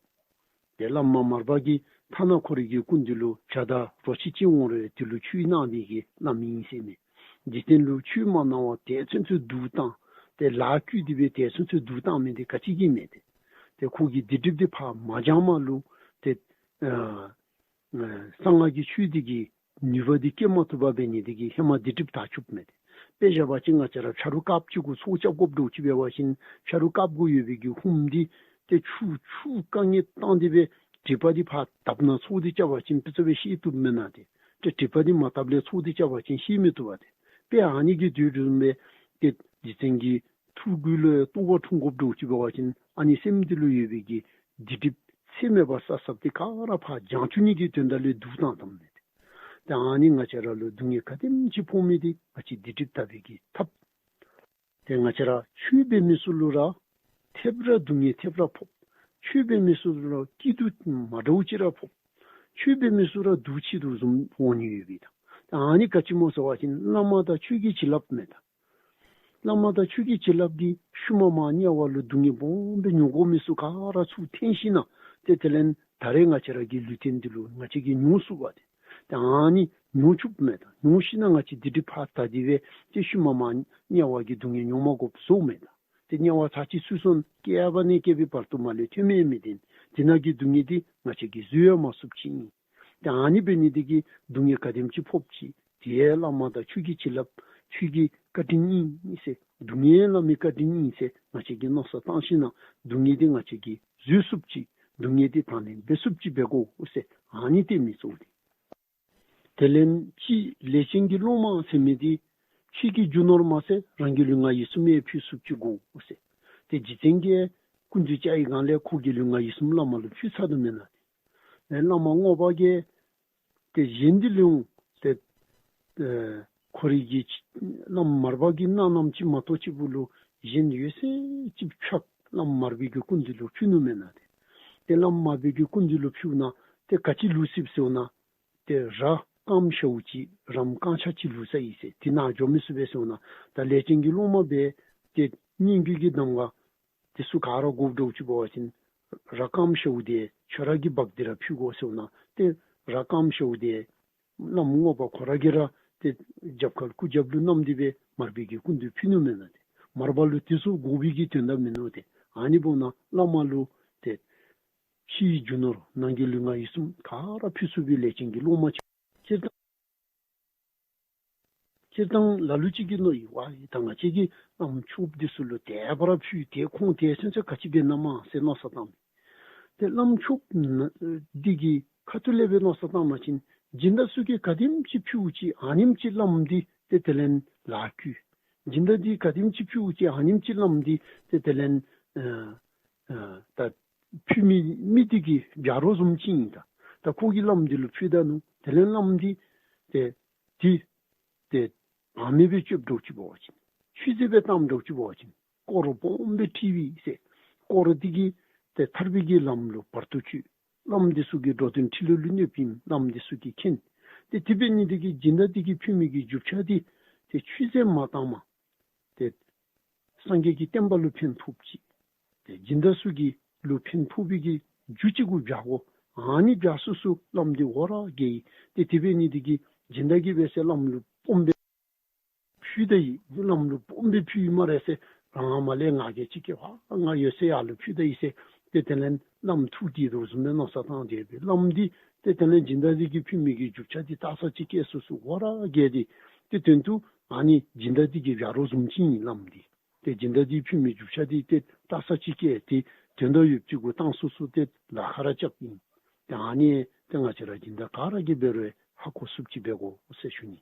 ཏེ་བླ་མ་མར་པ་གིས་ཐ་ན་ཁོ་རའི་གི་སྐུ་མདུན་ལུ་བྱ་དང་རོ་ཁྱི་ཅིག་འོང་རུང་དེ་ལུ་ཆུ་གནང་མི་གི་བླམ་ཨིན་ཟེར་མས། འཇིག་རྟེན་ལུ་ཆུ་མ་གནང་བར་དེ་ཚུན་ཚོད་སྡུག་བཏང་ཏེ་ལཱ་བཀོལ་ཏེ་སྦེ་དེ་ཚུན་ཚོད་སྡུག་བཏང་མི་འདི་ག་ཅི་གིས་མེད་དེ། ཏེ་ཁོ་གིས་སྡིག་སྒྲིབ་འདི་ཕར་མ་སྦྱངམ་ལུ་ཏེ་ཨ་གསང་སྔགས་ཀྱི་ཆོས་འདི་གི་ནུས་པ་འདི་སྐྱེ་མ་ཐུབ་པར་འབད་ནི་འདི་གིས་ཧེ་མ་སྡིག་སྒྲིབ་དག་བཅུགཔ་མས་ཏེ། དཔེ་བཞག་པ་ཅིན་ང་བཅས་ར་ཕྱ་རུ་དཀརཔོ་ཅིག་གུ་ཚོགས་རྐྱབ་དགོཔ་འདྲཝ་ཅིག་འབད་བ་ཅིན་ཕྱ་རུ་དཀརཔོ་གུ་ཡོད་པའི་གི་ཧུམ་འདི་ཏེ་ཆུ་ཆུ་དཀའ་ངལ་བཏང་སྟེ་སྦེ་དྲེག་པ་འདི་ཕར་བཏབ་ནང་ཚོགས་འདི་རྐྱབ་པ་ཅིན་དཔེ་ཚུ་སྦེ་བཤལ་བཏུབ་མེན་ན་ཏེ། ཏེ་དྲེག་པ་འདི་མ་བཏབ་ལས་ཚོགས་འདི་རྐྱབ་པ་ཅིན་བཤལ་མི་བཏུབ་པ་ཏེ། དཔེ་ཨ་ནི་གི་དོན་བཟུམ་སྦེ་ཏེ་རྗེ་བཙུན་གྱི་ཐུགས་རྒྱུད་ལུ་རྟོགས་པ་འཁྲུངས་དགོཔ་འདྲཝ་ཅིག་འབད་བ་ཅིན་ཨ་ནི་སེམས་འདི་ལུ་ཡོད་པའི་གི་སྡིག་སྒྲིབ་ཚད་མེད་པ་བསགས་བསགསཔ་འདི་ག་ར་ཕར་སྦྱང་བཅུག་ནི་གི་དོན་དག་ལས་བསྡུ་བཏང་བཏངམ་མས་ཏེ། ཏེ་ཨ་ནི་ང་བཅས་ར་ལུ་སྡུག་བསྔལ་ག་དེམ་ཅིག་ཕོག་མི་འདི་ང་བཅས་སྡིག་སྒྲིབ་དག་པའི་གི་ཐབས། ཏེ་ང་བཅས་ར་ཆོས་འབད་མི་ཚུ་ལུ་ར་ཐེབས་ར་སྡུག་བསྔལ་ཐེབས་ར་ཕོག། ཆོས་འབད་མི་ཚུ་ལུ་ར་སྐྱིད་སྡུག་མ་འདྲཝ་ཅིག་ར་ཕོག། ཆོས་འབད་མི་ཚུ་ར་སྡུག་ཅིག་འདུག་བཟུམ་འོང་ནི་ཡོད་པས་ད། ཏེ་ཨ་ནི་ག་ཅི་སྨོ་ཟེར་བ་ཅིན་བླ་མ་དང་ཆོས་ཀྱི་བྱིན་རླབས་མས་ད། བླ་མ་དང་ཆོས་ཀྱི་བྱིན་རླབས་འདི་ཤུལ་མ་མར་དམྱལ་བ་ལུ་སྡུག་བསྔལ་སྦོམ་སྦེ་མྱོང་དགོ་མི་ཚུ་ག་ར་ཚུར་འཐེན་ཞིན་ན་ཏེ་དེ་ལས་ད་རེས་ང་བཅས་ར་གི་ལུས་རྟེན་འདི་ལུ་ང་བཅས་ཀྱིས་མྱོང་ཚུགས་པ་ཏེ། ཏེ་ཨ་ནི་མྱོང་བཅུགཔ་མས་ད། མྱོང་ཞིན་ན་ང་བཅས་སྡིག་སྒྲིབ་ཕར་དག་སྟེ་སྦེ་ཏེ་ཤུལ་མ་མར་དམྱལ་བ་གི་སྡུག་བསྔལ་མྱོང་མ་དགོཔ་བཟོཝ་མས་ད། ཏེ་དམྱལ་བ་ཚར་གཅིག་ཚུད་སོང་བསྐལ་པ་ནས་བསྐལ་པའི་བར་དུ་མར་ལས་ཐོན་མི་མི་བདེན། དེ་ནང་གི་སྡུག་བསྔལ་འདི་ང་བཅས་ཀྱིས་བཟོད་ཡང་མ་ཚུགསཔ་ཅིག་ཨིན། ཏེ་ཨ་ནི་འབད་ནི་འདི་གིས་སྡུག་བསྔལ་ག་དེམ་ཅིག་ཕོགཔ་ཅིག་དེ་ཡང་བླ་མ་དང་ཆོས་ཀྱི་བྱིན་རླབས་ཆོས་ཀྱི་བཀའ་དྲིན་ཨིན་ཟེར་སྡུག་བསྔལ་བླ་མའི་བཀའ་དྲིན་ཨིན་ཟེར་ང་བཅས་ཀྱིས་མནོ་བསམ་བཏང་ཞིན་ན་སྡུག་བསྔལ་འདི་ང་བཅས་ཀྱིས་བཟོད་ཚུགསཔ་ཅིག་སྡུག་བསྔལ་འདི་དང་ལེན་འབད་ཚུགསཔ་ཅིག་འབད་དགོ་ཟེར་ཨ་ནི་སྟོན་མི་གཙོ་བོ་འདི། དེ་ལས་ཅིག་ལས་ཅན་གྱི་སློབ་མ་ཟེར་མི་འདི་ཆོས་ཀྱི་རྒྱུ་ནོར་མ་ཚད་རང་གི་ལུས་ངག་ཡིད་གསུམ་ཡང་ཕུལ་ཚུགསཔ་ཅིག་དགོ་ཟེར། ཏེ་རྗེ་བཙུན་གྱིས་སྐུ་མདུན་བཅར་བའི་སྒང་ལས་ཁོ་གི་ལུས་ངག་ཡིད་གསུམ་བླ་མ་ལུ་ཕུལ་ཚར་དོ་མེན་ན། ཏེ་བླ་མ་རྔོག་པ་གིས་ཏེ་གཞན་འདི་ལུ་ཏེ་ཨེ་ཁོ་རའི་གི་བླམ་མར་པ་གི་སྣ་རྣམས་ཅིག་མ་གཏོགས་ཅིག་པོ་ལུ་གཞན་ཡོད་ཚད་ཅིག་ཕྱག་བླམ་མར་པའི་གི་སྐུ་མདུན་ལུ་ཕུལ་ནུག་མེན་ན་ཏེ། ཏེ་བླམ་མར་པའི་གི་སྐུ་མདུན་ལུ་ཕུལཝ་ད་ཏེ་ག་ཅི་ལུས་སོཔ་ཟེརཝ་ད་ཏེ་ར་སྐམ་ཤཝ་ཅིག་རམ་རྐང་ཆག་ཅིག་ལུས་ས་ཨིན་ཟེར། དེ་ནང་འགྱོ་མི་ཚུགས་པས་ཟེརཝ་ད་ད་ལས་ཅན་གྱི་སློབ་མ་འབད་དེ་སྙན་བརྒྱུད་ཀྱི་གདམས་ངག་དེ་ཚུ་ག་ར་དགོཔ་འདྲཝ་ཅིག་འབད་བ་ཅིན་ར་སྐམ་ཤཝ་འདི་ཁྱོད་ར་གིས་འབག་སྟེ་ར་ཕུལ་དགོ་ཟེརཝ་ད་ཏེ་ར་སྐམ་ཤཝ་འདི་བླམ་རྔོག་པ་ཁོ་ར་གིས་ར་ཏེ་རྒྱབ་ཁར་སྐུ་རྒྱབ་ལུ་བསྣམས་ཏེ་སྦེ་མར་པའི་གི་སྐུ་མདུན་ཕུལ་ནུག་མེན་ན་ཏེ། མར་པ་ལུ་དེ་ཚུ་དགོ་པའི་གི་དོན་དག་མིན་ནུག་ཏེ། ཨ་ནི་འབདཝ་ད་བླ་མ་ལུ་ཏེ་ཕྱིའི་རྒྱུ་ནོར་ནང་གི་ལུས་ངག་ཡིད་གསུམ་ག་ར་ཕུལ་ཚུགས་པའི་ལས་ཅན་གྱི་སློབ་མ་ཅིག་སྤྱིར་བཏང་སྤྱིར་བཏང་ལ་ལུ་ཅིག་གིས་མནོ་ཡི་ཝའེ་ད་ང་བཅས་ཀྱིས་བླམ་ཆོསཔ་འདི་ཚུ་ལུ་དེ་སྦེ་ར་ཕུལ་ཏེ་ཁོང་དེ་ཚུན་ཚོད་ག་ཅི་འབད་ནི་མས་ཟེར་མནོ་བསམ་བཏངམ་མས། ཏེ་བླམ་ཆོསཔ་འདི་གི་ཁ་ཐུག་ལས་སྦེ་མནོ་བསམ་བཏང་པ་ཅིན་སྦྱིན་བདག་ཚུ་གིས་ག་དེམ་ཅིག་ཕུལཝ་ཅིག་ཨ་ནེམ་ཅིག་བླམ་འདི་ཏེ་དེ་ལས་ལཱ་བཀོལ། སྦྱིན་བདག་འདི་ག་དེམ་ཅིག་ཕུལཝ་ཅིག་ཨ་ནེམ་ཅིག་བླམ་འདི་ཏེ་དེ་ལས་ཨ་ཨ་ད་ཕུལ་མི་མི་འདི་གིས་འབད་རོགས་བཟུམ་ཅིག་ཨིན་ད། ད་ཁོ་གིས་བླམ་འདི་ལུ་ཕུལ་ད་ནུག། དེ་ལས་བླམ་འདི་ཏེ་འདི་ཏེ་ཨ་མི་སྦེ་སྤྱོདཔ་འདྲཝ་ཅིག་འབད་བ་ཅིན་ཆུད་ཟོས་སྦེ་བཏངམ་འདྲཝ་ཅིག་འབད་བ་ཅིན་དཀོར་སྦོམ་སྦེ་ཁྲིད་པས་ཟེར། དཀོར་འདི་གིས་ཏེ་ཐར་པའི་གི་ལམ་ལུ་བར་དུ་གཅོད། བླམ་འདི་ཚུ་གིས་འགྲོ་དོན་ཕྲིན་ལས་ལུ་གནོདཔ་ཨིནམ་བླམ་འདི་ཚུ་གིས་མཁྱེན། ཏེ་དེ་འབད་ནི་འདི་གིས་སྦྱིན་བདག་འདི་གིས་ཕུལ་མི་གི་རྒྱུ་ཆ་འདི་ཏེ་ཆུད་ཟོས་མ་བཏངམ་ཏེ་སངས་རྒྱས་ཀྱི་བསྟན་པ་ལུ་ཕན་ཐོགསཔ་ཅིག། ཏེ་སྦྱིན་བདག་ཚུ་གི་ལུ་ཕན་ཐོགས་པའི་གི་རྒྱུ་ཅིག་གུ་འབད་དགོ། ཨ་ནི་འབད་ཚུགས་ཚུགས་བླམ་འདི་འོ་ར་རྒྱས་ཡི། ཏེ་དེ་འབད་ནི་འདི་གིས་སྦྱིན་བདག་གིས་འབད་ཟེར་བླམ་ལུ་སྦོམ་སྦེ་ཕུལ་ད་ཡི། བླམ་ལུ་སྦོམ་སྦེ་ཕུལ་ཡི་སྨ་རེ་ཟེར། རང་མ་ལས་ང་རྒྱལ་ཅིག་སྐྱེ་བ་ང་ཡོད་ཚད་ཡར་ལུ་ཕུལ་ད་ཡི་ཟེར། ཏེ་དེ་ལས་བླམ་ཐུགས་དགྱེས་དོ་བཟུམ་སྦེ་མནོ་བསམ་བཏང་སྟེ་སྦེ་བླམ་འདི་ཏེ་དེ་ལས་སྦྱིན་བདག་འདི་གིས་ཕུལ་མི་གི་རྒྱུ་ཆ་འདི་བཏགས་ས་ཅིག་བསྐྱལ་ཚུགས་ཚུགས་འོ་ར་རྒྱས་ཏེ་ཏེ་དོན་དུ་ཨ་ནི་སྦྱིན་བདག་འདི་གིས་འབད་རོགས་བཟུམ་ཅིག་ཨིན་བླམ་འདི། ཏེ་སྦྱིན་བདག་འདི་ཕུལ་མི་རྒྱུ་ཆ་འདི་ཏེ་བཏགས་ས་ཅིག་བསྐྱལ་ཏེ་དོན་དག་ཡོདཔ་ཅིག་གུ་བཏང་ཚུགས་ཚུགས་ཏེ་ལཱ་ཁག་ར་རྐྱབ་ཨིན། ཏེ་ཨ་ནི་ཏེ་ང་བཅས་ར་སྦྱིན་བདག་ག་ར་གིས་འབད་རུང་ཧ་གོ་ཚུགསཔ་ཅིག་འབད་དགོ་ཟེར་ཞུ་ནི།